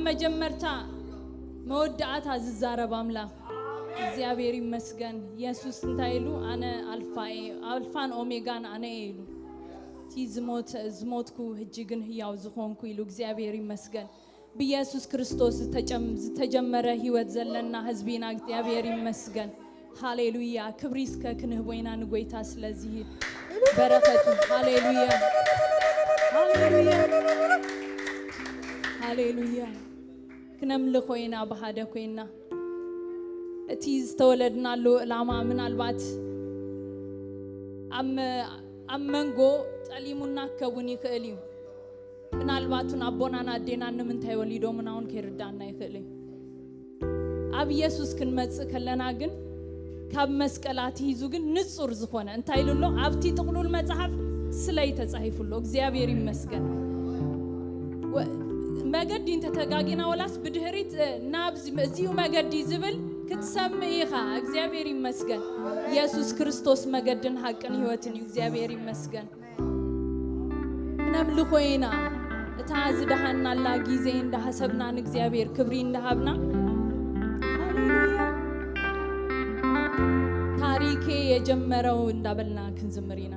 መጀመርታ መወዳእታ ዝዛረብ ኣምላኽ እግዚኣብሔር ይመስገን። ኢየሱስ እንታይ ኢሉ? ኣነ ኣልፋ እየ፣ ኣልፋን ኦሜጋን ኣነ እየ ኢሉ። እቲ ዝሞተ፣ ዝሞትኩ፣ ሕጂ ግን ህያው ዝኾንኩ ኢሉ። እግዚኣብሔር ይመስገን። ብኢየሱስ ክርስቶስ ዝተጨም-፣ ዝተጀመረ ህይወት ዘለና ህዝቢ ኢና። እግዚኣብሔር ይመስገን። ሃሌሉያ። ክብሪ እስከ ክንህቦ ኢና ንጎይታ። ስለዚህ በረኸቱ። ሃሌሉያ፣ ሃሌሉያ፣ ሃሌሉያ። ክነምልኾ ኢና ብሓደ ኮይና። እቲ ዝተወለድናሉ ዕላማ ምናልባት ኣብ መ-፣ ኣብ መንጎ ጠሊሙና ክከውን ይኽእል እዩ። ምናልባት እውን ኣቦናን ኣዴናን ንምንታይ ወሊዶምና እውን ከይርዳና ይኽእል እዩ። ኣብ ኢየሱስ ክንመጽእ ከለና ግን ካብ መስቀል ኣትሒዙ ግን ንጹር ዝኾነ እንታይ ኢሉ ኣሎ? ኣብቲ ጥቕሉል መጽሓፍ ስለይ ተጻሒፉ ኣሎ። እግዚኣብሔር ይመስገን። ወ-፣ መገዲ እንተተጋጊና ወላስ ብድህሪት፣ እ፣ ናብዚ፣ እዚዩ መገዲ ዝብል ክትሰምዕ ኢኻ። እግዚኣብሔር ይመስገን። ኢየሱስ ክርስቶስ መገድን ሓቅን ህይወትን እዩ። እግዚኣብሔር ይመስገን። ክነምልኾ ኢና። እታ ዝደሃናላ ግዜ እንዳሃሰብና ንእግዚኣብሔር ክብሪ እንዳሃብና። ሃሌሉያ። ታሪኬ የጀመረው እንዳበልና ክንዝምር ኢና።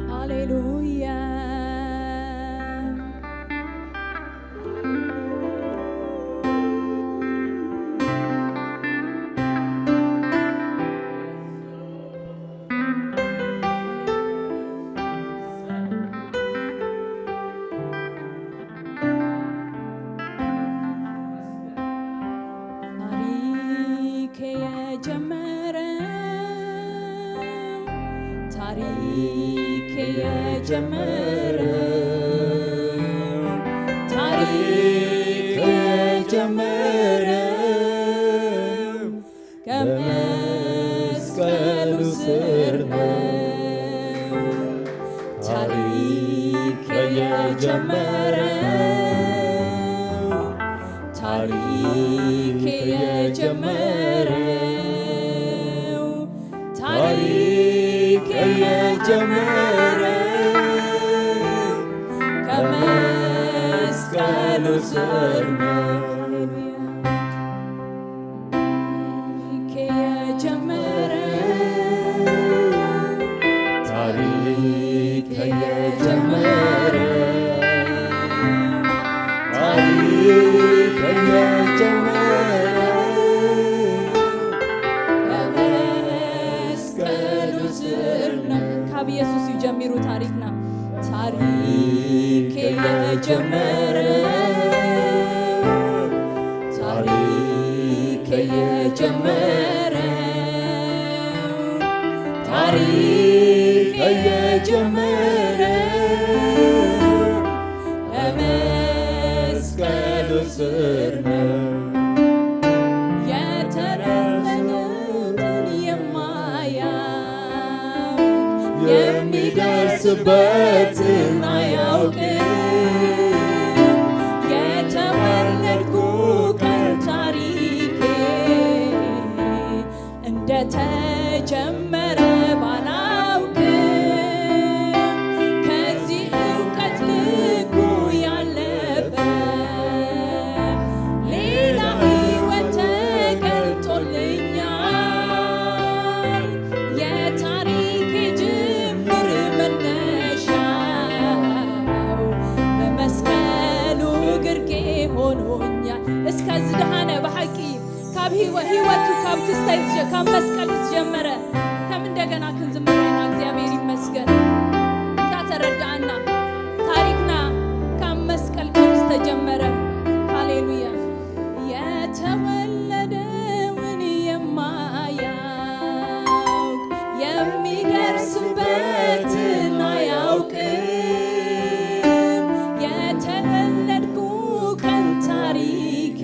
ሃሌሉያ። ታሪክ የጀመረ፣ ታሪክ የጀመረ፣ ታሪክ የጀመረ ከመስቀሉ ስር ነው። ታሪክ የጀመረ፣ ታሪክ የጀመረው፣ ታሪክ የጀመረ ከመስቀሉ ስር ነው። ታሪክ የጀመረ፣ ታሪክ የጀመረ፣ ታሪክ የጀመረ በመስቀሉ ስር ነው። ካብ ኢየሱስ እዩ ጀሚሩ ታሪክና። ታሪክ የጀመረ፣ ታሪክ የጀመረ፣ ታሪክ የጀመረ በመስቀሉ ስር ነው። የተረገጠውን የማያውቅ የሚደርስበትን አያውቅም። የተወለድኩ ቀን ታሪኬ እንደተጀመረ ባላውቅም፣ ከዚህ እውቀት ልኩ ያለፈ ሌላ ሕይወት ተገልጦልኛል። የታሪክ ጅምር መነሻው በመስቀሉ ግርጌ ሆኖኛል። እስከ ዝደሃነ ብሓቂ ካብ ህይወ-፣ ህይወቱ ካብ ክስታይ ዝጀ-፣ ካብ መስቀል ዝጀመረ ከም እንደገና ክንዝምር ኢና። እግዚኣብሔር ይመስገን። እንዳ ተረዳኣና ታሪክና ካብ መስቀል ከም ዝተጀመረ። ሃሌሉያ። የተወለደውን የማያውቅ የሚደርስበትን አያውቅም። የተወለድኩ ቀን ታሪኬ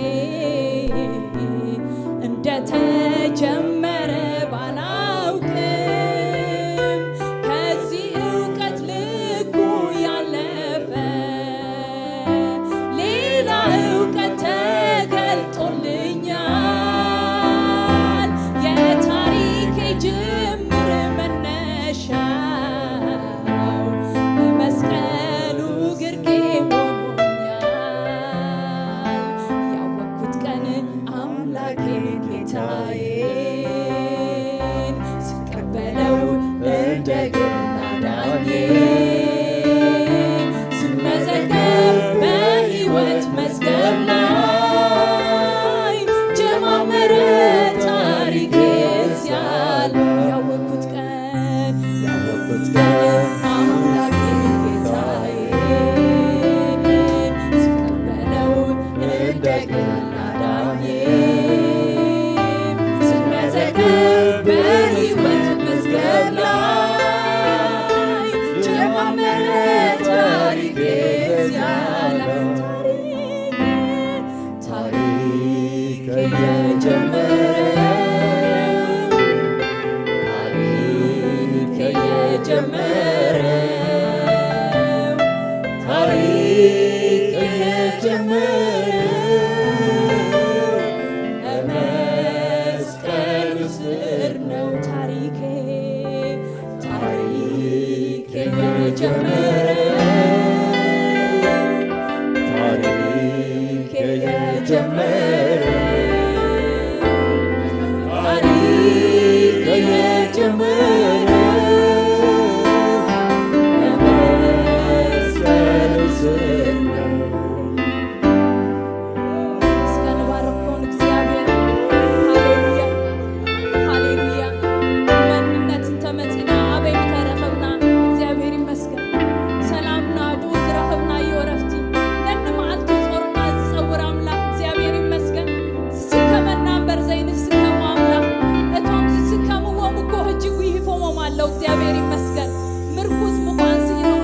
እንደተጀመረ ባላውቅም፣ የጀመረው በመስቀሉ ስር ነው ታሪኬ፣ ታሪኬ የጀመረው፣ ታሪኬ የጀመረው፣ ታሪኬ የጀመረው በመስቀሉ ስር ነው። እስከ ንባርኮን እግዚኣብሔር። ሃሌሉያ፣ ሃሌሉያ። መንነት እንተመጺና ኣበይ ምተረኸብና? እግዚኣብሔር ይመስገን። ሰላምና ብኡ ዝረኸብናዮ እረፍቲ፣ ነንመዓልቱ ጾርና ዝጸውር ኣምላኽ እግዚኣብሔር ይመስገን። ዝስከመና እምበር ዘይንስከሞ ኣምላኽ፣ እቶም ዝስከምዎም እኮ ሕጂ ጉሂፎሞም ኣለዉ። እግዚኣብሔር ይመስገን። ምርኩስ ምዃን ስኢኖም፣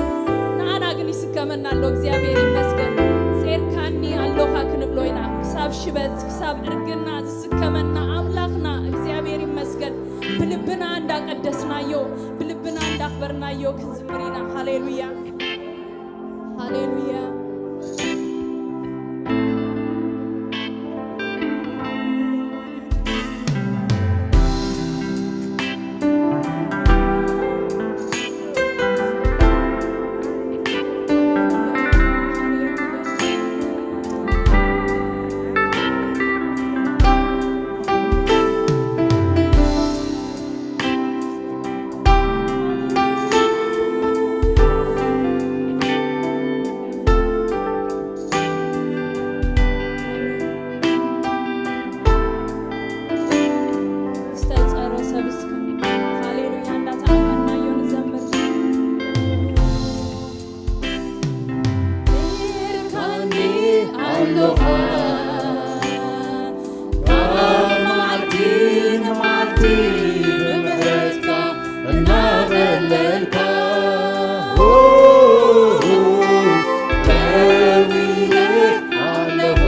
ንኣና ግን ይስከመና ኣሎ። እግዚኣብሔር ይመስገን። ጼርካኒ ኣሎኻ ክንብሎ ኢና። ክሳብ ሽበት፣ ክሳብ ዕርግና ዝስከመና ኣምላኽና እግዚኣብሔር ይመስገን። ብልብና እንዳቀደስናዮ፣ ብልብና እንዳኽበርናዮ ክንዝምር ኢና። ሃሌሉያ፣ ሃሌሉያ። ዝተጸረ ሰብ እስከ ሃሌሉያ እንዳተኣመናዮ ንዘምር። ርካኒ ኣሎኻ ካብ መዓልቲ ንመዓልቲ ብምሕረትካ እናቐለልካ ደው ኢለ ኣለኹ።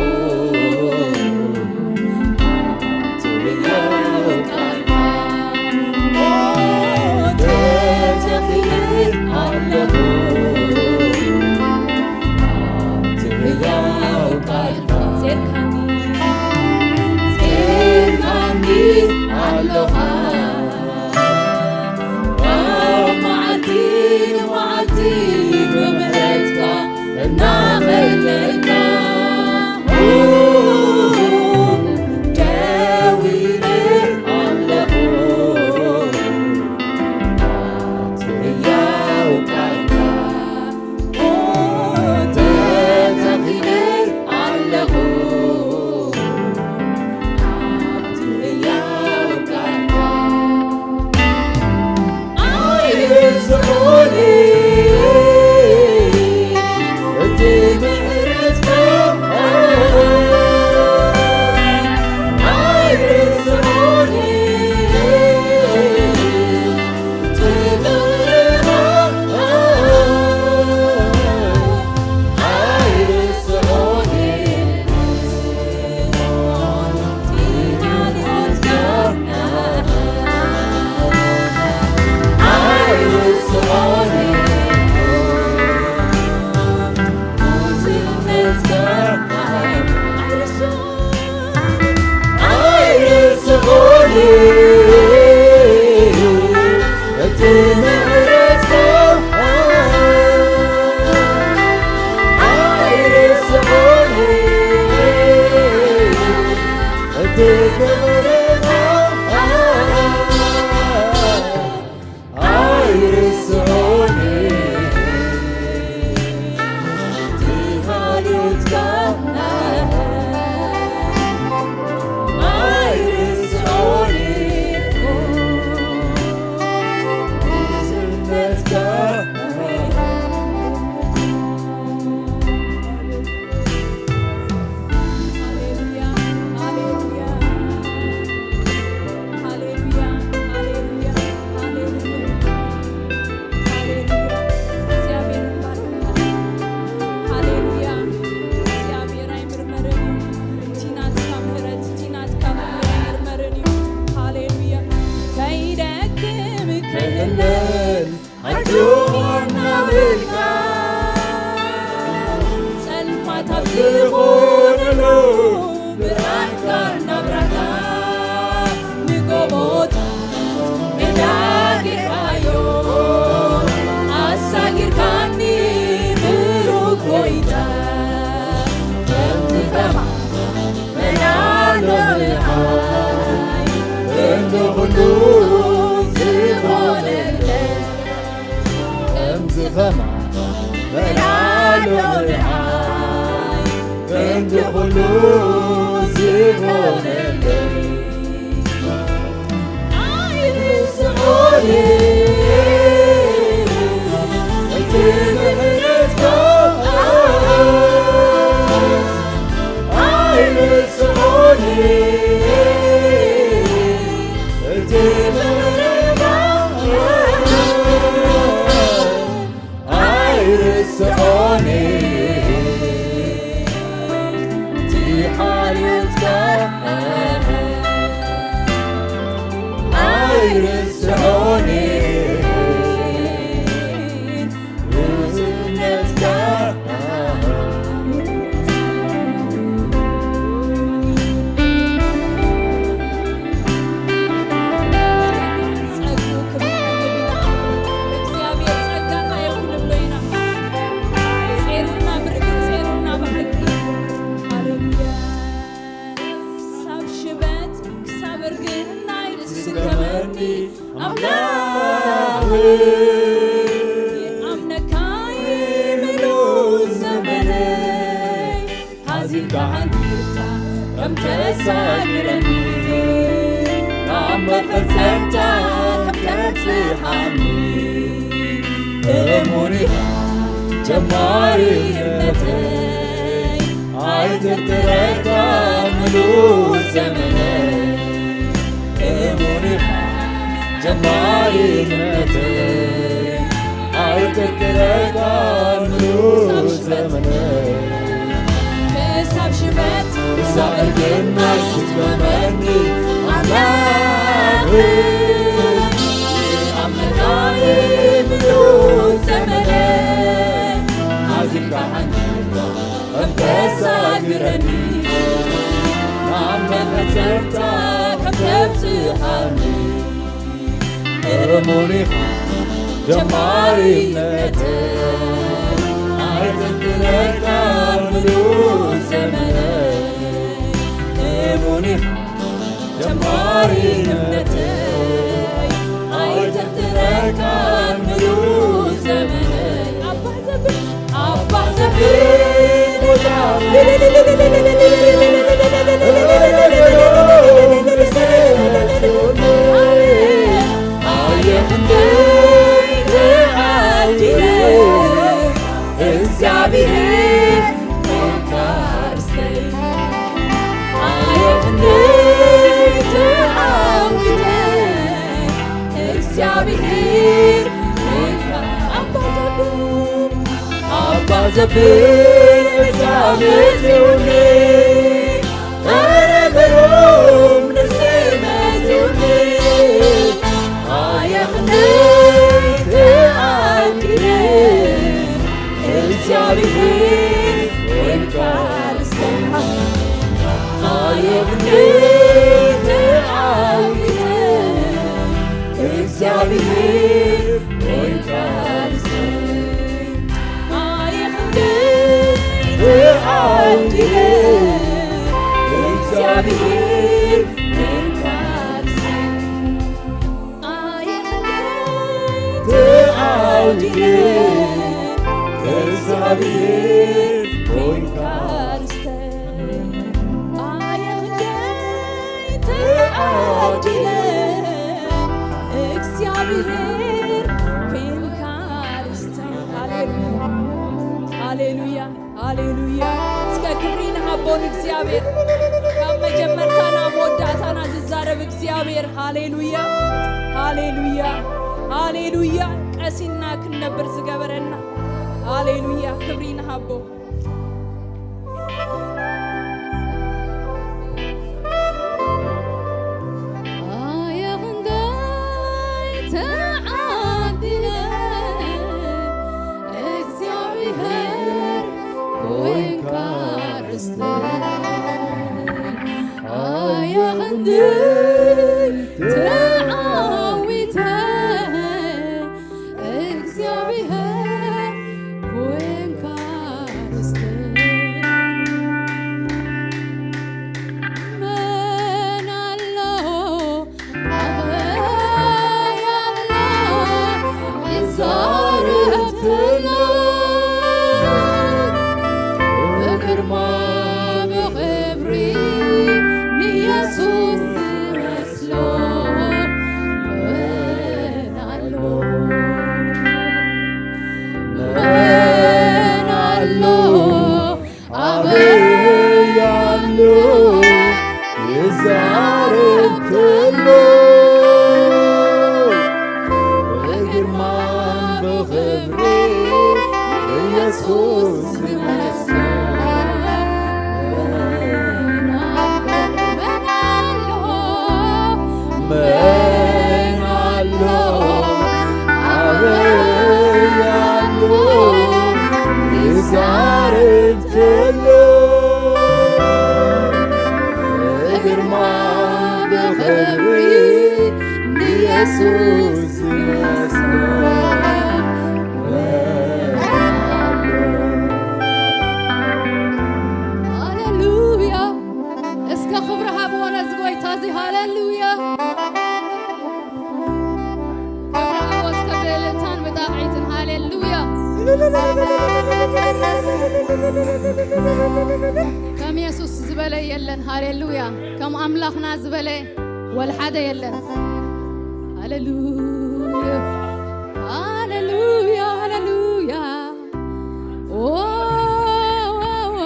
ብርሃንካ እናብራህካ ንጎቦታት ሜዳ ጌርካዮ፣ ኣሳጊርካኒ ብሩህ ጎይታ። ከምዚ ከማን መን ኣሎ ንዓይ፣ ክንዲ ኩሉ ዝኾነለይ። ከምዚ ከማን መን ኣሎ ንዓይ፣ ክንዲ ኩሉ ዝኾነለይ። ኣይርስዖን እቲ ምሕረትካ፣ ኣይርስዖን እቲ ምሕረትካ። ኣይርስዖን እቲ ሓልዮትካ፣ ኣይርስዖን ርህሩህነትካ። ጸግኡ ክብሪ ይግባእ። እግዚኣብሔር ጸጋኻ ይኹን ንብሎ ኢና። ጼሩና ብርግጽ፣ ጼሩና ብሓቂ። ሃሌሉያ። ክሳብ ሽበት፣ ክሳብ እርግና ይትስከመኒ ኣምላኽ። ይኣምነካ ምሉእ ዘመነይ። ሓዚንካ ሓንጊርካ ከም ተሳግረኒ፣ ናብ መፈጸምታ ከም ተብጽሓኒ። እሙን ኢኻ ጀማሪ እምነተይ፣ ኣይጥርጥረካ ምሉእ ዘመነይ። እሙን ኢኻ ጀማሪ እምነተይ፣ ኣይጥርጥረካ ምሉእ ዘመነይ። ክሳብ ሽበት ክሳብ እርግና ይስከመኒ ኣምላኽ። ኣምላኸይ ምሉእ ዘመነይ፣ ሓዚንካ ሓንጊርካ ከም ተሳግረኒ፣ ናብ መፈጸምታ ከም ተብጽሓኒ። እሙን ኢኻ ጀማሪ እምነተይ፣ ኣይጥርጥረካ ምሉእ ዘመነይ። እሙን ኢኻ ጀማሪ እምነተይ፣ ኣይጥርጥረካ ምሉእ ዘመነይ። ኣባ ዘብል፣ ኣባ ዘብል ኣየ ክንደይ ተዓዲለ እግዚኣብሔር ኮንካ ርስተይ። ኣየ ክንደይ ተዓዊተ እግዚኣብሔር ኮንካ ኣባ ዘብል ኣባ ዘብል መጻ መጺኡኒ፣ ኣረ ግሩም ንስቲ መጺኡኒ። ኣየ ክንደይ ተዓዲለ እግዚኣብሔር ኮንካ ርስተይ። ኣየ ክንደይ ተዓዊተ እግዚኣብሔር ኮንካ ርስተይ። ኣየ ክንደይ ተዓዲለ እግዚኣብሔር ኮንካ ርስተይ። ኣየ ክንደይ ተዓዲለ እግዚኣብሔር ኮንካ ርስተይ። ኣየ ክንደይ ተዓዲለ እግዚኣብሔር ኮንካ ርስተይ። ሃሌሉያ፣ ሃሌሉያ፣ ሃሌሉያ። እስከ ክብሪ ንሃቦ ንእግዚኣብሔር። ካብ መጀመርታና መወዳእታና ዝዛረብ እግዚኣብሔር። ሃሌሉያ፣ ሃሌሉያ፣ ሃሌሉያ። ቀሲና ክንነብር ዝገበረና። ሃሌሉያ፣ ክብሪ ንሃቦ። ኣየ ክንደይ ተዓዲለ እግዚኣብሔር ኮይንካ ርስቲ። ተዓዊተ እግዚኣብሔር ኮንካ ርስተ። መን ኣሎ ኣበይ ኣሎ ይዛረብ ተሎ ብግርማ ብኽብሪ ንየሱስ ዝመስሎ መን ኣሎ? መን ኣሎ ኣበይ ኣሎ ይዛረብ ተሎ ብግርማን ብኽብሪ ኢየሱስ ዝመስሎ መን ኣሎ? መን ኣሎ? ኣበይ ኣሎ? ይዛረብ ተሎ ብግርማ ብኽብሪ ንየሱስ ዝመስሎ መን ኣሎ? ሃሌሉያ። እስከ ክብሪ ሃብዎ ነዚ ጎይታ እዚ። ሃሌሉያ። ክብሪ ሃብዎ እስከ ብእልልታን ብጣቕዒትን። ሃሌሉያ። ከም የሱስ ዝበለ የለን። ሃሌሉያ። ከም ኣምላኽና ዝበለ ወልሓደ የለን። ሃሌሉያ። ሃሌሉያ። ሃሌሉያ። ኦ፣ ኦ፣ ኦ፣ ኦ።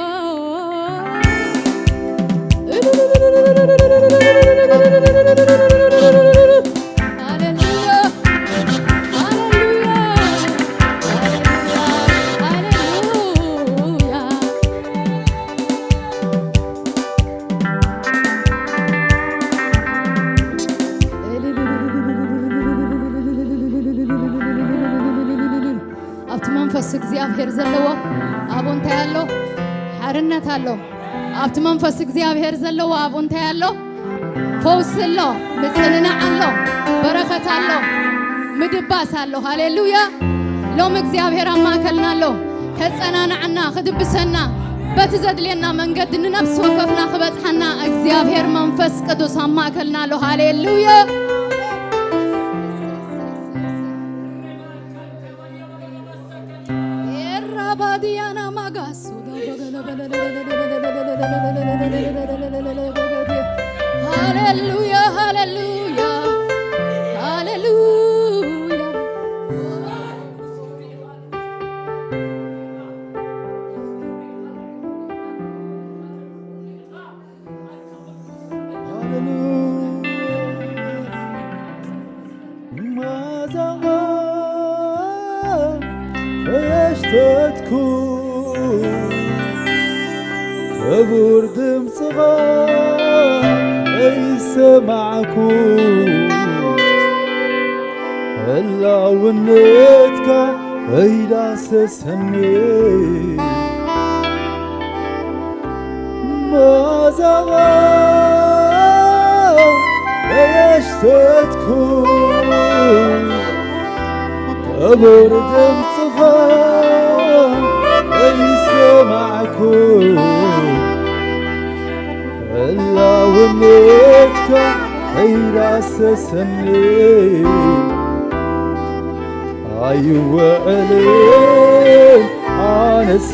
ሃሌሉያ፣ ሃሌሉያ፣ ሃሌሉያ። ኣብቲ መንፈስ እግዚኣብሔር ዘለዎ ኣብኡ እንታይ ኣሎ? ሓርነት ኣሎ። ኣብቲ መንፈስ እግዚኣብሔር ዘለዎ ኣብኡ እንታይ ኣሎ? ፈውሲ ኣሎ፣ ምጽንናዕ ኣሎ፣ በረኸት ኣሎ፣ ምድባስ ኣሎ። ሃሌሉያ። ሎም እግዚኣብሔር ኣብ ማእከልና ኣሎ። ከጸናንዓና፣ ክድብሰና፣ በቲ ዘድልየና መንገዲ ንነፍሲ ወከፍና ክበጽሓና እግዚኣብሔር መንፈስ ቅዱስ ኣብ ማእከልና ኣሎ። ሃሌሉያ። ኤራባዲያና ማጋሱ ሃሌሉያ፣ ሃሌሉያ፣ ሃሌሉያ። ሃሌሉያ። ማዛኻ ከየሽተትኩ ክቡር ድምፅኻ ከይሰማዕኩ ህላውነትካ ከይዳሰሰኒ ማዛኻ ከየሽተትኩ ክቡር ድምፅኻ ከይሰማዕኩ ህላውነትካ ከይዳሰሰኒ ኣይውዕልን ኣነስ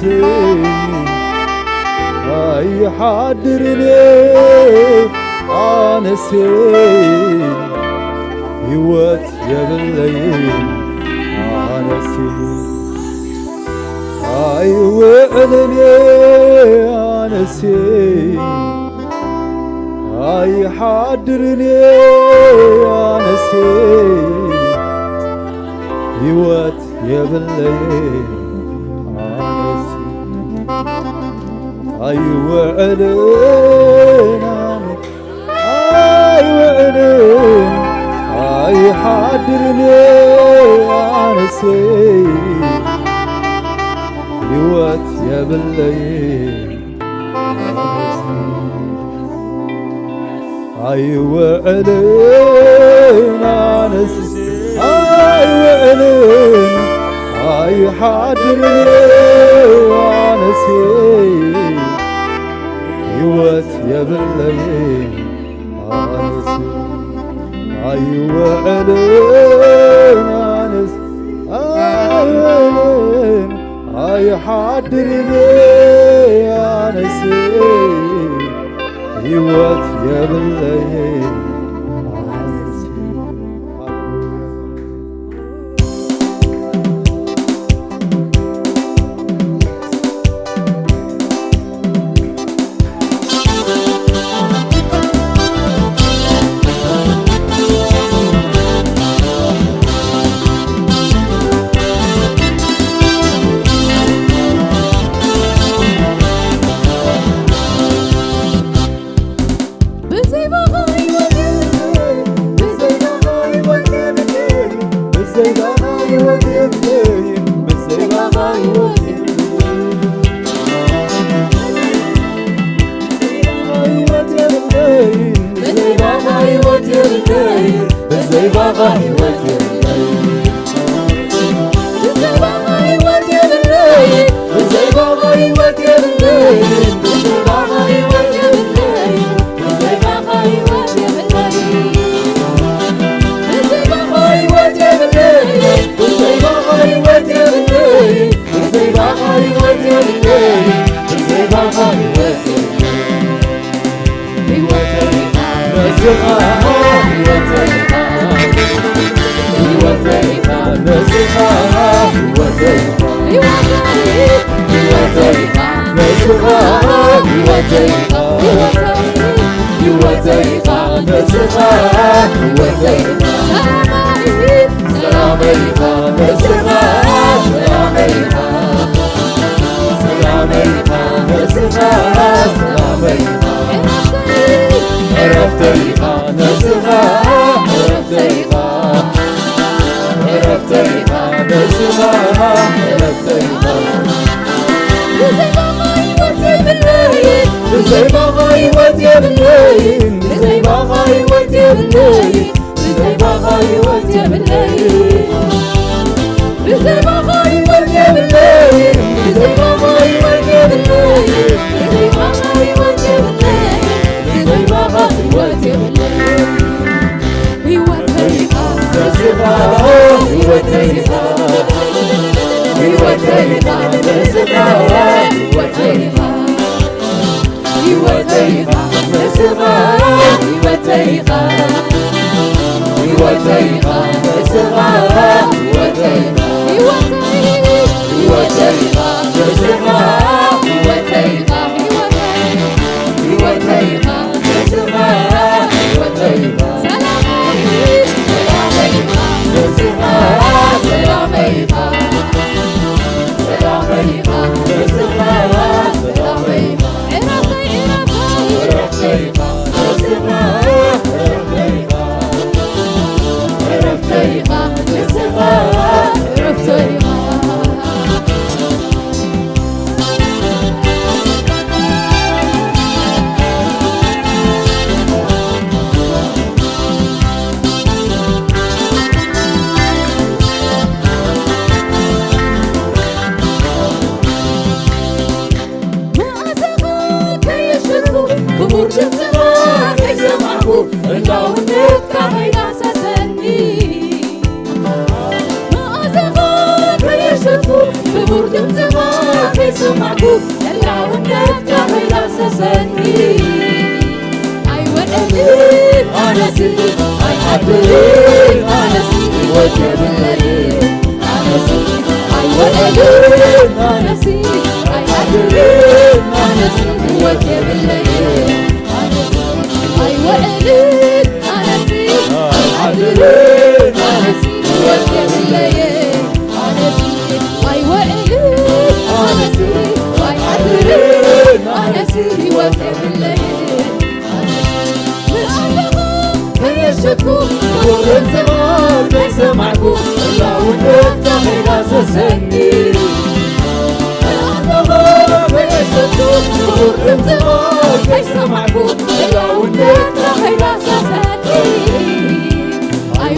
ኣይሓድርን ኣነስ ህይወት የብለይን ኣነስ ኣይውዕልን ኣነስ ኣይሓድርን ኣነስ ህይወት የብለይን ኣነስ ኣይውዕልን ኣነ ኣይውዕልን ኣይሓድርን ኣነስ ህይወት የብለይን ኣነስ ኣይውዕልን ኣነስ ኣይውዕልን ኣይሓድርን ኣነስ ህይወት የብለይን ኣነስ ኣይውዕልን ኣነስ ኣይውዕልን ኣይሓድርን ኣነስ ህይወት የብለይን ኣነስ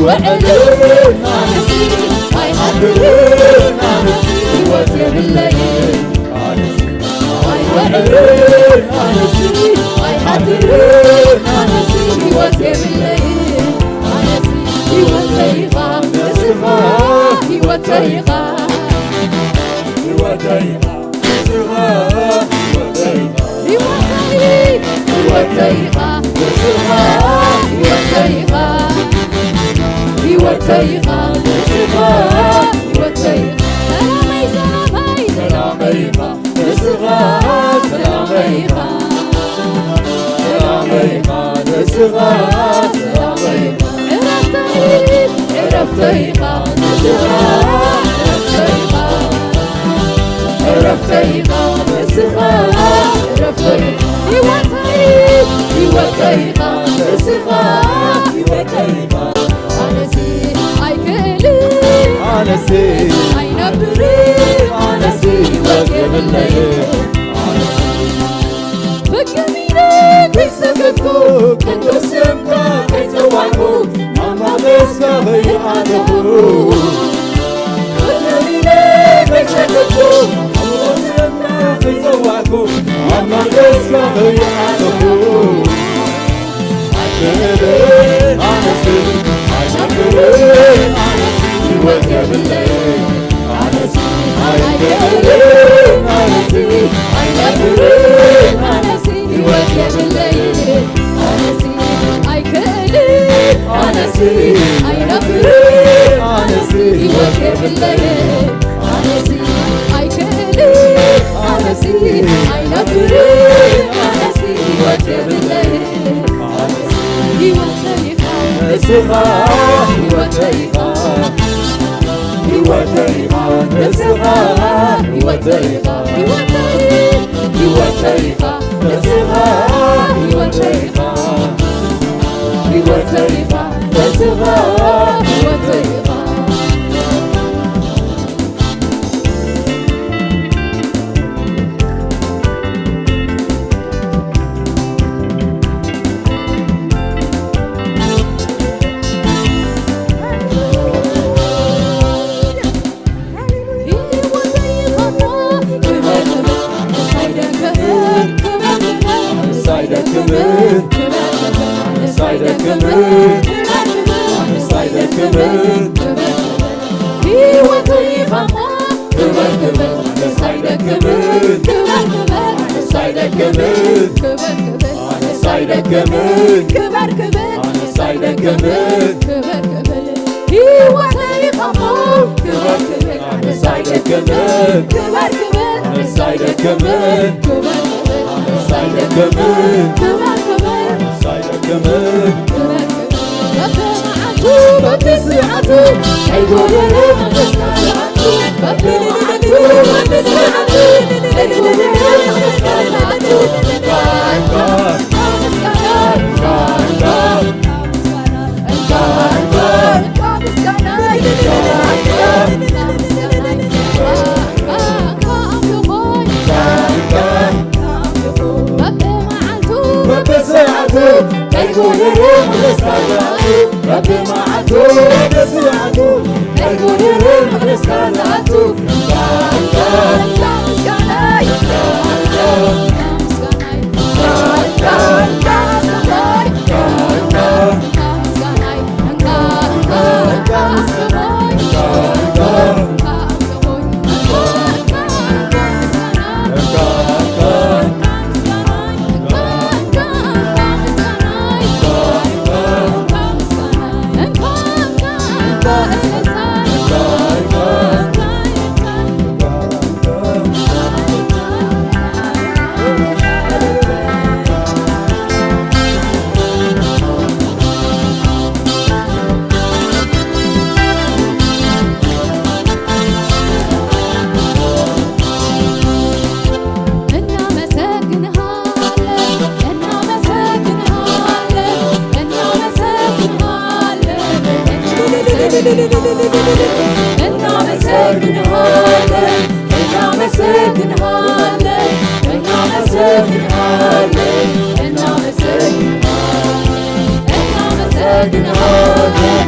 ውዕልን ኣነሲ ኣይሓድርን ኣነሲ ህይወት የብለይን። ኣነሲ ኣይውዕልን ኣነሲ ኣይሓድርን ኣነሲ ህይወት የብለይን። ኣነሲ ህይወተይ ኢኻ ንስኻ ህይወተይ ኢኻ ህይወተይ ኢኻ ንስኻ ህይወተይ ኢኻ ህይወተይ ኢኻ ንስኻ ህይወተይ ኢኻ ህይወተይ ኢኻ ንስኻ ህይወተይ ኢኻ ሰላመይ ሰላመይ ሰላመይ ኢኻ ንስኻ ሰላመይ ኢኻ ሰላመይ ኢኻ ንስኻ ሰላመይ ኢኻ ዕረፍተይ ዕረፍተይ ኢኻ ንስኻ ዕረፍተይ ኢኻ ዕረፍተይ ኢኻ ንስኻ ዕረፍተይ ኢኻ ህይወተይ ህይወተይ ኢኻ ንስኻ ህይወተይ ኢኻ ኣነሲ ኣይክእልን ኣነሲ ኣይነብርን ኣነሲ ህይወት የብለይን ኣነሲ ፍግም ኢለ ከይሰገድኩ ቅዱስ ስምካ ከይጸዋዕኩ ናብ መቕደስካ ከይኣተኹ ፍግም ኢለ ከይሰገድኩ ቅዱስ ስምካ ከይጸዋዕኩ ናብ መቕደስካ ከይኣተኹ ኣይክእልን ኣነሲ ኣይነብርን ኣነሲ ህይወት የብለይን ኣነሲ ኣይክእልን ኣነሲ ኣይነብርን ኣነሲ ህይወት የብለይን ኣነሲ ኣይክእልን ኣነሲ ኣይነብርን ኣነሲ ህይወት የብለይን ኣነሲ ኣይክእልን ኣነሲ ኣይነብርን ኣነሲ ህይወት የብለይን ኣነሲ ህይወተይ ኢኻ ንስኻ ህይወተይ ኢኻ ህይወተይ ኢኻ ንስኻ ህይወተይ ኢኻ ህይወተይ ህይወተይ ኢኻ ንስኻ ህይወተይ ኢኻ ህይወተይ ኢኻ ንስኻ ህይወተይ ኢኻ ሳይደክምን ሳይደክምን ሳይደክምን ክበር ክበር ኣነስ ኣይደክምን ክበር ክበር ኣነስ ኣይደክምን ክበር ክበር ኣነስ ኣይደክምን ክበር ክበር ኣነስ ኣይደክምን ክበር ክበር ህይወተይ ኢኻሞ ክበር ክበር ኣነስ ኣይደክምን ክበር ክበር ኣነስ ኣይደክምን ክበር ክበር ኣነስ ኣይደክምን ክበር ክበር ኣነስ ኣይደክምን ክበር ክበር በብመዓልቱ በብሰዓቱ ከይጎደለ መንፈስካ ይኣቱ። በብመዓልቱ በብሰዓቱ ከይጎደለ መንፈስካ ይኣቱ። እንካ እንካ እንካ ምስጋና እንካ እንካ እንካ እንካ እንካ ምስጋና እንካ እንካ ምስጋና እንካ እንካ እንካ ኣምልኾ እንካ እንካ በብመዓልቱ በብሰዓቱ ከይጎደለ መቕደስካ ዝኣቱ በብመዓልቱ በብሰዓቱ ከይጎደለ መቕደስካ ዝኣቱ ምስጋናይ እናመሰግንሃለን እናመሰግንሃለን እናመሰግንሃለን እናመሰግንሃለን እናመሰግንሃለን እናመሰግንሃለን እናመሰግንሃለን እናመሰግንሃለን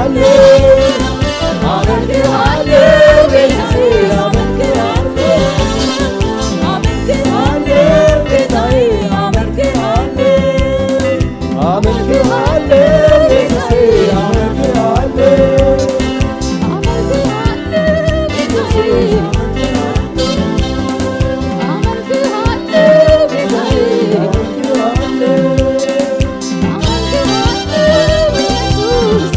አመልክሃለሁ፣ አመልክሃለሁ ጌታዬ፣ አመልክሃለሁ፣ አመልክሃለሁ ጌታዬ፣ አመልክሃለሁ፣ አመልክሃለሁ ኢየሱሴ፣ አመልክሃለሁ፣ አመልክሃለሁ ጌታዬ፣ አመልክሃለሁ ጌታዬ፣ አመልክሃለሁ ኢየሱስ።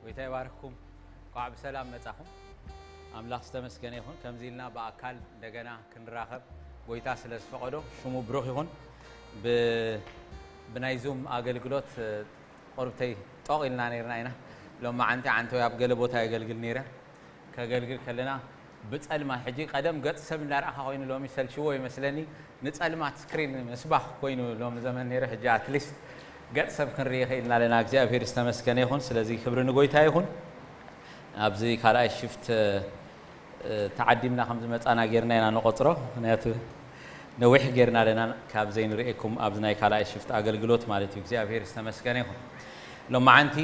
ጎይታ ይባርክኩም። እንኳዕ ብሰላም መጻኹም። ኣምላኽ ዝተመስገነ ይኹን። ከምዚ ኢልና ብኣካል እንደገና ክንራኸብ ጎይታ ስለ ዝፈቐዶ ሽሙ ብሩኽ ይኹን። ብ-፣ ብናይ ዙም ኣገልግሎት፣ እ፣ ቁርብተይ ጦቕ ኢልና ነይርና ኢና። ሎማዓንቲ ዓንተወይ ኣብ ገለ ቦታ የገልግል ነይረ። ከገልግል ከለና ብጸልማት፣ ሕጂ ቀደም ገጽ ሰብ እንዳረኣኻ ኮይኑ ሎሚ ሰልችዎ ይመስለኒ። ንጸልማት ስክሪን ምስባኽ ኮይኑ ሎሚ ዘመን ነይሩ። ሕጂ ኣትሊስት ገጽ ሰብ ክንርኢ ይኽእል ኣለና። እግዚኣብሔር ዝተመስገነ ይኹን። ስለዚ ክብሪ ንጎይታ ይኹን። ኣብዚ ካልኣይ ሽፍት፣ እ፣ ተዓዲምና ከም ዝመጻና ጌርና ኢና ንቆጽሮ። ምክንያቱ ነዊሕ ጌርና ኣለና ካብ ዘይንርእየኩም ኣብዚ ናይ ካልኣይ ሽፍት ኣገልግሎት ማለት እዩ። እግዚኣብሔር ዝተመስገነ ይኹን። ሎማዓንቲ፣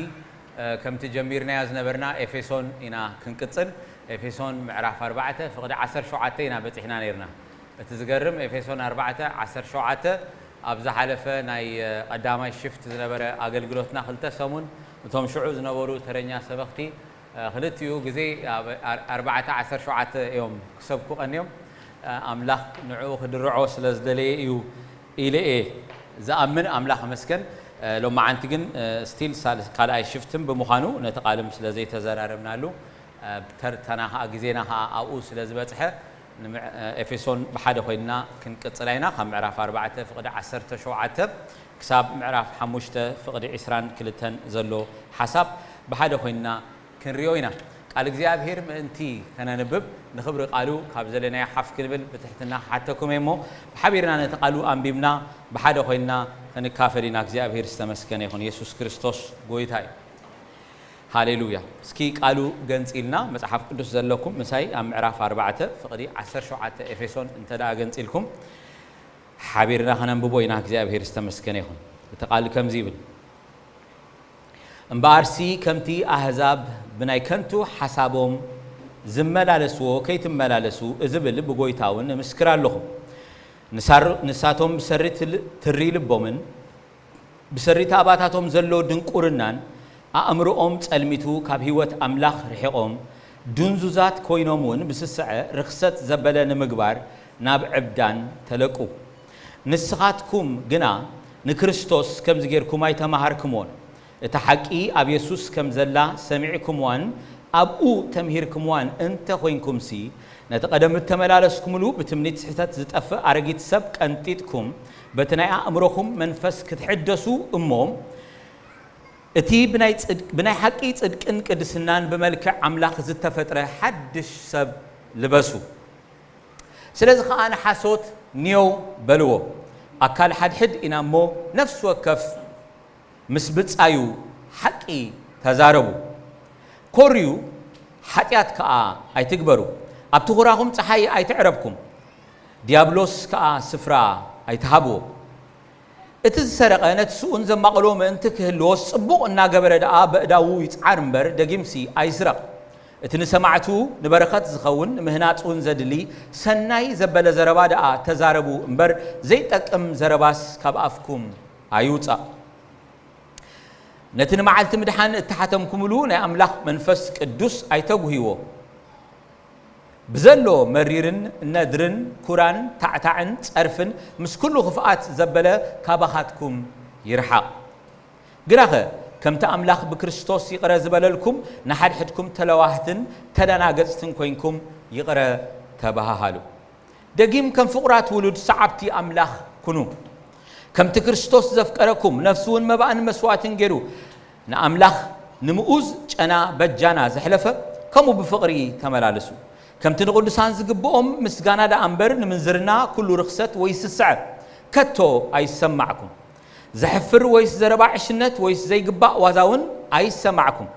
እ፣ ከምቲ ጀሚርናዮ ዝነበርና ኤፌሶን ኢና ክንቅጽል። ኤፌሶን ምዕራፍ ኣርባዕተ ፍቕዲ ዓሰርተ ሸውዓተ ኢና በጺሕና ነይርና። እቲ ዝገርም ኤፌሶን ኣርባዕተ ዓሰርተ ሸውዓተ ኣብ ዝሓለፈ ናይ፣ እ፣ ቀዳማይ ሽፍት ዝነበረ ኣገልግሎትና ክልተ ሰሙን እቶም ሽዑ ዝነበሩ ተረኛ ሰበኽቲ፣ እ፣ ክልቲኡ ግዜ ኣብ ኣር-፣ ኣርባዕተ ዓሰርተ ሸውዓተ እዮም ክሰብኩ ቀንዮም። እ፣ ኣምላኽ ንዕኡ ክድርዖ ስለ ዝደለየ እዩ ኢለ እየ ዝኣምን። ኣምላኽ ይመስገን። እ፣ ሎማዓንቲ ግን፣ እ፣ ስቲል ሳል-፣ ካልኣይ ሽፍትን ብምዃኑ ነቲ ቃልም ስለ ዘይተዘራረብናሉ፣ እ፣ ተርተና ኸኣ ግዜና ኸኣ ኣብኡ ስለ ዝበጽሐ ንምዕ-፣ እ፣ ኤፌሶን ብሓደ ኮይንና ክንቅጽላ ኢና። ካብ ምዕራፍ ኣርባዕተ ፍቕዲ ዓሰርተ ሸውዓተ ክሳብ ምዕራፍ ሓሙሽተ ፍቕዲ ዕስራን ክልተን ዘሎ ሓሳብ ብሓደ ኮይንና ክንሪኦ ኢና። ቃል እግዚኣብሔር ምእንቲ ከነንብብ ንኽብሪ ቃሉ ካብ ዘለናዮ ሓፍ ክንብል ብትሕትና ክሓተኩም እየ እሞ ብሓቢርና ነቲ ቃሉ ኣንቢብና ብሓደ ኮይንና ክንካፈል ኢና። እግዚኣብሔር ዝተመስገነ ይኹን። የሱስ ክርስቶስ ጎይታ እዩ። ሃሌሉያ። እስኪ ቃሉ ገንጺልና መጽሓፍ ቅዱስ ዘለኩም ምሳይ ኣብ ምዕራፍ ኣርባዕተ ፍቕዲ ዓሰርተ ሸውዓተ ኤፌሶን እንተ ደኣ ገንጺልኩም ሓቢርና ከነንብቦ ኢና። እግዚኣብሔር ዝተመስገነ ይኹን። እቲ ቃል ከምዚ ይብል፣ እምበኣርሲ ከምቲ ኣህዛብ ብናይ ከንቱ ሓሳቦም ዝመላለስዎ ከይትመላለሱ እዝብል ብጎይታ እውን እምስክር ኣለኹ። ንሳር-፣ ንሳቶም ብሰሪ ትል-፣ ትሪ ልቦምን ብሰሪ ተኣባታቶም ዘሎ ድንቁርናን ኣእምሮኦም ጸልሚቱ ካብ ህይወት ኣምላኽ ርሒቖም ድንዙዛት ኮይኖም እውን ብስስዐ ርኽሰት ዘበለ ንምግባር ናብ ዕብዳን ተለቁ። ንስኻትኩም ግና ንክርስቶስ ከምዚ ጌርኩም ኣይተማሃርክምዎን። እታ ሓቂ ኣብ የሱስ ከም ዘላ ሰሚዕኩምዋን ኣብኡ ተምሂርኩምዋን እንተ ኾይንኩምሲ፣ ነቲ ቀደም እተመላለስኩምሉ ብትምኒት ስሕተት ዝጠፍእ ኣረጊት ሰብ ቀንጢጥኩም፣ በቲ ናይ ኣእምሮኹም መንፈስ ክትሕደሱ እሞ፣ እቲ ብናይ ጽድቅ-፣ ብናይ ሓቂ ጽድቅን ቅድስናን ብመልክዕ ኣምላኽ ዝተፈጥረ ሓድሽ ሰብ ልበሱ። ስለዚ ኸኣ ንሓሶት ኒዮው በልዎ። ኣካል ሓድሕድ ኢና እሞ፣ ነፍሲ ወከፍ ምስ ብጻዩ ሓቂ ተዛረቡ። ኮርዩ ሓጢኣት ከኣ ኣይትግበሩ። ኣብ ትኹራኹም ጸሓይ ኣይተዕረብኩም፣ ዲያብሎስ ከኣ ስፍራ ኣይትሃብዎ። እቲ ዝሰረቐ ነቲ ስኡን ዘማቕሎ ምእንቲ ክህልዎስ፣ ጽቡቕ እናገበረ ደኣ በእዳዉ ይጽዓር እምበር፣ ደጊምሲ ኣይስረቕ። እቲ ንሰማዕቱ ንበረኸት ዝኸውን ንምህናጽ እውን ዘድሊ ሰናይ ዘበለ ዘረባ ደኣ ተዛረቡ እምበር፣ ዘይጠቅም ዘረባስ ካብ ኣፍኩም ኣይውጻእ። ነቲ ንመዓልቲ ምድሓን እተሓተምኩምሉ ናይ ኣምላኽ መንፈስ ቅዱስ ኣይተጉህይዎ። ብዘሎ መሪርን ነድርን ኩራን ታዕታዕን ጸርፍን ምስ ኩሉ ክፍኣት ዘበለ ካባኻትኩም ይርሓቕ። ግናኸ ከምቲ ኣምላኽ ብክርስቶስ ይቕረ ዝበለልኩም፣ ንሓድሕድኩም ተለዋህትን ተደናገጽትን ኮይንኩም ይቕረ ተበሃሃሉ። ደጊም ከም ፍቑራት ውሉድ ሰዓብቲ ኣምላኽ ኩኑ። ከምቲ ክርስቶስ ዘፍቀረኩም፣ ነፍሱ እውን መባእን መስዋእትን ገይሩ ንኣምላኽ ንምኡዝ ጨና በጃና ዘሕለፈ፣ ከምኡ ብፍቕሪ ተመላለሱ። ከምቲ ንቕዱሳን ዝግብኦም ምስጋና ደኣ እምበር፣ ንምንዝርና ኩሉ ርኽሰት ወይ ስስዐ ከቶ ኣይሰማዕኩም። ዘሕፍር ወይስ ዘረባ ዕሽነት ወይስ ዘይግባእ ዋዛ እውን ኣይሰማዕኩም።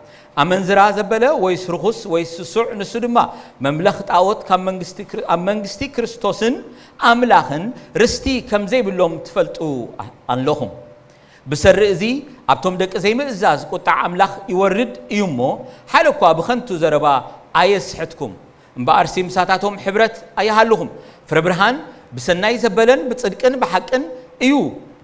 ኣመንዝራ ዘበለ ወይስ ርኹስ ወይስ ስሱዕ፣ ንሱ ድማ መምለኽ ጣዖት ካብ መንግስቲ ክር-፣ ኣብ መንግስቲ ክርስቶስን ኣምላኽን ርስቲ ከም ዘይብሎም ትፈልጡ ኣለኹም። ብሰሪ እዚ ኣብቶም ደቂ ዘይምእዛዝ ቁጣዕ ኣምላኽ ይወርድ እዩ እሞ፣ ሓደ እኳ ብኸንቱ ዘረባ ኣየስሕትኩም። እምበኣርሲ ምሳታቶም ሕብረት ኣይሃልኹም። ፍረ ብርሃን ብሰናይ ዘበለን ብጽድቅን ብሓቅን እዩ፣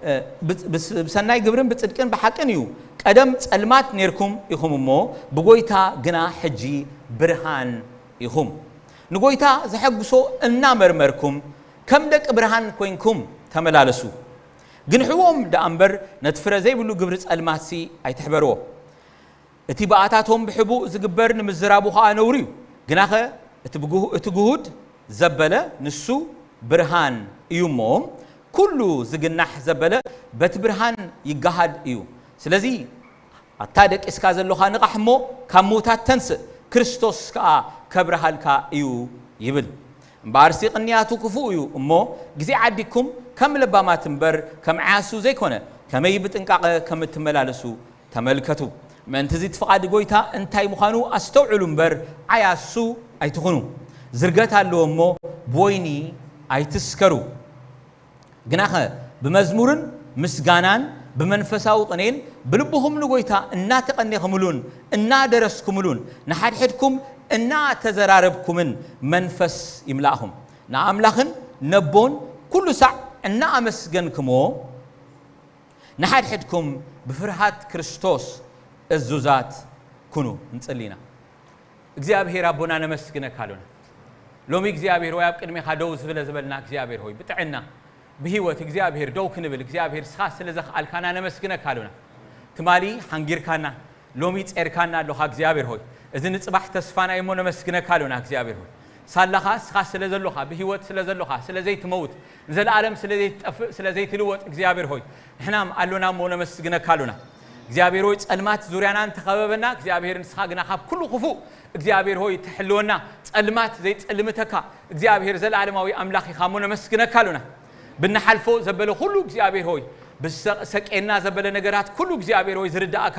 እ፣ ብጽ-፣ ብስ-፣ ብሰናይ ግብርን ብጽድቅን ብሓቅን እዩ። ቀደም ጸልማት ኔርኩም ኢኹም እሞ፣ ብጎይታ ግና ሕጂ ብርሃን ኢኹም። ንጎይታ ዘሐጉሶ እናመርመርኩም፣ ከም ደቂ ብርሃን ኮይንኩም ተመላለሱ። ግንሕዎም ደኣ እምበር፣ ነቲ ፍረ ዘይብሉ ግብሪ ጸልማትሲ ኣይትሕበርዎ። እቲ ብኣታቶም ብሕቡእ ዝግበር ንምዝራቡ ኸኣ ነውሪ እዩ። ግናኸ እቲ ብግሁ-፣ እቲ ግሁድ ዘበለ ንሱ ብርሃን እዩ እሞ፣ ኩሉ ዝግናሕ ዘበለ በቲ ብርሃን ይገሃድ እዩ። ስለዚ ኣታ ደቂስካ ዘሎኻ ንቓሕ እሞ ካብ ምዉታት ተንስእ፣ ክርስቶስ ከኣ ከብርሃልካ እዩ ይብል። እምበኣርሲ ቅንያቱ ክፉእ እዩ እሞ፣ ግዜ ዓዲግኩም ከም ለባማት እምበር ከም ዓያሱ ዘይኮነ፣ ከመይ ብጥንቃቐ ከም እትመላለሱ ተመልከቱ። ምእንቲ እዚ እቲ ፍቓድ ጐይታ እንታይ ምዃኑ ኣስተውዕሉ እምበር፣ ዓያሱ ኣይትኹኑ። ዝርገት ኣለዎ እሞ፣ ብወይኒ ኣይትስከሩ። ግናኸ ብመዝሙርን ምስጋናን ብመንፈሳዊ ቅኔን ብልብኹም ንጐይታ እናተቐኔኹምሉን እናደረስኩምሉን ንሓድሕድኩም እናተዘራረብኩምን መንፈስ ይምላእኹም። ንኣምላኽን ነቦን ኩሉ ሳዕ እናኣመስገንክሞ ንሓድሕድኩም ብፍርሃት ክርስቶስ እዙዛት ኩኑ። እንጽሊ ኢና። እግዚኣብሔር ኣቦና ነመስግነካ ኣሎና። ሎሚ እግዚኣብሔር ሆይ ኣብ ቅድሜኻ ደው ዝብለ ዝበልና እግዚኣብሔር ሆይ ብጥዕና ብህይወት እግዚኣብሔር ደው ክንብል እግዚኣብሔር ስኻ ስለ ዘኽኣልካና ነመስግነካ ኣሎና። ትማሊ ሓንጊርካና ሎሚ ጼርካና ኣሎኻ እግዚኣብሔር ሆይ። እዚ ንጽባሕ ተስፋና እሞ ነመስግነካ ኣሎና እግዚኣብሔር ሆይ። ሳላኻ ስኻ ስለ ዘሎኻ ብህይወት ስለ ዘሎኻ ስለ ዘይትመውት ንዘለኣለም ስለ ዘይትጠፍእ ስለ ዘይትልወጥ እግዚኣብሔር ሆይ ንሕናም ኣሎና እሞ ነመስግነካ ኣሎና። እግዚኣብሔር ሆይ ጸልማት ዙርያና እንተኸበበና እግዚኣብሔር ንስኻ ግና ካብ ኩሉ ክፉእ እግዚኣብሔር ሆይ ትሕልወና። ጸልማት ዘይጸልምተካ እግዚኣብሔር ዘለኣለማዊ ኣምላኽ ኢኻ እሞ ነመስግነካ ኣሎና። ብንሓልፎ ዘበለ ኩሉ እግዚኣብሔር ሆይ ብሰ-፣ ሰቄና ዘበለ ነገራት ኩሉ እግዚኣብሔር ሆይ ዝርዳእካ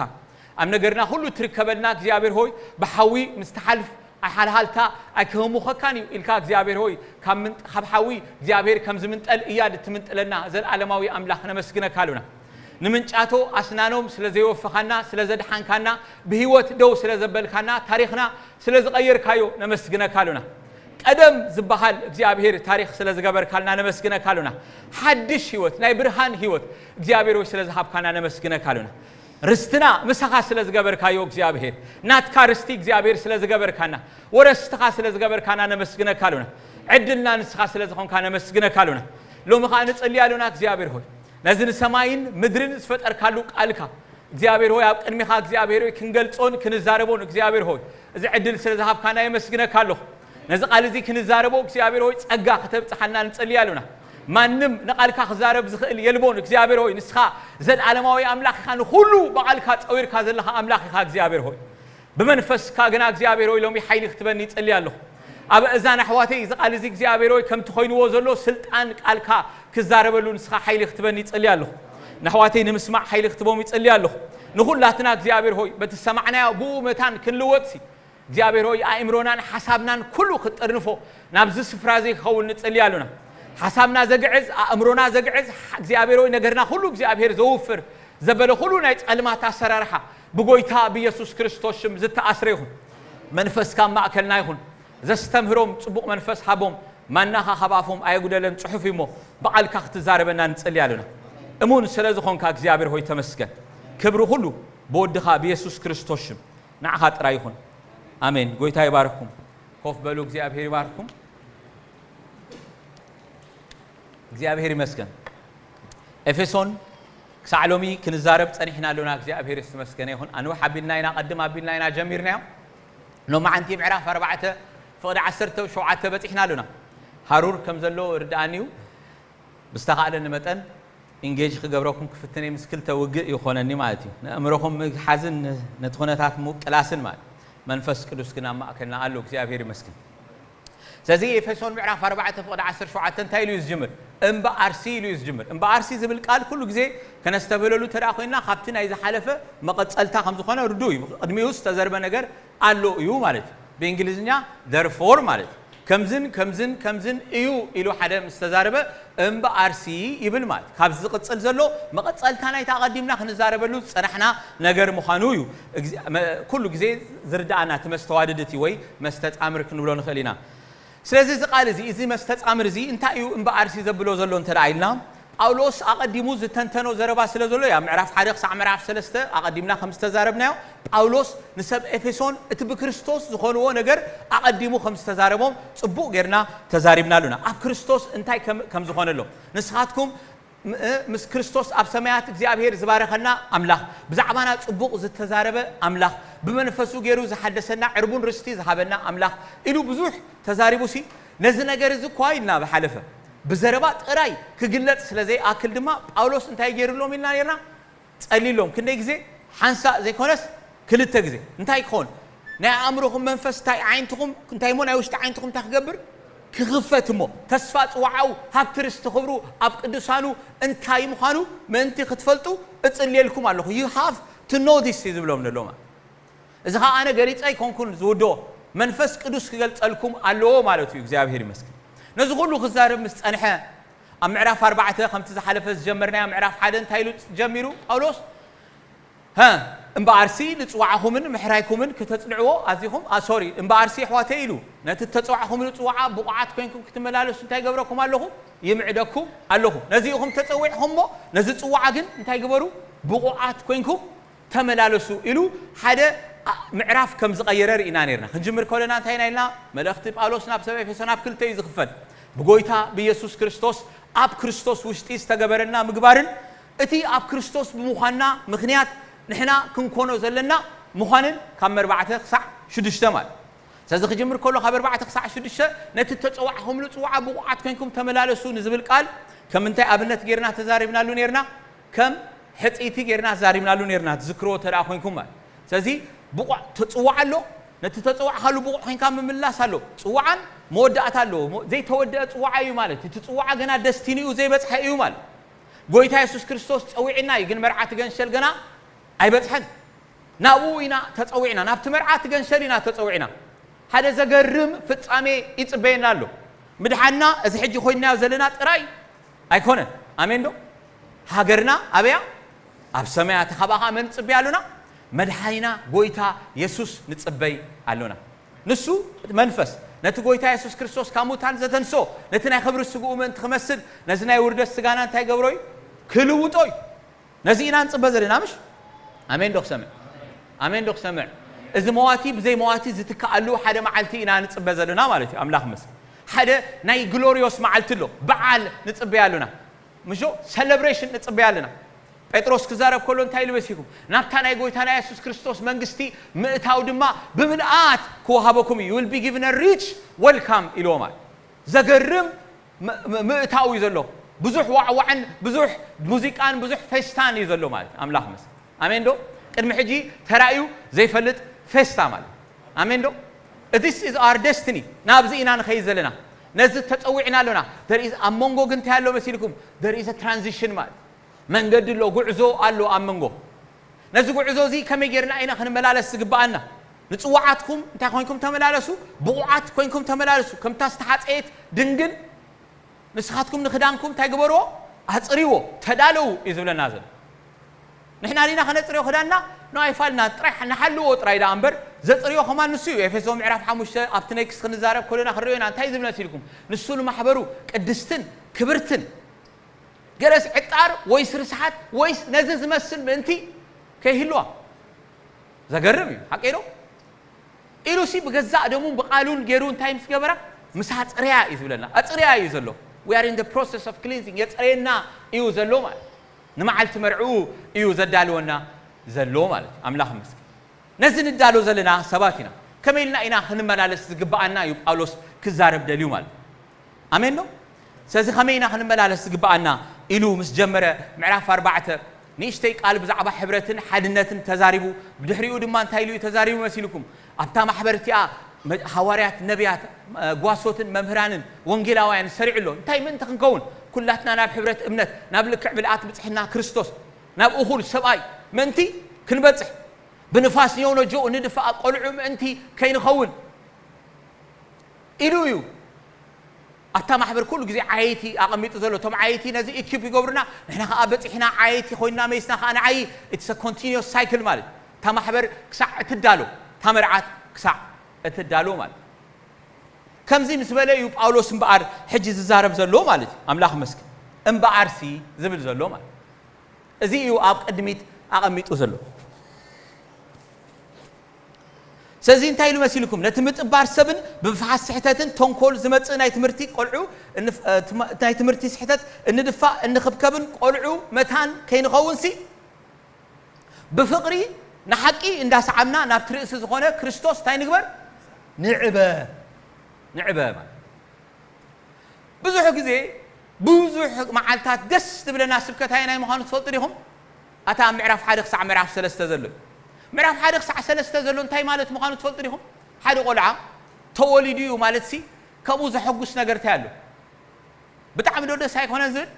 ኣብ ነገርና ኩሉ ትርከበልና እግዚኣብሔር ሆይ ብሓዊ ምስ ትሓልፍ ኣይሓልሃልታ ኣይክህሙኸካን እዩ ኢልካ እግዚኣብሔር ሆይ ካብ ምንጥ-፣ ካብ ሓዊ እግዚኣብሔር ከም ዝምንጠል እያድ እትምንጥለና ዘለኣለማዊ ኣምላኽ ነመስግነካ ኣሉና። ንምንጫቶ ኣስናኖም ስለ ዘይወፈኻና ስለ ዘድሓንካና ብህይወት ደው ስለ ዘበልካና ታሪኽና ስለ ዝቐየርካዮ ነመስግነካ ኣሉና። ቀደም ዝበሃል እግዚኣብሔር ታሪኽ ስለ ዝገበርካልና ነመስግነካ ኣሉና። ሓድሽ ህይወት ናይ ብርሃን ህይወት እግዚኣብሔር ሆይ ስለ ዝሃብካና ነመስግነካ ኣሉና። ርስትና ምሳኻ ስለ ዝገበርካዮ እግዚኣብሔር ናትካ ርስቲ እግዚኣብሔር ስለ ዝገበርካና ወረስትኻ ስለ ዝገበርካና ነመስግነካ ኣሉና። ዕድልና ንስኻ ስለ ዝኾንካ ነመስግነካ ኣሉና። ሎሚ ኸዓ ንጸሊ ኣሉና እግዚኣብሔር ሆይ ነዚ ንሰማይን ምድርን ዝፈጠርካሉ ቃልካ እግዚኣብሔር ሆይ ኣብ ቅድሚኻ እግዚኣብሔር ሆይ ክንገልጾን ክንዛረቦን እግዚኣብሔር ሆይ እዚ ዕድል ስለ ዝሃብካና የመስግነካ ኣለኹ። ነዚ ቃል እዚ ክንዛረቦ እግዚኣብሔር ሆይ ጸጋ ክተብጽሓልና ንጸሊ ኣሉና። ማንም ንቓልካ ክዛረብ ዝኽእል የልቦን እግዚኣብሔር ሆይ ንስኻ ዘለዓለማዊ ኣምላኽ ኢኻ። ንኹሉ ብቓልካ ጸዊርካ ዘለኻ ኣምላኽ ኢኻ እግዚኣብሔር ሆይ ብመንፈስካ ግና እግዚኣብሔር ሆይ ሎሚ ሓይሊ ክትበኒ ይጸሊ ኣለኹ። ኣብ እዛን ኣሕዋተይ እዚ ቃል እዚ እግዚኣብሔር ሆይ ከምቲ ኮይንዎ ዘሎ ስልጣን ቃልካ ክዛረበሉ ንስኻ ሓይሊ ክትበኒ ይጸሊ ኣለኹ። ንኣሕዋተይ ንምስማዕ ሓይሊ ክትቦም ይጸሊ ኣለኹ። ንኹላትና እግዚኣብሔር ሆይ በቲ ሰማዕናዮ ብኡ መታን ክንልወጥሲ እግዚኣብሔር ሆይ ኣእምሮናን ሓሳብናን ኩሉ ክትጥርንፎ ናብዚ ስፍራ እዚ ክኸውን ንጸሊ ኣሉና። ሓሳብና ዘግዕዝ ኣእምሮና ዘግዕዝ እግዚኣብሔር ሆይ ነገርና ኩሉ እግዚኣብሔር ዘውፍር ዘበለ ኩሉ ናይ ጸልማት ኣሰራርሓ ብጎይታ ብየሱስ ክርስቶስ ሽም ዝተኣስረ ይኹን። መንፈስካ ኣብ ማእከልና ይኹን። ዘስተምህሮም ጽቡቕ መንፈስ ሃቦም። ማናኻ ካብ ኣፎም ኣየጉደለን ጽሑፍ እዩሞ ብቓልካ ክትዛረበና ንጸሊ ኣሉና። እሙን ስለ ዝኾንካ እግዚኣብሔር ሆይ ተመስገን። ክብሪ ኩሉ ብወድኻ ብየሱስ ክርስቶስ ሽም ንዓኻ ጥራይ ይኹን። ኣሜን። ጎይታ ይባርኩም። ኮፍ በሉ። እግዚኣብሔር ይባርኩም። እግዚኣብሔር ይመስገን። ኤፌሶን ክሳዕ ሎሚ ክንዛረብ ጸኒሕና ኣሎና። እግዚኣብሔር ዝተመስገነ ይኹን። ኣንውሕ ኣቢልና ኢና፣ ቀድም ኣቢልና ኢና ጀሚርናዮ። ሎማዓንቲ ምዕራፍ ኣርባዕተ ፍቕዲ ዓሰርተ ሸውዓተ በጺሕና ኣሎና። ሃሩር ከም ዘሎ ርድኣኒ እዩ። ብዝተኻእለኒ መጠን ኢንጌጅ ክገብረኩም ክፍትን እየ። ምስ ክልተ ውግእ ይኾነኒ ማለት እዩ። ንእምሮኹም ምሓዝን ነቲ ኩነታት ምቅላስን ማለት መንፈስ ቅዱስ ግን ኣብ ማእከልና ኣሎ። እግዚኣብሔር ይመስገን። ስለዚ ኤፌሶን ምዕራፍ ኣርባዕተ ፍቕዲ ዓሰርተ ሸውዓተ እንታይ ኢሉ እዩ ዝጅምር? እምበኣርሲ ኢሉ እዩ ዝጅምር። እምበኣርሲ ዝብል ቃል ኩሉ ግዜ ከነስተብህለሉ እንተ ደኣ ኮይንና ካብቲ ናይ ዝሓለፈ መቐጸልታ ከም ዝኾነ ርዱእ እዩ። ቅድሚኡ ዝተዘርበ ነገር ኣሎ እዩ ማለት እዩ። ብእንግሊዝኛ therefore ማለት እዩ። ከምዝን ከምዝን ከምዝን እዩ ኢሉ ሓደ ምስ ተዛረበ እምበኣርሲ ይብል ማለት ካብዚ ዝቕጽል ዘሎ መቐጸልታ ናይቲ ኣቐዲምና ክንዛረበሉ ዝጸናሕና ነገር ምዃኑ እዩ። ኩሉ ግዜ ዝርድኣና እቲ መስተዋድድ እቲ ወይ መስተጻምር ክንብሎ ንኽእል ኢና። ስለዚ እዚ ቃል እዚ እዚ መስተጻምር እዚ እንታይ እዩ እምበኣርሲ ዘብሎ ዘሎ እንተ ደኣ ኢልና ጳውሎስ ኣቐዲሙ ዝተንተኖ ዘረባ ስለ ዘሎ እያ። ምዕራፍ ሓደ ክሳዕ ምዕራፍ ሰለስተ ኣቐዲምና ከም ዝተዛረብናዮ ጳውሎስ ንሰብ ኤፌሶን እቲ ብክርስቶስ ዝኾንዎ ነገር ኣቐዲሙ ከም ዝተዛረቦም ጽቡቕ ጌርና ተዛሪብና ኣሉና። ኣብ ክርስቶስ እንታይ ከም ዝኾነሎም ንስኻትኩም ም-፣ እ፣ ምስ ክርስቶስ ኣብ ሰማያት እግዚኣብሔር ዝባረኸና ኣምላኽ፣ ብዛዕባና ጽቡቕ ዝተዛረበ ኣምላኽ፣ ብመንፈሱ ገይሩ ዝሓደሰና ዕርቡን ርስቲ ዝሃበና ኣምላኽ ኢሉ ብዙሕ ተዛሪቡሲ፣ ነዚ ነገር እዚ እኳ ኢልና ብሓለፈ ብዘረባ ጥራይ ክግለጽ ስለ ዘይኣክል ድማ ጳውሎስ እንታይ ገይሩሎም ኢልና ነርና? ጸሊሎም። ክንደይ ግዜ? ሓንሳእ ዘይኮነስ ክልተ ግዜ። እንታይ ክኸውን? ናይ ኣእምሮኹም መንፈስ፣ እንታይ ዓይንትኹም፣ እንታይ እሞ ናይ ውሽጢ ዓይንትኹም እንታይ ክገብር? ክኽፈት እሞ ተስፋ ጽዋዓው ሃብቲ ርስቲ ክብሩ ኣብ ቅዱሳኑ እንታይ ምዃኑ ምእንቲ ክትፈልጡ እጽልየልኩም ኣለኹ። You have to know this እዩ ዝብሎም ዘሎ ማለት። እዚ ኸዓ ኣነ ገሊጸ ኣይኮንኩን ዝውዶ፣ መንፈስ ቅዱስ ክገልጸልኩም ኣለዎ ማለት እዩ። እግዚኣብሔር ይመስገን። ነዚ ኩሉ ክዛረብ ምስ ጸንሐ፣ ኣብ ምዕራፍ ኣርባዕተ ከምቲ ዝሓለፈ ዝጀመርናዮ ምዕራፍ ሓደ እንታይ ኢሉ ጀሚሩ ጳውሎስ? "ሀ፣ እምበኣርሲ ንጽዋዕኹምን ምሕራይኩምን ክተጽንዕዎ ኣዚኹም"፣ አ፣ ሶሪ፣ "እምበኣርሲ ኣሕዋተይ" ኢሉ፣ "ነቲ እተጸዋዕኹምሉ ጽዋዓ ብቑዓት ኮይንኩም ክትመላለሱ እንታይ ገብረኩም ኣለኹ? ይምዕደኩም ኣለኹ። ነዚ ኢኹም ተጸዊዕኹም እሞ፣ ነዚ ጽዋዓ ግን እንታይ ግበሩ? ብቑዓት ኮይንኩም ተመላለሱ" ኢሉ ሓደ፣ አ፣ ምዕራፍ ከም ዝቐየረ ርኢና ነርና። ክንጅምር ከለና እንታይ ኢና ኢልና? መልእኽቲ ጳውሎስ ናብ ሰብ ኤፌሶን ኣብ ክልተ እዩ ዝኽፈል። ብጎይታ ብኢየሱስ ክርስቶስ፣ ኣብ ክርስቶስ ውሽጢ ዝተገበረና ምግባርን እቲ ኣብ ክርስቶስ ብምዃንና ምኽንያት ንሕና ክንኮኖ ዘለና ምዃንን ካብ መርባዕተ ክሳዕ ሽዱሽተ ማለት። ስለዚ ክጅምር ከሎ ካብ ኣርባዕተ ክሳዕ ሽዱሽተ ነቲ እተጸዋዕኹምሉ ጽዋዓ ብቑዓት ኮይንኩም ተመላለሱ ንዝብል ቃል ከም እንታይ ኣብነት ጌርና ተዛሪብናሉ ኔርና? ከም ሕጽይቲ ጌርና ተዛሪብናሉ ኔርና፣ ትዝክርዎ እንተ ደኣ ኮይንኩም ማለት። ስለዚ ብቑዕ ተጽዋዕ ኣሎ፣ ነቲ ተጸዋዕካሉ ብቑዕ ኮይንካ ምምላስ ኣሎ። ጽዋዓን መወዳእታ ኣለዎ። ሞ-፣ ዘይተወደአ ጽዋዓ እዩ ማለት፣ እቲ ጽዋዓ ገና ደስቲኒኡ ዘይበጽሐ እዩ ማለት። ጎይታ የሱስ ክርስቶስ ጸዊዕና እዩ፣ ግን መርዓ ትገንሸል ገና ኣይበጽሐን። ናብኡ ኢና ተጸዊዕና፣ ናብቲ መርዓ ትገንሸል ኢና ተጸዊዕና። ሓደ ዘገርም ፍጻሜ ይጽበየና ኣሎ። ምድሓንና እዚ ሕጂ ኮይንናዮ ዘለና ጥራይ ኣይኮነን። ኣሜን ዶ? ሃገርና ኣበያ? ኣብ ሰማያ። ተኻባኻ መን ንጽበይ ኣሎና? መድሓኒና ጎይታ የሱስ ንጽበይ ኣሎና። ንሱ መንፈስ፣ ነቲ ጎይታ የሱስ ክርስቶስ ካብ ሙታን ዘተንስኦ፣ ነቲ ናይ ክብሪ ስግኡ ምእንቲ ክመስል፣ ነዚ ናይ ውርደት ስጋና እንታይ ገብሮ እዩ? ክልውጦ እዩ። ነዚ ኢና ንጽበ ዘለና፣ ምሽ? ኣሜን ዶ ክሰምዕ? ኣሜን ዶ ክሰምዕ? እዚ መዋቲ ብዘይ መዋቲ ዝትክኣሉ ሓደ መዓልቲ ኢና ንጽበ ዘለና ማለት እዩ። ኣምላኽ ይመስገን። ሓደ ናይ ግሎሪዮስ መዓልቲ ኣሎ። በዓል ንጽበ ኣሎና። ምሾ? ሰለብሬሽን ንጽበ ኣለና። ጴጥሮስ ክዛረብ ከሎ እንታይ ኢሉ መሲልኩም? "ናብታ ናይ ጎይታና የሱስ ክርስቶስ መንግስቲ ምእታው ድማ ብምልኣት ክወሃበኩም እዩ። You will be given a rich welcome" ኢልዎ ማለት። ዘገርም ም-፣ ም-፣ ምእታው እዩ ዘሎ። ብዙሕ ዋዕዋዕን ብዙሕ ሙዚቃን ብዙሕ ፌስታን እዩ ዘሎ ማለት እዩ። ኣምላኽ ይመስገን። ኣሜን ዶ? ቅድሚ ሕጂ ተራእዩ ዘይፈልጥ ፌስታ ማለት። ኣሜን ዶ? This is our destiny። ናብዚ ኢና ንኸይድ ዘለና። ነዚ ተጸዊዕና ኣሎና። There is፣ ኣብ መንጎ ግን እንታይ ኣሎ መሲልኩም? There is a transition ማለት። መንገዲ ኣሎ፣ ጉዕዞ ኣሎ ኣብ መንጎ። ነዚ ጉዕዞ እዚ ከመይ ጌርና ኢና ክንመላለስ ዝግብኣና? ንጽዋዓትኩም እንታይ ኮይንኩም ተመላለሱ፣ ብቑዓት ኮይንኩም ተመላለሱ። ከምታ ዝተሓጸየት ድንግል ንስኻትኩም ንኽዳንኩም እንታይ ግበርዎ? ኣጽርይዎ፣ ተዳለዉ እዩ ዝብለና ዘሎ። ንሕና ዲና ከነጽርዮ ክዳንና? ኖ፣ ኣይፋልና፣ ጥራይ ንሓልዎ ጥራይ ደኣ እምበር፣ ዘጽርዮ ከማን ንሱ እዩ። ኤፌሶ ምዕራፍ ሓሙሽተ ኣብቲ ኔክስት ክንዛረብ ከለና ክንሪኦ ኢና። እንታይ ዝብል መሲልኩም? ንሱ ንማሕበሩ ቅድስትን ክብርትን፣ ገለስ ዕጣር ወይስ ርስሓት ወይስ ነዚ ዝመስል ምእንቲ ከይህልዋ። ዘገርም እዩ፣ ሓቀይ ዶ? ኢሉሲ ብገዛእ ደሙን ብቓሉን ገይሩ እንታይ ምስ ገበራ? ምስ ኣጽረያ እዩ ዝብለና። ኣጽረያ እዩ ዘሎ። We are in the process of cleansing። የጽረየና እዩ ዘሎ ማለት። ንመዓልቲ መርዕኡ እዩ ዘዳልወና ዘሎ ማለት። ኣምላኽ ይመስገን። ነዚ ንዳሎ ዘለና ሰባት ኢና። ከመይ ኢልና ኢና ክንመላለስ ዝግብኣና እዩ ጳውሎስ ክዛረብ ደልዩ ማለት። ኣሜን ዶ? ስለዚ ከመይ ኢና ክንመላለስ ዝግብኣና ኢሉ ምስ ጀመረ ምዕራፍ ኣርባዕተ ንእሽተይ ቃል ብዛዕባ ሕብረትን ሓድነትን ተዛሪቡ። ብድሕሪኡ ድማ እንታይ ኢሉ እዩ ተዛሪቡ መሲልኩም? ኣብታ ማሕበር እቲኣ መ-፣ ሃዋርያት፣ ነቢያት፣ እ፣ ጓሶትን መምህራንን ወንጌላውያን ሰሪዑ ኣሎ። እንታይ ምእንቲ ክንከውን? ኩላትና ናብ ሕብረት እምነት፣ ናብ ልክዕ ምልኣት ብጽሕና ክርስቶስ፣ ናብ እኹል ሰብኣይ ምእንቲ ክንበጽሕ፣ ብንፋስ ኒዮኖጆ ንድፋእ ቆልዑ ምእንቲ ከይንኸውን ኢሉ እዩ። ኣብታ ማሕበር ኩሉ ግዜ ዓየይቲ ኣቐሚጡ ዘሎ። እቶም ዓየይቲ ነዚ ኢኪፕ ይገብሩና፣ ንሕና ከኣ በጺሕና ዓየይቲ ኮይንና መይስና ከኣ ንዓዪ። It's a continuous cycle ማለት። እታ ማሕበር ክሳዕ እትዳሎ፣ እታ መርዓት ክሳዕ እትዳሎ ማለት። ከምዚ ምስ በለ እዩ ጳውሎስ እምበኣር ሕጂ ዝዛረብ ዘሎ ማለት እዩ። ኣምላኽ ይመስገን። እምበኣርሲ ዝብል ዘሎ ማለት። እዚ እዩ ኣብ ቅድሚት ኣቐሚጡ ዘሎ። እዚ እንታይ ኢሉ መሲልኩም? ነቲ ምጥባር ሰብን ብምፍሓስ ስሕተትን ተንኮል ዝመጽእ ናይ ትምህርቲ ቆልዑ እንፍ-፣ እ፣ ትማ-፣ ናይ ትምህርቲ ስሕተት እንድፋእ እንኽብከብን ቆልዑ መታን ከይንኸውንሲ ብፍቕሪ ንሓቂ እንዳሰዓምና ናብቲ ርእሲ ዝኾነ ክርስቶስ እንታይ ንግበር? ንዕበ። ንዕበ ማለት ብዙሕ ግዜ ብዙሕ መዓልታት ደስ ትብለና ስብከት ኣየናይ ምዃኑ ትፈልጡ ዲኹም? ኣታ ኣብ ምዕራፍ ሓደ ክሳዕ ምዕራፍ ሰለስተ ዘሎ እዩ። ምዕራፍ ሓደ ክሳዕ ሰለስተ ዘሎ እንታይ ማለት ምዃኑ ትፈልጡ ዲኹም? ሓደ ቆልዓ ተወሊዱ እዩ ማለት ሲ፣ ከምኡ ዘሐጉስ ነገር እንታይ ኣሎ? ብጣዕሚ ዶ ደስ ኣይኮነን ዝብል?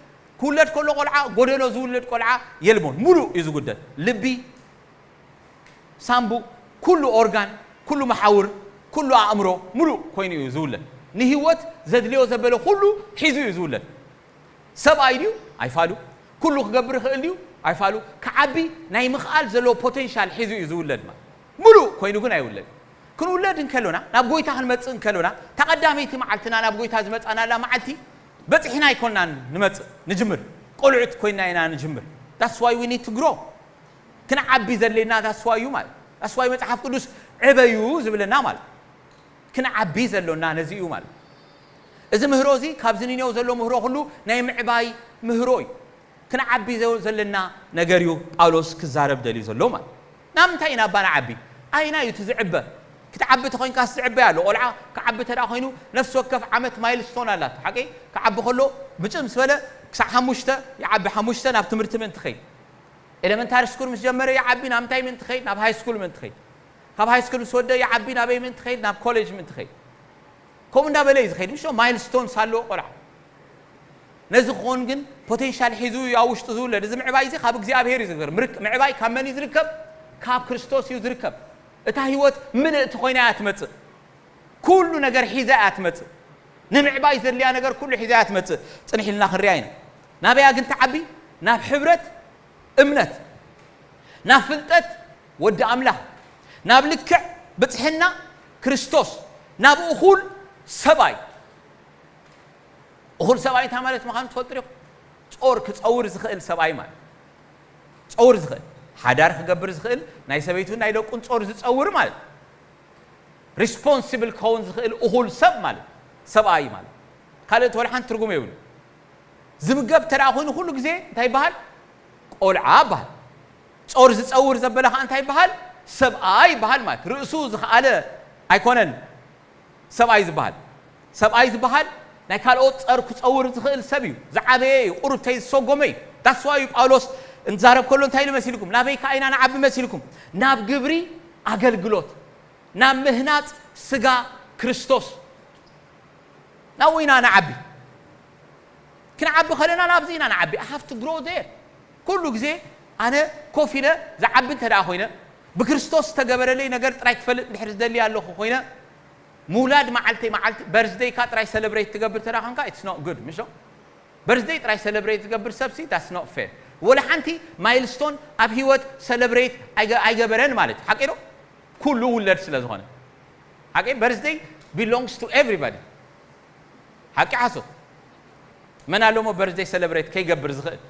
ክውለድ ከሎ ቆልዓ፣ ጎደሎ ዝውለድ ቆልዓ የልቦን፣ ሙሉእ እዩ ዝጉደል። ልቢ፣ ሳምቡእ፣ ኩሉ ኦርጋን፣ ኩሉ መሓውር፣ ኩሉ ኣእምሮ ሙሉእ ኮይኑ እዩ ዝውለድ። ንህይወት ዘድልዮ ዘበለ ኩሉ ሒዙ እዩ ዝውለድ። ሰብኣይ ድዩ? ኣይፋሉ። ኩሉ ክገብር ይኽእል ድዩ? ኣይፋሉ። ክዓቢ ናይ ምኽኣል ዘለዎ ፖቴንሻል ሒዙ እዩ ዝውለድ። ማለት ሙሉእ ኮይኑ ግን ኣይውለድ። ክንውለድ እንከሎና፣ ናብ ጎይታ ክንመጽእ እንከሎና፣ እታ ቀዳመይቲ መዓልትና ናብ ጎይታ ዝመጻናላ መዓልቲ በጺሕና ኣይኮንናን ንመጽእ፣ ንጅምር። ቆልዑት ኮይና ኢና ንጅምር። That's why we need to grow። ክንዓቢ ዘድልየና that's why እዩ ማለት። That's why መጽሓፍ ቅዱስ ዕበዩ ዝብለና ማለት። ክንዓቢ ዘሎና ነዚ እዩ ማለት። እዚ ምህሮ እዚ ካብዚ ንኔው ዘሎ ምህሮ ኩሉ ናይ ምዕባይ ምህሮ እዩ። ክንዓቢ ዘ-፣ ዘለና ነገር እዩ ጳውሎስ ክዛረብ ደልዩ ዘሎ ማለት። ናብ ምንታይ ኢና እባ ንዓቢ? ኣየናይ እዩ እቲ ዝዕበ? ክትዓቢ ተኾይንካስ ዝዕበ ኣሎ። ቆልዓ ክዓቢ እንተ ደኣ ኮይኑ ነፍሲ ወከፍ ዓመት ማይልስቶን ኣላቶ። ሓቂ ክዓቢ ከሎ ብጭም ምስ በለ ክሳዕ ሓሙሽተ ይዓቢ፣ ሓሙሽተ ናብ ትምህርቲ ምእንቲ ኸይድ። ኤለመንታሪ ስኩል ምስ ጀመረ ይዓቢ ናብ ምንታይ ምእንቲ ኸይድ? ናብ ሃይ ስኩል ምእንቲ ኸይድ። ካብ ሃይ ስኩል ምስ ወደ ይዓቢ ናበይ ምእንቲ ኸይድ? ናብ ኮሌጅ ምእንቲ ኸይድ። ከምኡ እንዳበለ እዩ ዝኸይድ። ምሽ ማይልስቶንስ ኣለዎ ቆልዓ። ነዚ ክኾን ግን ፖቴንሻል ሒዙ እዩ ኣብ ውሽጡ ዝውለድ። እዚ ምዕባይ እዚ ካብ እግዚኣብሔር እዩ ዝግበር። ምርክ-፣ ምዕባይ ካብ መን እዩ ዝርከብ? ካብ ክርስቶስ እዩ ዝርከብ። እታ ህይወት ምልእቲ ኮይና እያ ትመጽእ። ኩሉ ነገር ሒዛ እያ ትመጽእ። ንምዕባይ ዘድልያ ነገር ኩሉ ሒዛ እያ ትመጽእ። ጽንሕ ኢልና ክንሪኣ ኢና። ናበያ ግን ትዓቢ? ናብ ሕብረት እምነት፣ ናብ ፍልጠት ወዲ ኣምላኽ፣ ናብ ልክዕ ብጽሕና ክርስቶስ፣ ናብ እኹል ሰብኣይ። እኹል ሰብኣይ እንታይ ማለት ምዃኑ ትፈልጡ ዲኹም? ጾር ክጸውር ዝኽእል ሰብኣይ ማለት። ጸውር ዝኽእል፣ ሓዳር ክገብር ዝኽእል፣ ናይ ሰበይቱን ናይ ደቁን ጾር ዝጸውር ማለት። ሪስፖንሲብል ክኸውን ዝኽእል እኹል ሰብ ማለት፣ ሰብኣይ ማለት። ካልእ እቲ ወላ ሓንቲ ትርጉም የብሉ። ዝምገብ እንተ ደኣ ኮይኑ ኩሉ ግዜ እንታይ ይበሃል? ቆልዓ ይበሃል። ጾር ዝጸውር ዘበለ ኸዓ እንታይ ይበሃል? ሰብኣይ ይበሃል ማለት። ርእሱ ዝኸኣለ ኣይኮነን ሰብኣይ ዝበሃል። ሰብኣይ ዝበሃል ናይ ካልኦት ጸር ክጸውር ዝኽእል ሰብ እዩ። ዝዓበየ እዩ፣ ቁሩብ ተይዝሰጎመ እዩ። That's why እዩ ጳውሎስ እንዛረብ ከሎ እንታይ ኢሉ መሲልኩም? ናበይ ከኣ ኢና ንዓቢ መሲልኩም? ናብ ግብሪ ኣገልግሎት፣ ናብ ምህናጽ ስጋ ክርስቶስ። ናብኡ ኢና ንዓቢ። ክንዓቢ ከለና ናብዚ ኢና ንዓቢ። I have to grow there። ኩሉ ግዜ ኣነ ኮፍ ኢለ ዝዓቢ እንተ ደኣ ኮይነ፣ ብክርስቶስ ዝተገበረለይ ነገር ጥራይ ክፈልጥ እንድሕር ዝደሊ ኣለኹ ኮይነ፣ ምውላድ መዓልተይ መዓልቲ፣ በርዝደይካ ጥራይ ሰለብሬት ትገብር እንተ ደኣ ኮንካ፣ it's not good፣ ምሽ ዶ? በርዝደይ ጥራይ ሰለብሬት ዝገብር ሰብሲ፣ that's not fair። ወላ ሓንቲ ማይልስቶን ኣብ ህይወት ሰለብሬት ኣይገ-፣ ኣይገበረን ማለት እዩ። ሓቂ ዶ? ኩሉ ውለድ ስለ ዝኾነ። ሓቂ፣ በርዝደይ belongs to everybody። ሓቂ ሓሶት? መን ኣሎ እሞ በርዝደይ ሰለብሬት ከይገብር ዝኽእል?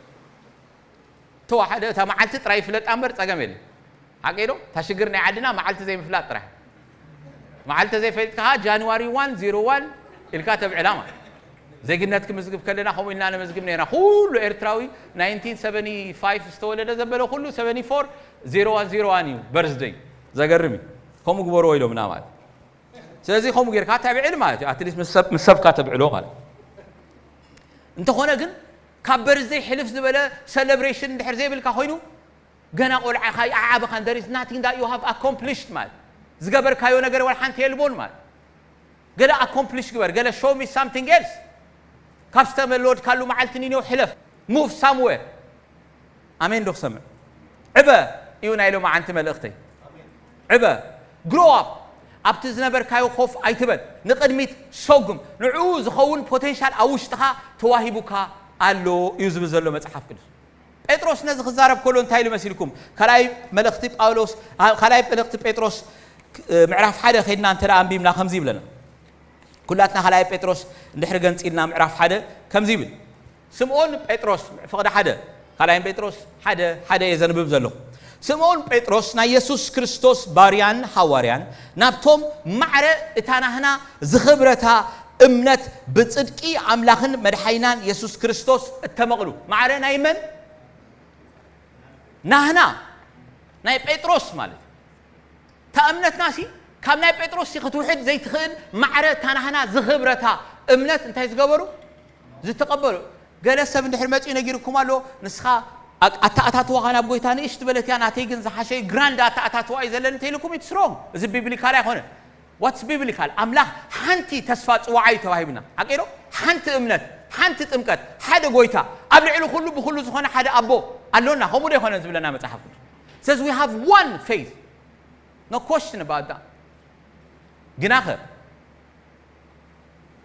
ተዋሓደ፣ እታ መዓልቲ ጥራይ ይፍለጣ እምበር ጸገም የለን። ሓቂ ዶ? እታ ሽግር ናይ ዓድና መዓልቲ ዘይምፍላጥ ጥራይ። መዓልቲ ዘይፈሊጥካ ኸዓ ጃንዋሪ ዋን ዜሮ ዋን ኢልካ ተብዕላ ማለት። ዜግነት ክምዝግብ ከለና ከምኡ ኢልና ነመዝግብ ነርና። ኩሉ ኤርትራዊ ናይንቲን ሰቨንቲ ፋይቭ ዝተወለደ ዘበለ ኩሉ ሰቨንቲ ፎር ዜሮ ዋን ዜሮ ዋን እዩ በርዝደይ። ዘገርም እዩ። ከምኡ ግበርዎ ኢሎምና ማለት። ስለዚ ከምኡ ጌርካ ተብዕል ማለት እዩ። ኣትሊስት ምስ ሰብ፣ ምስ ሰብካ ተብዕሎ ማለት። እንተኾነ ግን ካብ በርዝደይ ሕልፍ ዝበለ ሰለብሬሽን እንድሕር ዘይብልካ ኮይኑ፣ ገና ቆልዓ ኢኻ፣ ኣይዓበኻን፣ there is nothing that you have accomplished ማለት። ዝገበርካዮ ነገር ወላ ሓንቲ የልቦን ማለት። ገለ ኣኮምፕሊሽ ግበር፣ ገለ show me something else። ካብ ዝተመለወድካሉ መዓልቲ ኒኖ ሕለፍ፣ move somewhere። ኣሜን ዶ ክሰምዕ? ዕበ እዩ ናይ ሎማዓንቲ መልእኽተይ። ዕበ፣ grow up። ኣብቲ ዝነበርካዮ ኮፍ ኣይትበል፣ ንቕድሚት ሰጉም። ንዕኡ ዝኸውን ፖቴንሻል ኣብ ውሽጥኻ ተዋሂቡካ ኣሎ እዩ ዝብል ዘሎ መጽሓፍ ቅዱስ። ጴጥሮስ ነዚ ክዛረብ ከሎ እንታይ ኢሉ መሲልኩም? ካልኣይ መልእኽቲ ጳውሎስ፣ ኣ-፣ ካልኣይ መልእኽቲ ጴጥሮስ፣ እ፣ ምዕራፍ ሓደ ኸይድና እንተ ደኣ ኣንቢብና ከምዚ ይብለና። ኩላትና ካልኣይ ጴጥሮስ እንድሕር ገንጺልና ምዕራፍ ሓደ ከምዚ ይብል። ስምዖን ጴጥሮስ፣ ፍቕዲ ሓደ፣ ካልኣይ ጴጥሮስ ሓደ፣ ሓደ እየ ዘንብብ ዘለኹ። ስምኦን ጴጥሮስ ናይ የሱስ ክርስቶስ ባርያን ሃዋርያን ናብቶም ማዕረ እታ ናህና ዝኽብረታ እምነት ብጽድቂ ኣምላኽን መድሓኒናን የሱስ ክርስቶስ እተመቕሉ። ማዕረ ናይ መን? ናህና፣ ናይ ጴጥሮስ ማለት እዩ። እታ እምነትና ሲ ካብ ናይ ጴጥሮስ ሲ ክትውሕድ ዘይትኽእል ማዕረ እታ ናህና ዝኽብረታ እምነት እንታይ ዝገበሩ? ዝተቐበሉ። ገለ ሰብ እንድሕር መጺኡ ነጊርኩም ኣሎ፣ ንስኻ ኣተኣታትዋኻ ናብ ጎይታ ንእሽት በለት እያ፣ ናተይ ግን ዝሓሸ ግራንድ ኣተኣታትዋ እዩ ዘለኒ እንተኢልኩም፣ it's wrong። እዚ ቢብሊካል ኣይኮነን። What's biblical? ኣምላኽ ሓንቲ ተስፋ ጽዋዓይ ተዋሂብና። ሓቂ ዶ? ሓንቲ እምነት፣ ሓንቲ ጥምቀት፣ ሓደ ጎይታ፣ ኣብ ልዕሊ ኩሉ ብኩሉ ዝኾነ ሓደ ኣቦ ኣሎና። ከምኡ ዶ ኣይኮነን ዝብለና መጽሓፍ ቅዱስ? Says we have one faith. No question about that. ግናኸ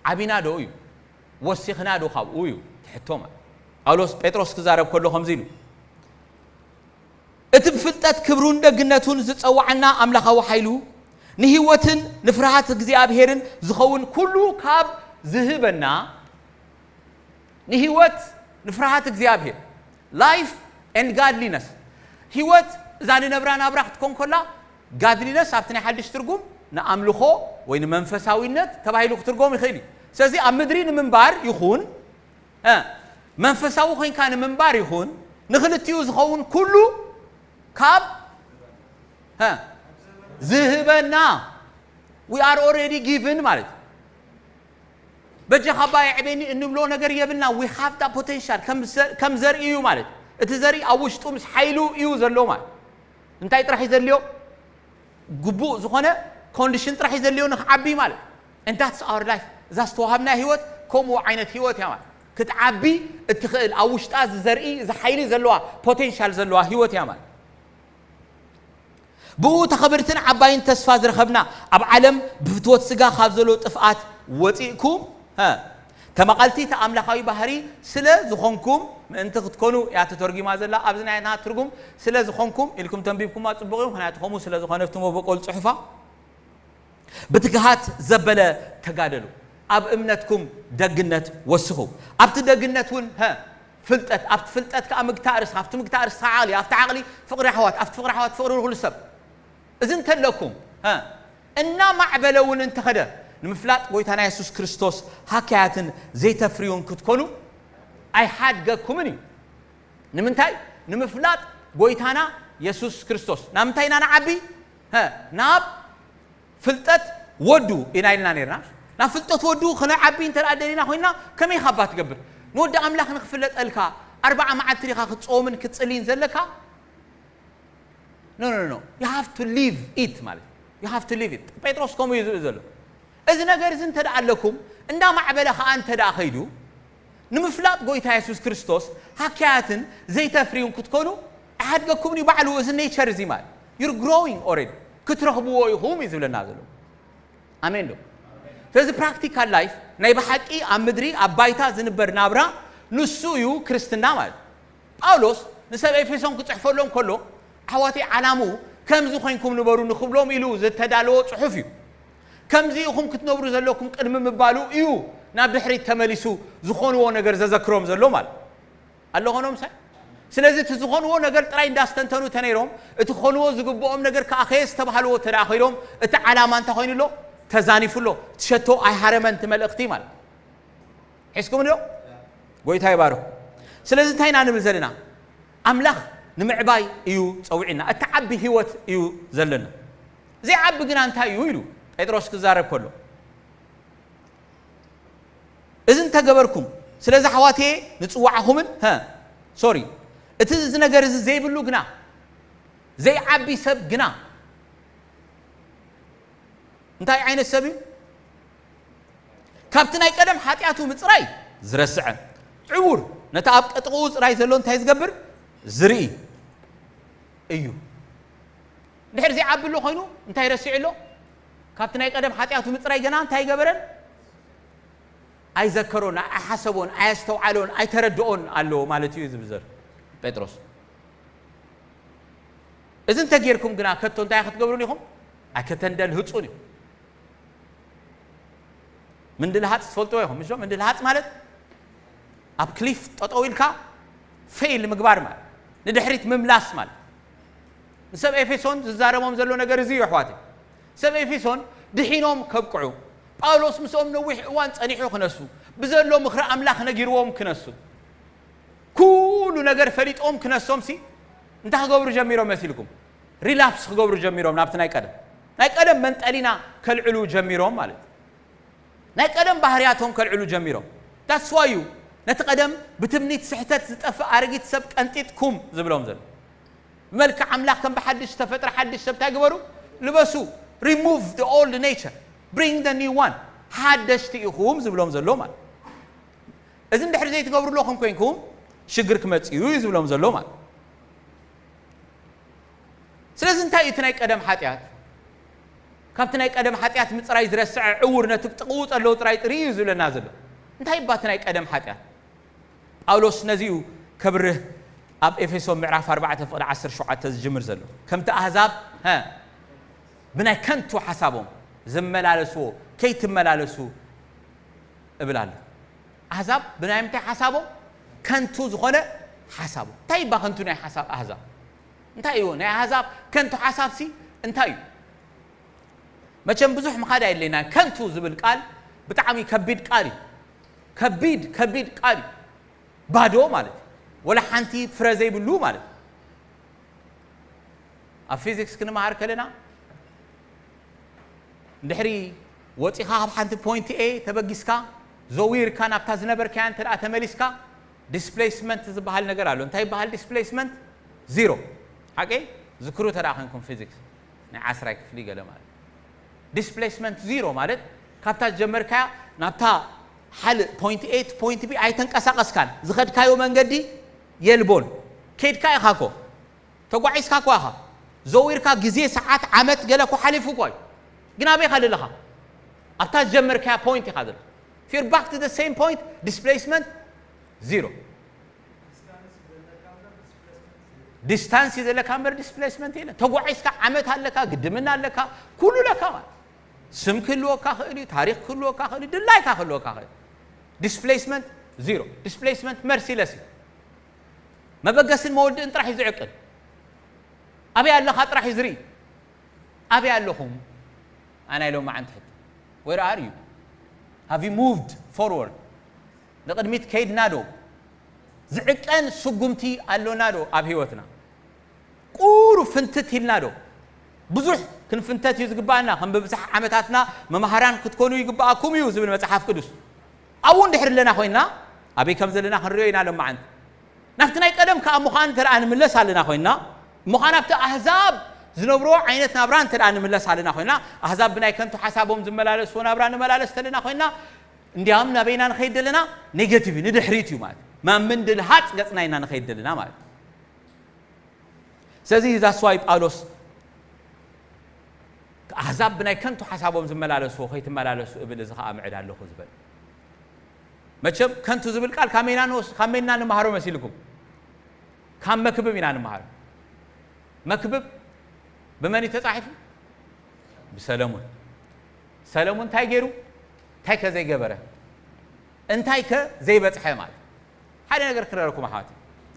ዓቢና ዶ እዩ? ወሲኽና ዶ ካብኡ እዩ? ትሕቶ ማለት። ጳውሎስ ጴጥሮስ ክዛረብ ከሎ ከምዚ ኢሉ፣ እቲ ብፍልጠት ክብሩን ደግነቱን ዝጸዋዓና ኣምላኻዊ ሓይሉ፣ ንህይወትን ንፍርሃት እግዚኣብሄርን ዝኸውን ኩሉ ካብ ዝህበና፣ ንህይወት ንፍርሃት እግዚኣብሄር፣ life and godliness፣ ህይወት እዛ ንነብራ ናብራ ክትኮን ከላ፣ ጋድሊነስ ኣብቲ ናይ ሓድሽ ትርጉም ንኣምልኾ ወይ ንመንፈሳዊነት ተባሂሉ ክትርጎም ይኽእል እዩ። ስለዚ ኣብ ምድሪ ንምንባር ይኹን፣ እ፣ መንፈሳዊ ኮይንካ ንምንባር ይኹን፣ ንኽልቲኡ ዝኸውን ኩሉ ካብ፣ እ፣ ዝህበና፣ we are already given ማለት እዩ። በጃኻ ኣባ የዕቤኒ እንብሎ ነገር የብልና። We have that potential ከም ዘ-፣ ከም ዘርኢ እዩ ማለት እዩ። እቲ ዘርኢ ኣብ ውሽጡ ምስ ሓይሉ እዩ ዘሎ ማለት እዩ። እንታይ ጥራሕ እዩ ዘድልዮ? ግቡእ ዝኾነ ኮንዲሽን ጥራሕ እዩ ዘድልዮ ንክዓቢ ማለት እዩ። And that's our life። እዛ ዝተዋሃብና ህይወት ከምኡ ዓይነት ህይወት እያ ማለት። ክትዓቢ እትኽእል ኣብ ውሽጣ እዚ ዘርኢ፣ እዚ ሓይሊ ዘለዋ፣ ፖቴንሻል ዘለዋ ህይወት እያ ማለት። ብኡ እታ ኽብርትን ዓባይን ተስፋ ዝረኸብና፣ ኣብ ዓለም ብፍትወት ስጋ ካብ ዘሎ ጥፍኣት ወፂእኩም፣ ሀ፣ ተመቐልቲ እቲ ኣምላኻዊ ባህሪ ስለ ዝኾንኩም ምእንቲ ክትኮኑ እያ ተተርጒማ ዘላ። ኣብዚ ናይና ትርጉም ስለ ዝኾንኩም ኢልኩም ተንቢብኩማ ጽቡቕ እዩ፣ ምኽንያቱ ከምኡ ስለ ዝኾነ ኣብቲ መበቆል ጽሑፋ። ብትግሃት ዘበለ ተጋደሉ። ኣብ እምነትኩም ደግነት ወስኹ። ኣብቲ ደግነት እውን፣ ሀ፣ ፍልጠት፣ ኣብቲ ፍልጠት ከኣ ምግታእ ርእስኻ፣ ኣብቲ ምግታእ ርእስኻ ዓቕሊ፣ ኣብቲ ዓቕሊ ፍቕሪ ኣሕዋት፣ ኣብቲ ፍቕሪ ኣሕዋት ፍቕሪ ንኹሉ ሰብ። እዚ እንተለኩም፣ ሀ፣ እናማዕበለ እውን እንተኸደ፣ ንምፍላጥ ጎይታና የሱስ ክርስቶስ ሃካያትን ዘይተፍርዩን ክትኮኑ ኣይሓድገኩምን እዩ። ንምንታይ? ንምፍላጥ ጎይታና የሱስ ክርስቶስ። ናብ ምንታይ ኢና ንዓቢ? ሀ፣ ናብ ፍልጠት ወዱ ኢና ኢልና ነርና። ናብ ፍልጠት ወዱ ክንዓቢ እንተ ደኣ ደሊና ኮይንና፣ ከመይ ኢኻ እባ ትገብር? ንወዲ ኣምላኽ ንኽፍለጠልካ ኣርብዓ መዓልቲ ዲኻ ክትጾምን ክትጽልይን ዘለካ? No, no, no, no. You have to live it ማለት እዩ። You have to live it። ጴጥሮስ ከምኡ እዩ ዝብል ዘሎ። እዚ ነገር እዚ እንተ ደኣ ኣለኩም፣ እንዳ ማዕበለ ኸኣ እንተ ደኣ ኸይዱ፣ ንምፍላጥ ጎይታ የሱስ ክርስቶስ ሃካያትን ዘይተፍርዩን ክትኮኑ ኣይሓድገኩምን እዩ ባዕሉ። እዚ ኔቸር እዚ ማለት፣ you're growing already። ክትረኽብዎ ኢኹም እዩ ዝብለና ዘሎ። ኣሜን ዶ? ስለዚ ፕራክቲካል ላይፍ፣ ናይ ብሓቂ ኣብ ምድሪ ኣብ ባይታ ዝንበር ናብራ፣ ንሱ እዩ ክርስትና ማለት። ጳውሎስ ንሰብ ኤፌሶን ክጽሕፈሎም ከሎ፣ ኣሕዋተይ፣ ዓላምኡ ከምዚ ኮይንኩም ንበሩ ንኽብሎም ኢሉ ዝተዳለወ ጽሑፍ እዩ። ከምዚ ኢኹም ክትነብሩ ዘለኩም ቅድሚ ምባሉ እዩ ናብ ድሕሪት ተመሊሱ ዝኾንዎ ነገር ዘዘክሮም ዘሎ ማለት። ኣሎ ኾኖም ሳይ? ስለዚ እቲ ዝኾንዎ ነገር ጥራይ እንዳስተንተኑ ተነይሮም፣ እቲ ክኾንዎ ዝግብኦም ነገር ከኣ ከየስተባሃልዎ ተደኣ ኮይኖም፣ እቲ ዓላማ እንታይ ኮይኑ ኣሎ? ተዛኒፉ ኣሎ። ትሸቶ ኣይሃረመን እቲ መልእኽቲ ማለት። ሒዝኩም ዶ? ጎይታ ይባርኹ። ስለዚ እንታይ ኢና ንብል ዘለና? ኣምላኽ ንምዕባይ እዩ ጸዊዕና። እትዓቢ ህይወት እዩ ዘለና። ዘይዓቢ ግና እንታይ እዩ ኢሉ ጴጥሮስ ክዛረብ ከሎ፣ እዚ እንተገበርኩም፣ ስለዚ ኣሕዋተየ ንጽዋዕኹምን፣ ሀ፣ ሶሪ፣ እቲ እዚ ነገር እዚ ዘይብሉ ግና፣ ዘይዓቢ ሰብ ግና፣ እንታይ ዓይነት ሰብ እዩ? ካብቲ ናይ ቀደም ሓጢኣቱ ምጽራይ ዝረስዐ፣ ዕዉር፣ ነቲ ኣብ ቀጥቕኡ ጽራይ ዘሎ እንታይ ዝገብር? ዝርኢ እዩ። እንድሕር ዘይዓቢ ኣሎ ኮይኑ እንታይ ረሲዑ ኣሎ? ካብቲ ናይ ቀደም ሓጢኣቱ ምጽራይ ገና እንታይ ገበረን? ኣይዘከሮን፣ ኣይሓሰቦን፣ ኣየስተውዓሎን፣ ኣይተረድኦን ኣሎ ማለት እዩ ዝብል ዘሎ ጴጥሮስ። እዚ እንተጌርኩም ግና ከቶ እንታይ ክትገብሩን ኢኹም? ኣይከተንደልህጹን ኢኹም። ምንድልሃጽ ትፈልጥዎ ኢኹም፣ ምሽ? ምንድልሃጽ ማለት ኣብ ክሊፍ ጠጠው ኢልካ ፌል ምግባር ማለት፣ ንድሕሪት ምምላስ ማለት። ንሰብ ኤፌሶን ዝዛረቦም ዘሎ ነገር እዚ እዩ ኣሕዋተይ። ሰብ ኤፌሶን ድሒኖም ከብቅዑ፣ ጳውሎስ ምስኦም ነዊሕ እዋን ጸኒሑ ክነሱ፣ ብዘሎ ምኽሪ ኣምላኽ ነጊርዎም ክነሱ፣ ኩሉ ነገር ፈሊጦም ክነሶም ሲ እንታይ ክገብሩ ጀሚሮም መሲልኩም? ሪላፕስ ክገብሩ ጀሚሮም ናብቲ ናይ ቀደም ናይ ቀደም መንጠሊና ከልዕሉ ጀሚሮም ማለት እዩ። ናይ ቀደም ባህርያቶም ከልዕሉ ጀሚሮም። That's why እዩ ነቲ ቀደም ብትምኒት ስሕተት ዝጠፍእ ኣረጊት ሰብ ቀንጢጥኩም ዝብሎም ዘሎ። ብመልክዕ ኣምላኽ ከም ብሓድሽ ዝተፈጥረ ሓድሽ ሰብ እንታይ ግበሩ? ልበሱ። Remove the old nature, bring the new one። ሓደሽቲ ኢኹም ዝብሎም ዘሎ ማለት። እዚ እንድሕር ዘይትገብሩ ኣለኹም ኮይንኩም ሽግር ክመጽእ እዩ ዝብሎም ዘሎ ማለት። ስለዚ እንታይ እዩ እቲ ናይ ቀደም ሓጢኣት? ካብቲ ናይ ቀደም ሓጢኣት ምጽራይ ዝረስዐ ዕውር ነቲ ጥቕኡ ጸለዉ ጥራይ ጥርይ እዩ ዝብለና ዘሎ። እንታይ እባ እቲ ናይ ቀደም ሓጢኣት? ጳውሎስ ነዚ እዩ ከብርህ ኣብ ኤፌሶን ምዕራፍ ኣርባዕተ ፍቕዲ ዓሰርተ ሸውዓተ ዝጅምር ዘሎ። ከምቲ ኣህዛብ፣ ሀ፣ ብናይ ከንቱ ሓሳቦም ዝመላለስዎ ከይትመላለሱ እብል ኣሎ። ኣህዛብ ብናይ ምንታይ ሓሳቦም? ከንቱ ዝኾነ ሓሳቦም። እንታይ እባ ከንቱ ናይ ሓሳብ ኣህዛብ? እንታይ እዩ ናይ ኣህዛብ ከንቱ ሓሳብሲ? እንታይ እዩ? መቸም ብዙሕ ምኻድ ኣይድለና። ከንቱ ዝብል ቃል ብጣዕሚ ከቢድ ቃል እዩ። ከቢድ፣ ከቢድ ቃል እዩ። ባዶ ማለት እዩ። ወላ ሓንቲ ፍረ ዘይብሉ ማለት እዩ። ኣብ ፊዚክስ ክንመሃር ከለና፣ እንድሕሪ ወጺኻ ካብ ሓንቲ ፖይንት ኤ ተበጊስካ፣ ዘዊርካ ናብታ ዝነበርካያ እንተ ደኣ ተመሊስካ፣ ዲስፕሌስመንት ዝበሃል ነገር ኣሎ። እንታይ ይበሃል ዲስፕሌስመንት? ዚሮ። ሓቀይ? ዝክሩ እንተ ደኣ ኮንኩም ፊዚክስ፣ ናይ ዓስራይ ክፍሊ ገለ ማለት። ዲስፕሌስመንት ዚሮ ማለት፣ ካብታ ዝጀመርካያ ናብታ ሓልእ ፖይንት ኤ ቱ ፖይንት ቢ ኣይተንቀሳቐስካን። ዝኸድካዮ መንገዲ የልቦን። ከይድካ ኢኻ እኮ። ተጓዒዝካ እኳ ኢኻ። ዘዊርካ ግዜ፣ ሰዓት፣ ዓመት ገለ እኮ ሓሊፉ እኮ እዩ። ግን ኣበይ ኢኻ ዘለኻ? ኣብታ ዝጀመርካያ ፖይንት ኢኻ ዘለኻ። If you're back to the same point, displacement zero። ዲስታንስ እዩ ዘለካ እምበር ዲስፕሌስመንት የለን። ተጓዒዝካ ዓመት ኣለካ፣ ግድምና ኣለካ፣ ኩሉ ኣለካ ማለት። ስም ክህልወካ ክእል እዩ፣ ታሪኽ ክህልወካ ክእል እዩ፣ ድላይካ ክህልወካ ክእል። ዲስፕሌስመንት ዚሮ። ዲስፕሌስመንት መርሲለስ እዩ። መበገስን መወድእን ጥራሕ እዩ ዝዕቅን። ኣበይ ኣለኻ ጥራሕ እዩ ዝርኢ። ኣበይ ኣለኹም? ኣናይ ሎማዓንቲ ሕቶ። Where are you? Have you moved forward? ንቕድሚት ከይድና ዶ? ዝዕቀን ስጉምቲ ኣሎና ዶ ኣብ ህይወትና? ቁሩብ ፍንትት ኢልና ዶ? ብዙሕ ክንፍንተት እዩ ዝግባኣና። ከም ብብዝሒ ዓመታትና መምሃራን ክትኮኑ ይግባኣኩም እዩ ዝብል መጽሓፍ ቅዱስ። ኣብኡ እንድሕር ኣለና ኮይንና፣ ኣበይ ከም ዘለና ክንሪኦ ኢና ሎማዓንቲ። ናብቲ ናይ ቀደም ከኣ ምዃን እንተ ደኣ ንምለስ ኣለና ኮይንና፣ እሞ ኸኣ ናብቲ ኣህዛብ ዝነብርዎ ዓይነት ናብራ እንተ ደኣ ንምለስ ኣለና ኮይንና፣ ኣህዛብ ብናይ ከንቱ ሓሳቦም ዝመላለስዎ ናብራ ንመላለስ ተለና ኮይንና፣ እንዲያውም ናበይና ንኸይድ ደለና? ኔጌቲቭ፣ ንድሕሪት እዩ ማለት። ማን ምንድልሃጽ ገጽና ኢና ንኸይድ ደለና ማለት። ስለዚ that's why ጳውሎስ ኣህዛብ ብናይ ከንቱ ሓሳቦም ዝመላለስዎ ከይትመላለሱ እብል፣ እዚ ኸኣ ምዕድ ኣለኹ ዝበል። መቸም ከንቱ ዝብል ቃል ካመይና ንወስ-፣ ካመይና ንመሃሮ መሲልኩም? ካብ መክብብ ኢና ንመሃሮ። መክብብ ብመን እዩ ተጻሒፉ? ብሰለሙን። ሰለሙን እንታይ ገይሩ? እንታይ ከ ዘይገበረ? እንታይ ከ ዘይበጽሐ ማለት? ሓደ ነገር ክረረኩም ኣሕዋት።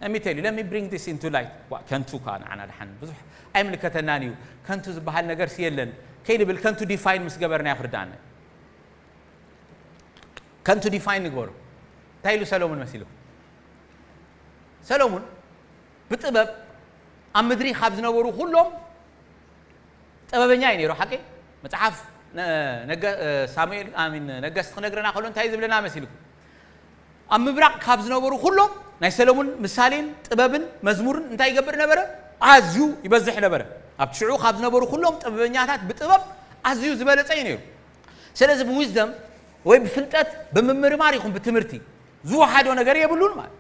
Let me tell you, let me bring this into light. ዋ፣ ከንቱ ከኣ ንዓና ደሓን ብዙሕ ኣይምልከተናን እዩ። ከንቱ ዝበሃል ነገር ሲ የለን። ከይንብል ከንቱ ዲፋይን ምስ ገበርናዮ ክርዳኣና እዩ። ከንቱ ዲፋይን ንግበሩ። እንታይ ኢሉ ሰሎሙን መሲልኩም? ሰሎሙን ብጥበብ ኣብ ምድሪ ካብ ዝነበሩ ኩሎም ጥበበኛ እዩ ነይሩ። ሓቂ? መጽሓፍ ነ-፣ ነገ-፣ ሳሙኤል፣ ኣሚን፣ ነገስት ክነግረና ከሎ እንታይ እዩ ዝብለና መሲልኩም? ኣብ ምብራቕ ካብ ዝነበሩ ኩሎም ናይ ሰሎሙን ምሳሌን ጥበብን መዝሙርን እንታይ ይገብር ነበረ? ኣዝዩ ይበዝሕ ነበረ። ኣብቲ ሽዑ ካብ ዝነበሩ ኩሎም ጥበበኛታት ብጥበብ ኣዝዩ ዝበለጸ እዩ ነይሩ። ስለዚ ብዊዝደም ወይ ብፍልጠት ብምምርማር ይኹን ብትምህርቲ ዝወሓዶ ነገር የብሉን ማለት።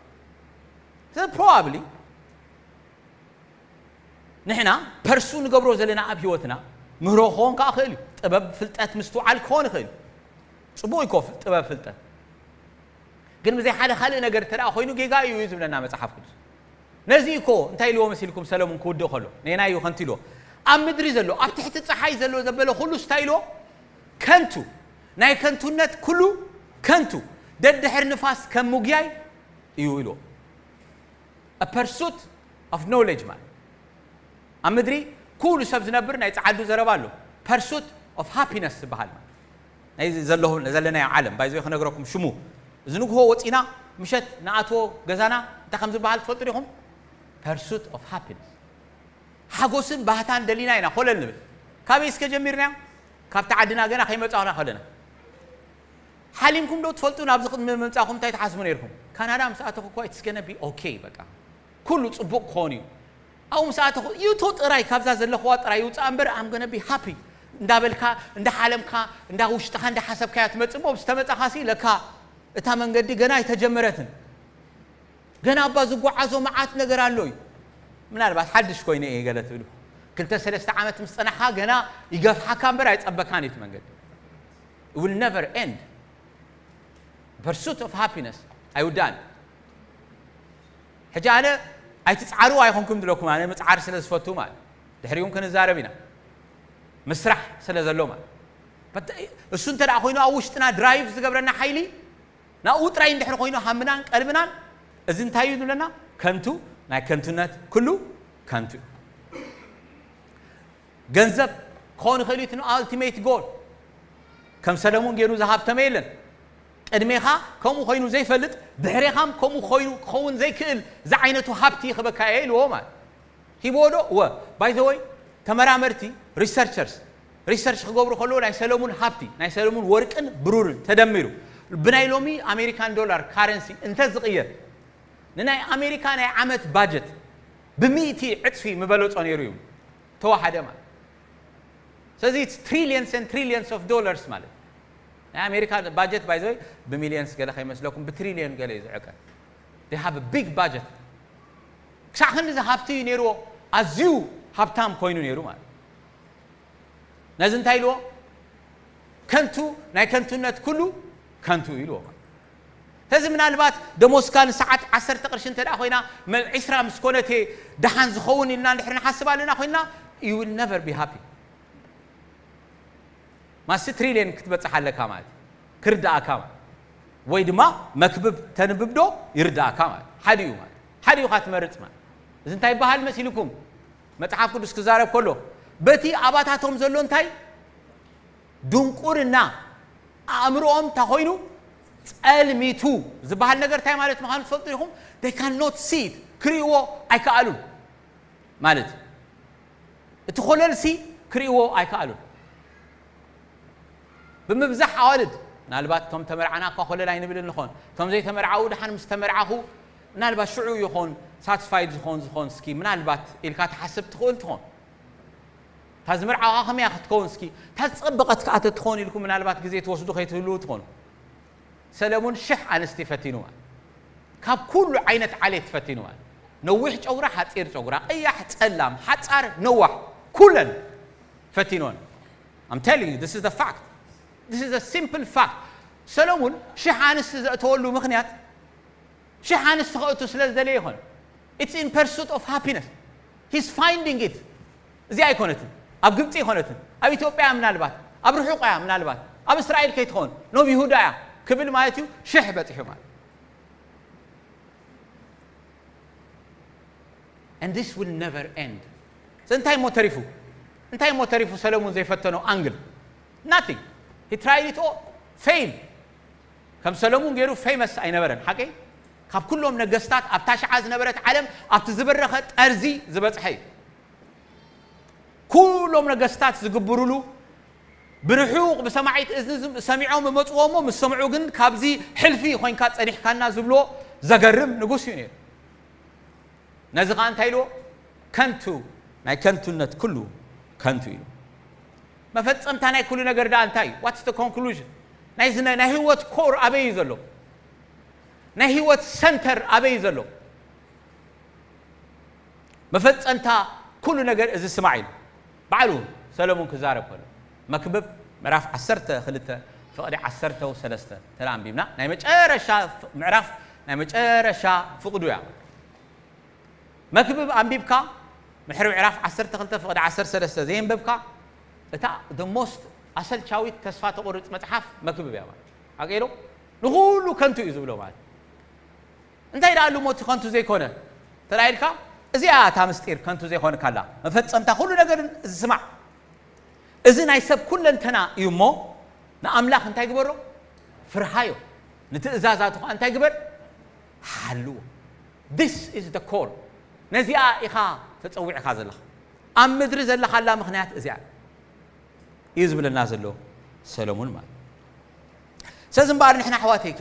ስለዚ ፕሮባብሊ ንሕና ፐርሱ ንገብሮ ዘለና ኣብ ህይወትና ምህሮ ክኸውን ከኣ ክእል እዩ። ጥበብ፣ ፍልጠት፣ ምስትውዓል ክኸውን ይኽእል እዩ። ጽቡቕ እዩ እኮ ፍል-፣ ጥበብ፣ ፍልጠት። ግን ብዘይ ሓደ ካልእ ነገር እንተ ደኣ ኮይኑ ጌጋ እዩ እዩ ዝብለና መጽሓፍ ቅዱስ። ነዚ እኮ እንታይ ኢልዎ መሲልኩም ሰለሙን ክውድእ ከሎ? ነናይ እዩ ከንቱ ኢልዎ። ኣብ ምድሪ ዘሎ፣ ኣብ ትሕቲ ጸሓይ ዘሎ ዘበለ ኩሉስ እንታይ ኢልዎ? ከንቱ። ናይ ከንቱነት ኩሉ ከንቱ። ደድሕር ንፋስ ከም ምጉያይ እዩ ኢልዎ። A pursuit of knowledge ማለት። ኣብ ምድሪ ኩሉ ሰብ ዝነብር ናይ ጸዓዱ ዘረባ ኣሎ። Pursuit of happiness ዝበሃል ናይ ዘለናዮ ዓለም ባይዘ ክነግረኩም ሽሙ። እዚ ንግሆ ወፂና ምሸት ንኣትዎ ገዛና እንታይ ከም ዝበሃል ትፈልጡ ዲኹም? Pursuit of happiness። ሓጎስን ባህታን ደሊና ኢና ኮለል ንብል። ካበይ እስከ ጀሚርናዮ? ካብቲ ዓድና ገና ከይመጻኹና ከለና። ሓሊምኩም ዶ ትፈልጡ? ናብዚ ቅድሚ ምምጻኹም እንታይ ትሓስቡ ነይርኩም? ካናዳ ምስ ኣተኹ እኮ it's gonna be okay፣ በቃ ኩሉ ጽቡቕ ክኾን እዩ። ኣብኡ ምስ ኣተኹ እቶ ጥራይ ካብዛ ዘለኽዋ ጥራይ ይውጻእ እምበር I'm gonna be happy እንዳበልካ እንዳሓለምካ እንዳ ውሽጥኻ እንዳሓሰብካያ ትመጽእ እሞ ምስ ተመጻኻሲ ለካ እታ መንገዲ ገና ኣይተጀመረትን። ገና እባ ዝጓዓዞ መዓት ነገር ኣሎ እዩ። ምናልባት ሓድሽ ኮይነ እየ ገለ ትብሉ። ክልተ ሰለስተ ዓመት ምስ ጸናሕካ ገና ይገፍሓካ እምበር ኣይጸበካን እዩ እቲ መንገዲ። It will never end. Pursuit of happiness ኣይውዳእን። ሕጂ ኣነ ኣይትጽዓሩ ኣይኮንኩም ዝለኩም፣ ኣነ ምጽዓር ስለ ዝፈቱ ማለት ድሕሪኡም ክንዛረብ ኢና። ምስራሕ ስለ ዘሎ ማለት እሱ እንተ ደኣ ኮይኑ ኣብ ውሽጥና ድራይቭ ዝገብረና ሓይሊ ናብኡ ጥራይ እንድሕር ኮይኑ ሃምናን ቀልብናን እዚ እንታይ እዩ ዝብለና? ከንቱ ናይ ከንቱነት ኩሉ ከንቱ እዩ። ገንዘብ ክኸውን ይኽእል እዩ እቲ ኣልቲሜት ጎል። ከም ሰለሙን ገይሩ ዝሃብተመ የለን። ቅድሜኻ ከምኡ ኮይኑ ዘይፈልጥ ድሕሬኻም ከምኡ ኮይኑ ክኸውን ዘይክእል ዝዓይነቱ ሃብቲ ይኽበካ እየ ኢልዎ ማለት ሂብዎ ዶ? ወ ባይ ዘ ወይ ተመራመርቲ ሪሰርቸርስ ሪሰርች ክገብሩ ከለዎ ናይ ሰለሙን ሃብቲ ናይ ሰለሙን ወርቅን ብሩርን ተደሚሩ ብናይ ሎሚ ኣሜሪካን ዶላር ካረንሲ እንተ ዝቕየር ንናይ ኣሜሪካ ናይ ዓመት ባጀት ብሚእቲ ዕፅፊ ምበለፆ ነይሩ እዩ ተዋሓደ ማለት። ስለዚ it's trillions and trillions of dollars ማለት ናይ ኣሜሪካ ባጀት ባይዘወይ ብሚሊየንስ ገለ ከይመስለኩም ብትሪሊየን ገለ እዩ ዝዕቀን። They have a big budget። ክሳዕ ክንዲ ዝሃብቲ እዩ ነይርዎ። ኣዝዩ ሃብታም ኮይኑ ነይሩ ማለት። ነዚ እንታይ ኢልዎ? ከንቱ ናይ ከንቱነት ኩሉ ከንቱ ኢልዎ ማለት። ስለዚ ምናልባት ደሞዝካ ንሰዓት ዓሰርተ ቅርሺ እንተ ደኣ ኮይና መ- ዒስራ ምስ ኮነቴ ደሓን ዝኸውን ኢልና እንድሕር ንሓስብ ኣለና ኮይንና you will never be happy። ማሲ ትሪልየን ክትበፅሕ ኣለካ ማለት እዩ። ክርዳእካ ማለት ወይ ድማ መክብብ ተንብብ ዶ ይርዳእካ ማለት ሓዲኡ ማለት ሓዲኡ ካ ትመርፅ ማለት እዚ እንታይ ይበሃል መሲልኩም? መፅሓፍ ቅዱስ ክዛረብ ከሎ በቲ ኣባታቶም ዘሎ እንታይ ድንቁርና ኣእምሮኦም እንታይ ኮይኑ ጸልሚቱ ዝበሃል ነገር እንታይ ማለት ምዃኑ ትፈልጡ ኢኹም? They cannot see it፣ ክርእይዎ ኣይከኣሉን ማለት እዩ። እቲ ኮለልሲ ክርእይዎ ኣይከኣሉን። ብምብዛሕ ኣዋልድ ምናልባት እቶም ተመርዓና እኳ ኮለል ኣይንብልን ንኾን እቶም ዘይተመርዓው ድሓን ምስ ተመርዓኹ ምናልባት ሽዑ ይኾን ሳትስፋይድ ዝኾን ዝኾን እስኪ ምናልባት ኢልካ ትሓስብ ትኽእል ትኾን እታ ዝምርዓኻ ከመያ ክትከውን እስኪ እታ ዝጸበቐት ከኣ ተትኾን ኢልኩም ምናልባት ግዜ ትወስዱ ከይትህልዉ ትኾኑ። ሰለሙን ሽሕ ኣንስቲ ፈቲኑ ማለት ካብ ኩሉ ዓይነት ዓሌት ፈቲኑ ማለት ነዊሕ ጨጉራ ሓጺር ጨጉራ ቀያሕ ጸላም ሓጻር ነዋሕ ኩለን ፈቲኖን። I'm telling you this is the fact this is a simple fact። ሰለሙን ሽሕ ኣንስቲ ዘእተወሉ ምኽንያት ሽሕ ኣንስቲ ከእቱ ስለ ዝደለየ ይኾን። It's in pursuit of happiness. He's finding it. እዚኣ ኣይኮነትን ኣብ ግብፂ ኣይኮነትን ኣብ ኢትዮጵያ ምናልባት ኣብ ርሑቕ እያ ምናልባት ኣብ እስራኤል ከይትኸውን ኖብ ይሁዳ እያ ክብል ማለት እዩ ሽሕ በፂሑ ማለት and this will never end። እንታይ ሞ ተሪፉ እንታይ ሞ ተሪፉ ሰለሙን ዘይፈተኖ ኣንግል nothing። He tried it all, fail። ከም ሰለሙን ገይሩ ፌመስ ኣይነበረን ሓቀይ ካብ ኩሎም ነገስታት ኣብታ ሽዓ ዝነበረት ዓለም ኣብቲ ዝበረኸ ጠርዚ ዝበፅሐ እዩ። ኩሎም ነገስታት ዝግብሩሉ ብርሑቕ ብሰማዒት እዝኒ ዝም- ሰሚዖም እመፅዎ እሞ ምስ ሰምዑ ግን ካብዚ ሕልፊ ኮይንካ ፀኒሕካና ዝብልዎ ዘገርም ንጉስ እዩ ነይሩ። ነዚ ኸዓ እንታይ ኢልዎ? ከንቱ ናይ ከንቱነት ኩሉ ከንቱ ኢሉ። መፈጸምታ ናይ ኩሉ ነገር ደኣ እንታይ እዩ? What's the conclusion? ናይዚ ናይ ናይ ህይወት ኮር ኣበይ እዩ ዘሎ? ናይ ህይወት ሰንተር ኣበይ እዩ ዘሎ? መፈጸምታ ኩሉ ነገር እዚ ስማዕ ኢሉ ባዕሉ ሰለሙን ክዛረብ ከሎ መክብብ ምዕራፍ ዓሰርተ ክልተ ፍቕዲ ዓሰርተ ሰለስተ ተላ ኣንቢብና ናይ መጨረሻ ምዕራፍ ናይ መጨረሻ ፍቕዱ እያ። መክብብ ኣንቢብካ ምሕር ምዕራፍ ዓሰርተ ክልተ ፍቕዲ ዓሰርተ ሰለስተ ዘየንበብካ እታ the most ኣሰልቻዊት ተስፋ ተቆርጽ መጽሓፍ መክብብ እያ ማለት ኣቀሎ ንኹሉ ከንቱ እዩ ዝብሎ ማለት እንታይ ደኣ ኣሉ ሞቲ ከንቱ ዘይኮነ ተላኢልካ እዚኣ እታ ምስጢር ከንቱ ዘይኮንካላ መፈጸምታ ኩሉ ነገር። እዚ ስማዕ፣ እዚ ናይ ሰብ ኩለንተና እዩ እሞ፣ ንኣምላኽ እንታይ ግበሮ? ፍርሃዮ። ንትእዛዛቱ ኸዓ እንታይ ግበር? ሓልዎ። This is the call። ነዚኣ ኢኻ ተጸዊዕካ ዘለኻ። ኣብ ምድሪ ዘለኻላ ምኽንያት እዚኣ እዩ ዝብለና ዘሎ ሰለሙን ማለት። ስለዚ እምበኣር ንሕና ኣሕዋተይ ከ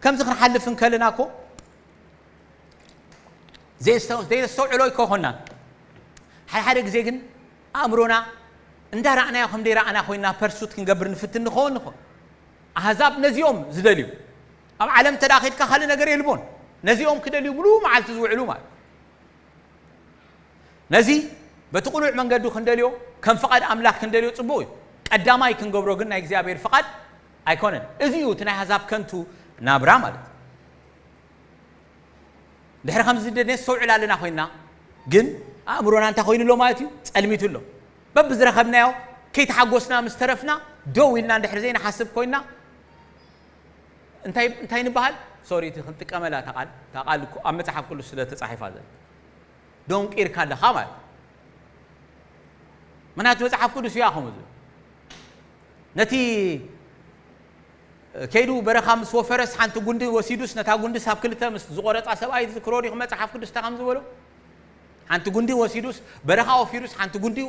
ከምዚ ክንሓልፍ እንከለና እኮ ዘይስተው-፣ ዘይነስተውዕሎ ኣይኮኾናን። ሓደ ሓደ ግዜ ግን ኣእምሮና እንዳ ረኣናዮ ከም ደይ ረኣና ኮይና ፐርሱት ክንገብር ንፍትን ንኸውን ንኾን። ኣህዛብ ነዚኦም ዝደልዩ፣ ኣብ ዓለም እንተ ደኣ ኸድካ ካልእ ነገር የልቦን። ነዚኦም ክደልዩ ሙሉ መዓልቲ ዝውዕሉ ማለት። ነዚ በቲ ቅኑዕ መንገዱ ክንደልዮ፣ ከም ፍቓድ ኣምላኽ ክንደልዮ ጽቡቕ እዩ። ቀዳማይ ክንገብሮ ግን ናይ እግዚኣብሔር ፍቓድ ኣይኮነን። እዚ እዩ እቲ ናይ ኣህዛብ ከንቱ ናብራ ማለት። ድሕሪ ከምዚ ደ-፣ ነስተውዕል ኣለና ኮይና፣ ግን ኣእምሮና እንታይ ኮይኑ ኣሎ ማለት እዩ? ጸልሚቱ ኣሎ። በብዝረኸብናዮ ከይተሓጎስና ምስ ተረፍና፣ ደው ኢልና እንድሕር ዘይንሓስብ ኮይና፣ እንታይ፣ እንታይ ንበሃል? ሶሪ፣ እቲ ክንጥቀመላ እታ ቃል፣ እታ ቃል እኮ ኣብ መጽሓፍ ቅዱስ ስለ ተጻሒፋ ዘላ። ደንቂርካ ኣለኻ ማለት። ምኽንያቱ መጽሓፍ ቅዱስ እዩ ከምኡ ዝብል። ነቲ ከይዱ በረኻ ምስ ወፈረስ ሓንቲ ጉንዲ ወሲዱስ፣ ነታ ጉንዲስ ኣብ ክልተ ምስ ዝቖረጻ ሰብኣይ ዝዝክሮ ዲኹም መጽሓፍ ቅዱስ እንታይ ከም ዝበሎ? ሓንቲ ጉንዲ ወሲዱስ፣ በረኻ ወፊሩስ፣ ሓንቲ ጉንዲ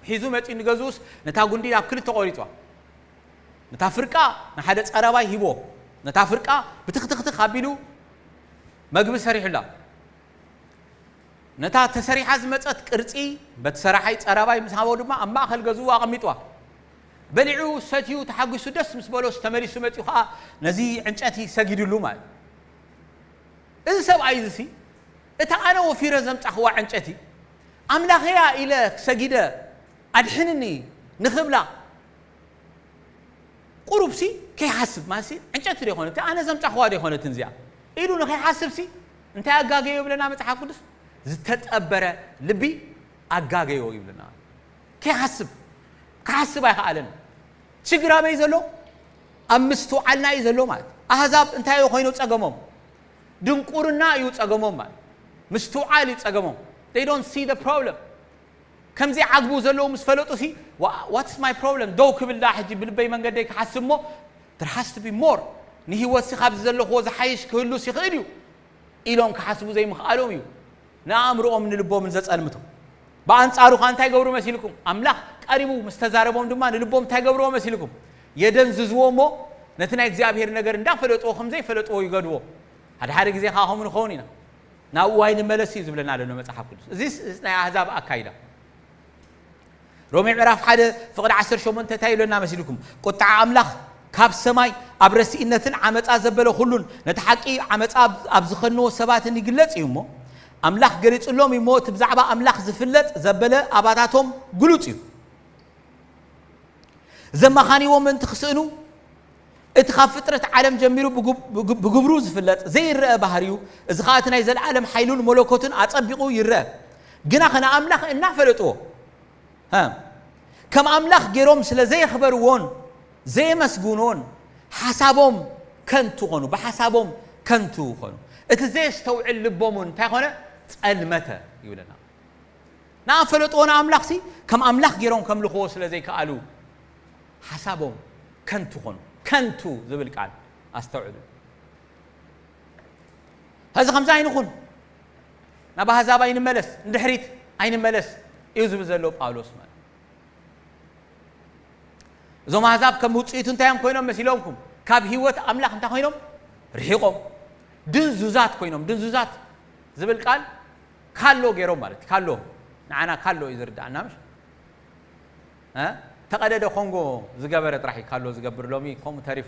ሒዙ መጺኡ ንገዝኡስ፣ ነታ ጉንዲ ኣብ ክልተ ቆሪጽዋ። ነታ ፍርቃ ንሓደ ጸረባይ ሂቦ። ነታ ፍርቃ ብትኽትኽትኽ ኣቢሉ መግቢ ሰሪሑላ። ነታ ተሰሪሓ ዝመጸት ቅርጺ በቲ ሰራሓይ ጸረባይ ምስ ሃቦ ድማ ኣብ ማእከል ገዝኡ ኣቐሚጥዋ። በሊዑ ሰትዩ ተሓጒሱ ደስ ምስ በሎስ ተመሊሱ መጺኡ ኸኣ ነዚ ዕንጨቲ ሰጊድሉ ማለት እዩ። እዚ ሰብኣይ እዚ ሲ እታ ኣነ ወፊረ ዘምጻኽዋ ዕንጨቲ ኣምላኸያ ኢለ ሰጊደ ኣድሕንኒ ንኽብላ ቁሩብሲ ከይሓስብ ማለት ሲ ዕንጨቲ ዶ ይኾነት? ኣነ ዘምጻኽዋ ዶ ይኾነትን እዚኣ ኢሉ ንኸይሓስብ ሲ እንታይ ኣጋገዮ ይብለና መጽሓፍ ቅዱስ? ዝተጠበረ ልቢ ኣጋገዮ ይብለና። ከይሓስብ፣ ክሓስብ ኣይኸኣለን። ችግር ኣበይ ዘሎ? ኣብ ምስትውዓልና እዩ ዘሎ ማለት። ኣህዛብ እንታይ እዩ ኮይኑ ጸገሞም? ድንቁርና እዩ ጸገሞም ማለት። ምስትውዓል እዩ ጸገሞም። They don't see the problem። ከምዚ ዓግቡ ዘለዉ ምስ ፈለጡ ሲ፣ "Wha-, what's my problem?" ደው ክብል ደኣ ሕጂ ብልበይ መንገደይ ክሓስብ እሞ፣ "There has to be more። ንህይወት ሲ ካብዚ ዘለኽዎ ዝሓይሽ ክህሉ ሲ ይኽእል እዩ" ኢሎም ክሓስቡ ዘይምኽኣሎም እዩ ንኣእምሮኦምን ንልቦምን ዘጸልምቶም። ብኣንጻሩ ኸኣ እንታይ ገብሩ መሲልኩም? ኣምላኽ ቀሪቡ ምስ ተዛረቦም ድማ ንልቦም እንታይ ገብርዎ መሲልኩም? የደንዝዝዎ እሞ ነቲ ናይ እግዚኣብሔር ነገር እንዳፈለጥዎ ከም ዘይፈለጥዎ ይገድዎ። ሓደ ሓደ ግዜ ኸኣ ከምኡ ንኸውን ኢና። ናብኡ ኣይንመለስ እዩ ዝብለና ዘሎ መጽሓፍ ቅዱስ። እዚስ፣ እዚ ናይ ኣህዛብ ኣካይዳ። ሮሜ ምዕራፍ ሓደ ፍቕዲ ዓሰርተ ሸሞንተ እንታይ ይብለና መሲልኩም? ቁጥዓ ኣምላኽ ካብ ሰማይ ኣብ ረስኢነትን ዓመጻ ዘበለ ኩሉን ነቲ ሓቂ ዓመጻ ኣብ፣ ኣብ ዝኸንዎ ሰባትን ይግለጽ እዩ እሞ፣ ኣምላኽ ገሊጹሎም እዩ እሞ፣ እቲ ብዛዕባ ኣምላኽ ዝፍለጥ ዘበለ ኣባታቶም ግሉጽ እዩ። ዘማኻንይዎ ምእንቲ ክስእኑ፣ እቲ ካብ ፍጥረት ዓለም ጀሚሩ ብግብ-፣ ብግ-፣ ብግብሩ ዝፍለጥ ዘይረአ ባህርዩ፣ እዚ ኸኣ እቲ ናይ ዘለዓለም ሓይሉን መለኮቱን ኣጸቢቑ ይረአ። ግናኸ ንኣምላኽ እናፈለጥዎ፣ ሃ፣ ከም ኣምላኽ ገይሮም ስለ ዘየኽበርዎን ዘየመስግንዎን፣ ሓሳቦም ከንቱ ኾኑ፣ ብሓሳቦም ከንቱ ኾኑ። እቲ ዘየስተውዕል ልቦም እውን እንታይ ኾነ? ጸልመተ ይብለና። ንኣፈለጥዎ ንኣምላኽሲ ከም ኣምላኽ ገይሮም ከምልኽዎ ስለ ዘይከኣሉ፣ ሓሳቦም ከንቱ ኾኑ። ከንቱ ዝብል ቃል ኣስተውዕሉ። ሕዚ ከምዚ ኣይንኹን፣ ናብ ኣህዛብ ኣይንመለስ፣ ንድሕሪት ኣይንመለስ እዩ ዝብል ዘሎ ጳውሎስ ማለት። እዞም ኣህዛብ ከም ውጽኢቱ እንታይ እዮም ኮይኖም መሲሎምኩም? ካብ ህይወት ኣምላኽ እንታይ ኮይኖም? ርሒቖም። ድንዙዛት ኮይኖም። ድንዙዛት ዝብል ቃል ካሎ ገይሮም ማለት እዩ። ካሎ፣ ንዓና ካሎ እዩ ዝርድኣና፣ ምሽ? እ? ተቐደደ ኮንጎ ዝገበረ ጥራሕ እዩ ካሎ ዝገብር። ሎሚ ከምኡ ተሪፉ።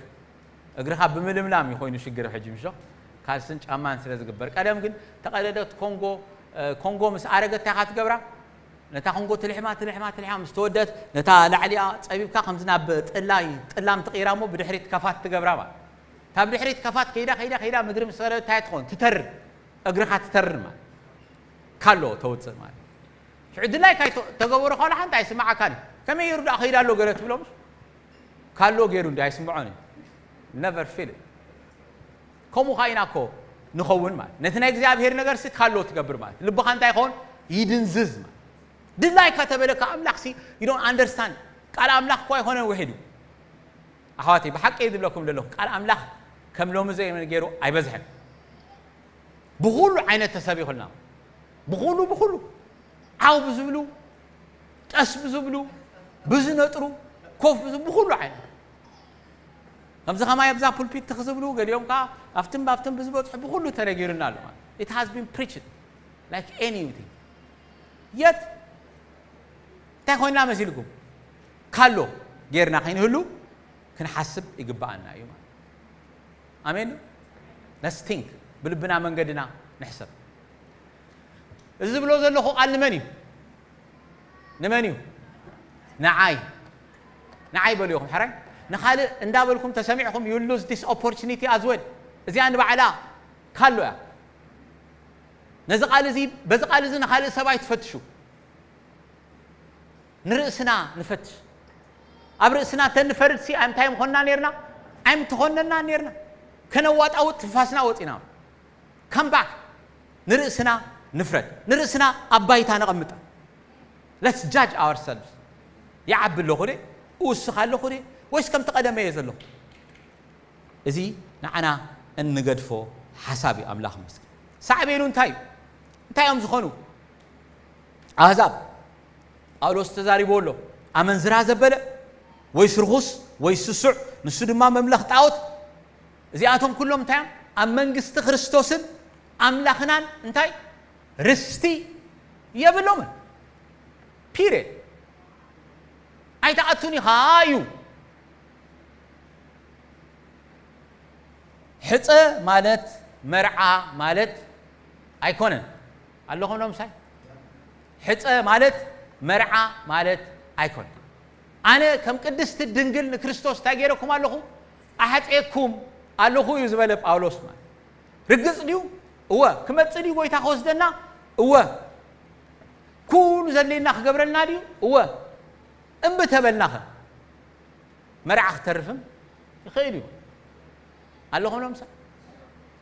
እግርኻ ብምልምላም እዩ ኮይኑ ሽግር ሕጂ፣ ምሽ? ካልስን ጫማን ስለ ዝግበር። ቀደም ግን ተቐደደት ኮንጎ፣ እ፣ ኮንጎ ምስ ኣረገት እንታይ ኢኻ ትገብራ? ነታ ኮንጎ ትልሕማ፣ ትልሕማ፣ ትልሕማ ምስ ተወደት፣ ነታ ላዕሊኣ ጸቢብካ ከምዚ ናብ ጥላይ፣ ጥላም ትቕይራ እሞ ብድሕሪት ከፋት ትገብራ ማለት። ካብ ድሕሪት ከፋት ከይዳ፣ ከይዳ፣ ከይዳ ምድሪ ምስ ሰረደት እንታይ ትኾን? ትተርር። እግርኻ ትተርር ማለት። ካሎ ተውጽእ ማለት። ሽዑ ድላይካ ይተ-፣ ተገበሮ ካልእ ሓንቲ ኣይስምዓካን እዩ። ከመይ ገይሩ ደኣ ከይዳ ኣሎ ገለ ትብሎ ምሽ? ካሎ ገይሩ እንዲ ኣይስምዖን እዩ። Never feel it። ከምኡ ኸዓ ኢና እኮ ንኸውን ማለት። ነቲ ናይ እግዚኣብሔር ነገርሲ ካሎ ትገብር ማለት። ልብኻ እንታይ ይኸውን? ይድንዝዝ ማለት። ድላይካ ተበለካ ኣምላኽሲ፣ you don't understand። ቃል ኣምላኽ እኮ ኣይኮነን ውሒዱ። ኣሕዋተይ፣ ብሓቂ እየ ዝብለኩም ዘለኹ፣ ቃል ኣምላኽ ከም ሎሚ ዘይ ገይሩ ኣይበዝሐን። ብኹሉ ዓይነት ተሰቢኹልና። ብኹሉ፣ ብኹሉ። ዓው ብዝብሉ፣ ጠስ ብዝብሉ፣ ብዝነጥሩ፣ ኮፍ ብዝብሉ፣ ብኹሉ ዓይነት። ከምዚ ከማይ ኣብዛ ፑልፒት ትኽ ዝብሉ፣ ገሊኦም ከኣ ኣብትን ኣብትን ብዝበጽሑ ብኹሉ ተነጊሩና ኣሎ ማለት። It has been preached like anything. Yet እንታይ ኮይንና መሲልኩም? ካሎ ጌርና ከይንህሉ ክንሓስብ ይግብኣና እዩ ማለት። ኣሜን። Let's think። ብልብና መንገድና ንሕሰብ። እዚ ዝብሎ ዘለኹ ቃል ንመን እዩ? ንመን እዩ? ንዓይ። ንዓይ በሉ ኢኹም ሕራይ። ንኻልእ እንዳበልኩም ተሰሚዕኩም፣ you lose this opportunity as well። እዚኣ ንባዕላ ካሎ እያ። ነዚ ቃል እዚ፣ በዚ ቃል እዚ ንኻልእ ሰብ ኣይትፈትሹ። ንርእስና ንፈትሽ። ኣብ ርእስና ተንፈርድ ሲ፣ እንታይ ምኾንና ነርና? ኣይምተኾነና ነርና። ከነዋጣውጥ ትንፋስና ወፂና። Come back። ንርእስና ንፍረድ። ንርእስና ኣብ ባይታ ነቐምጣ። Let's judge ourselves። ይዓቢ ኣለኹ ደ? እውስኽ ኣለኹ ደ? ወይስ ከምቲ ቀደመ እየ ዘለኹ? እዚ ንዓና እንገድፎ ሓሳብ እዩ። ኣምላኽ ይመስገን። ሳዕቤኑ እንታይ እዩ? እንታይ እዮም ዝኾኑ? ኣህዛብ። ጳውሎስ ተዛሪብዎ ኣሎ። ኣመንዝራ ዘበለ፣ ወይስ ርኹስ፣ ወይስ ስሱዕ፣ ንሱ ድማ መምለኽ ጣዖት። እዚኣቶም ኩሎም እንታይ እዮም? ኣብ መንግስቲ ክርስቶስን ኣምላኽናን እንታይ? ርስቲ የብሎምን። ፒርየድ። ኣይትኣቱን ኢኻ እዩ። ሕጸ ማለት መርዓ ማለት ኣይኮነን። ኣለኹም ዶ ምሳይ? ሕጸ ማለት መርዓ ማለት ኣይኮነን። ኣነ ከም ቅድስቲ ድንግል ንክርስቶስ እንታይ ገይረኩም ኣለኹ? ኣሕጼኩም ኣለኹ እዩ ዝበለ ጳውሎስ ማለት። ርግጽ ድዩ? እወ። ክመጽእ ድዩ ጎይታ ክወስደና? እወ። ኩሉ ዘድልየና ክገብረልና ድዩ? እወ። እምቢ ተበልናኸ? መርዓ ክተርፍም ይኽእል እዩ። ኣለኹም ዶ ምሳይ?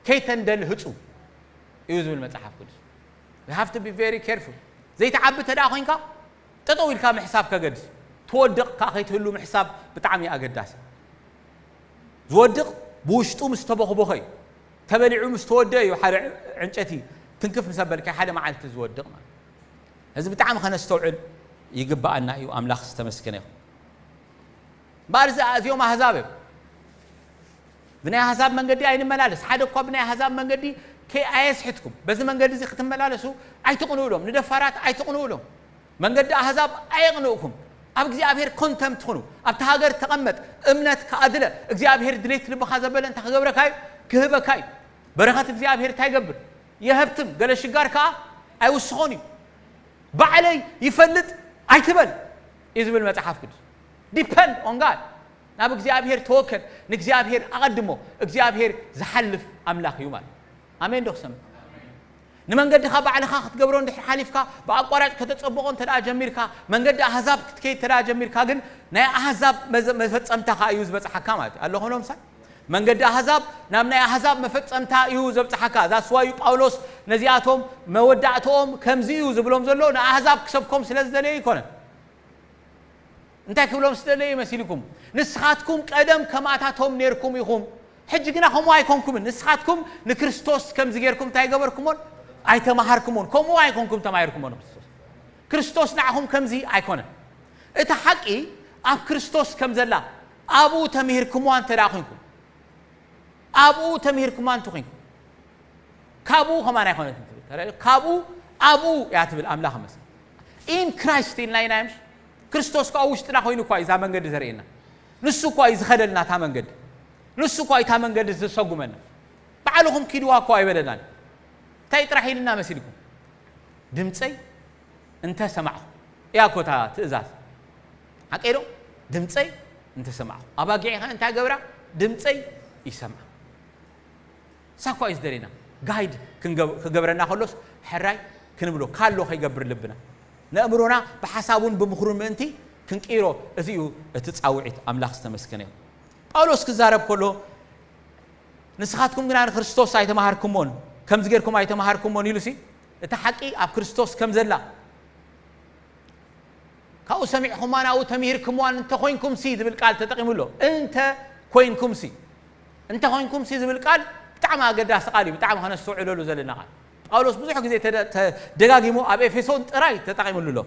ከይተንደል ህጹ እዩ ዝብል መጽሓፍ ቅዱስ። We have to be very careful። ዘይትዓቢ እንተ ደኣ ኮይንካ፣ ጠጠው ኢልካ ምሕሳብ ከገድስ። ትወድቕ ከኣ ከይትህሉ ምሕሳብ ብጣዕሚ ኣገዳሲ። ዝወድቕ ብውሽጡ ምስ ተቦኽቦኸ እዩ። ተበሊዑ ምስ ተወደአ እዩ ሓደ ዕንጨቲ ትንክፍ ምስ ኣበልካዮ ሓደ መዓልቲ ዝወድቕ ማለት። እዚ ብጣዕሚ ከነስተውዕል ይግብኣና እዩ። ኣምላኽ ዝተመስገነ ይኹን። እምበኣር እዚ፣ እዚኦም ኣህዛብ እዮም። ብናይ ኣህዛብ መንገዲ ኣይንመላለስ። ሓደ እኳ ብናይ ኣህዛብ መንገዲ ከይ-፣ ኣየስሕትኩም። በዚ መንገዲ እዚ ክትመላለሱ ኣይትቕንኡሎም። ንደፋራት ኣይትቕንኡሎም። መንገዲ ኣህዛብ ኣየቕንእኩም። ኣብ እግዚኣብሔር ኮንተምት ትኹኑ። ኣብቲ ሃገር ተቐመጥ። እምነት ከኣድለ። እግዚኣብሔር ድሌት ልብኻ ዘበለ እንታይ ክገብረካ እዩ? ክህበካ እዩ። በረኸት እግዚኣብሔር እንታይ ይገብር? የሀብትም። ገለ ሽጋር ከኣ ኣይውስኾን እዩ። ባዕለይ ይፈልጥ ኣይትበል እዩ ዝብል መጽሓፍ ቅዱስ። Depend on God። ናብ እግዚኣብሔር ተወከል። ንእግዚኣብሔር ኣቐድሞ። እግዚኣብሔር ዝሓልፍ ኣምላኽ እዩ ማለት። ኣሜን ዶ ክሰምዕ? ንመንገድኻ ባዕልኻ ክትገብሮ እንድሕር ሓሊፍካ፣ ብኣቋራጭ ከተጸብቖ እንተ ደኣ ጀሚርካ፣ መንገዲ ኣህዛብ ክትከይድ እንተ ደኣ ጀሚርካ ግን ናይ ኣህዛብ መዘ-፣ መፈጸምታ ከኣ እዩ ዝበጽሓካ ማለት እዩ። ኣለኹም ዶ ምሳይ? መንገዲ ኣህዛብ ናብ ናይ ኣህዛብ መፈጸምታ እዩ ዘብጽሓካ። That's why እዩ ጳውሎስ ነዚኣቶም መወዳእትኦም ከምዚ እዩ ዝብሎም ዘሎ፣ ንኣህዛብ ክሰብኮም ስለ ዝደለየ ኣይኮነን። እንታይ ክብሎም ስደለየ መሲልኩም? ንስኻትኩም ቀደም ከማታቶም ኔርኩም ኢኹም፣ ሕጂ ግና ከምኡ ኣይኮንኩምን። ንስኻትኩም ንክርስቶስ ከምዚ ጌርኩም እንታይ ገበርኩሞን? ኣይተማሃርኩሞን። ከምኡ ኣይኮንኩም ተማሂርኩሞ ንክርስቶስ። ክርስቶስ ንዓኹም ከምዚ ኣይኮነን። እቲ ሓቂ ኣብ ክርስቶስ ከም ዘላ፣ ኣብኡ ተምሂርኩምዋ እንተ ደኣ ኮይንኩም፣ ኣብኡ ተምሂርኩማ እንተ ኮይንኩም፣ ካብኡ ከማን ኣይኮነትን ትብል። ተረድእ? ካብኡ ኣብኡ እያ ትብል። ኣምላኽ ይመስገን። In Christ ኢልና ኢና፣ ምሽ? ክርስቶስ ከኣ ውሽጥና ኮይኑ እኳ እዩ እዛ መንገዲ ዘርእየና። ንሱ እኳ እዩ ዝኸደልና እታ መንገዲ። ንሱ እኳ እዩ እታ መንገዲ ዝሰጉመና። ባዕልኹም ኪድዋ እኳ ኣይበለናን። እንታይ ጥራሕ ኢልና መሲልኩም? ድምፀይ እንተ ሰማዕኹም። እያ እኮ እታ ትእዛዝ። ሓቀይ ዶ? ድምፀይ እንተ ሰማዕኹም። ኣባጊዐይ ኸ እንታይ ገብራ? ድምፀይ ይሰምዓ። እሳ እኳ እዩ ዝደልየና። ጋይድ ክንገብ-፣ ክገብረና ከሎስ ሕራይ ክንብሎ፣ ካሎ ከይገብር ልብና። ነእምሮና ብሓሳቡን ብምኽሩን ምእንቲ ክንቅይሮ፣ እዚ እዩ እቲ ጻውዒት። ኣምላኽ ዝተመስገነ ይኹን። ጳውሎስ ክዛረብ ከሎ ንስኻትኩም ግና ንክርስቶስ ኣይተማሃርኩሞን፣ ከምዚ ጌርኩም ኣይተማሃርኩሞን ኢሉሲ፣ እታ ሓቂ ኣብ ክርስቶስ ከም ዘላ ካብኡ ሰሚዕኹማ ናብኡ ተምሂርኩምዋን እንተ ኮይንኩምሲ ዝብል ቃል ተጠቂሙ ኣሎ። እንተ ኮይንኩምሲ፣ እንተ ኮይንኩምሲ ዝብል ቃል ብጣዕሚ ኣገዳሲ ቃል እዩ። ብጣዕሚ ከነስተውዕለሉ ዘለና ቃል። ጳውሎስ ብዙሕ ግዜ ተደ- ተደጋጊሙ ኣብ ኤፌሶን ጥራይ ተጠቂምሉ ኣሎ።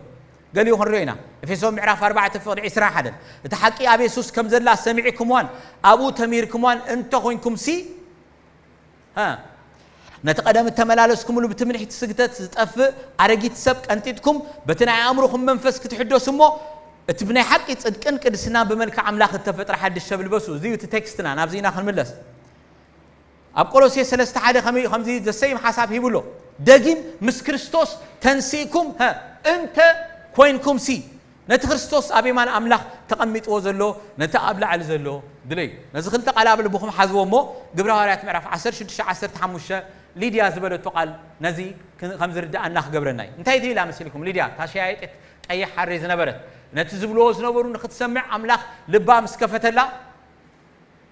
ገሊኡ ክንሪኦ ኢና። ኤፌሶን ምዕራፍ ኣርባዕተ ፍቕዲ ዕስራን ሓደን፣ እቲ ሓቂ ኣብ የሱስ ከም ዘላ ሰሚዕኩምዋን ኣብኡ ተምሂርኩምዋን እንተ ኮይንኩምሲ፣ ሃ፣ ነቲ ቀደም እተመላለስኩምሉ ብትምኒሕቲ ስግተት ዝጠፍእ ኣረጊት ሰብ ቀንጢጥኩም፣ በቲ ናይ ኣእምሮኹም መንፈስ ክትሕደሱ እሞ፣ እቲ ብናይ ሓቂ ጽድቅን ቅድስናን ብመልክዕ ኣምላኽ እተፈጥረ ሓድሽ ሰብ ልበሱ። እዚ እዩ እቲ ቴክስትና። ናብዚ ኢና ክንምለስ። ኣብ ቆሎሴ ሰለስተ ሓደ ከመይ እዩ? ከምዚ ዘሰይም ሓሳብ ሂቡ ኣሎ። ደጊም ምስ ክርስቶስ ተንሲእኩም፣ ሃ፣ እንተ ኮይንኩምሲ፣ ነቲ ክርስቶስ ኣብ የማን ኣምላኽ ተቐሚጥዎ ዘሎ፣ ነቲ ኣብ ላዕሊ ዘሎ ድለዩ። ነዚ ክልተ ቃል ኣብ ልብኹም ሓዝዎ እሞ፣ ግብረ ሃዋርያት ምዕራፍ ዓሰርተ ሽዱሽተ ዓሰርተ ሓሙሽተ፣ ሊድያ ዝበለቶ ቃል ነዚ ክ- ከም ዝርድኣና ክገብረና እዩ። እንታይ ትብል ኢላ መሲልኩም? ሊድያ፣ እታ ሸያይጢት ቀይሕ ሓሪ ዝነበረት፣ ነቲ ዝብልዎ ዝነበሩ ንክትሰምዕ ኣምላኽ ልባ ምስ ከፈተላ፣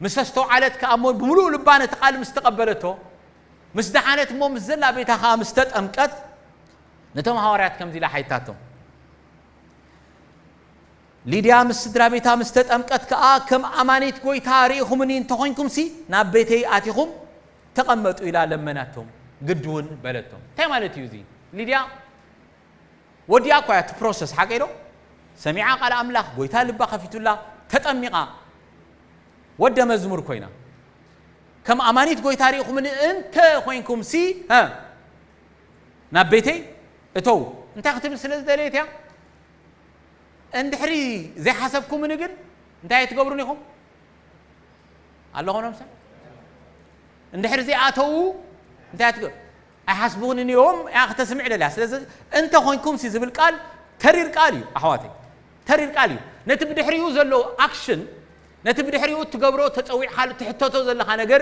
ምስ ኣስተውዓለት ከኣ እሞ፣ ብምሉእ ልባ ነቲ ቃል ምስ ተቐበለቶ፣ ምስ ደሓነት እሞ፣ ምስ ዘላ ቤታ ከኣ ምስ ተጠምቀት፣ ነቶም ሃዋርያት ከምዚ ኢላ ሓይታቶም። ሊድያ ምስ ስድራ ቤታ ምስ ተጠምቀት ከኣ፣ ከም ኣማኒት ጎይታ ርኢኹምኒ እንተኾይንኩምሲ፣ ናብ ቤተይ ኣቲኹም ተቐመጡ ኢላ ለመናቶም። ግዲ እውን በለቶም። እንታይ ማለት እዩ እዚ? ሊድያ ወዲኣ እኳ እያ እቲ ፕሮሰስ፣ ሓቀይ ዶ? ሰሚዓ ቃል ኣምላኽ፣ ጎይታ ልባ ከፊቱላ፣ ተጠሚቓ፣ ወደ መዝሙር ኮይና። ከም ኣማኒት ጎይታ ርኢኹምኒ እንተ ኮይንኩምሲ፣ እ፣ ናብ ቤተይ እተው። እንታይ ክትብል ስለ ዝደለየት እያ? እንድሕሪ ዘይሓሰብኩምኒ ግን እንታይ ኣይትገብሩን ኢኹም? ኣለኹ ነምሰ? እንድሕሪ ዘይኣተዉ እንታይ ኣይትገብሩ? ኣይሓስቡኽንን እዮም እያ ክተስምዕ ደልያ። ስለዚ እንተ ኮይንኩምሲ ዝብል ቃል ተሪር ቃል እዩ ኣሕዋተይ። ተሪር ቃል እዩ። ነቲ ብድሕሪኡ ዘሎ ኣክሽን፣ ነቲ ብድሕሪኡ እትገብሮ ተጸዊዕካ እትሕተቶ ዘለኻ ነገር፣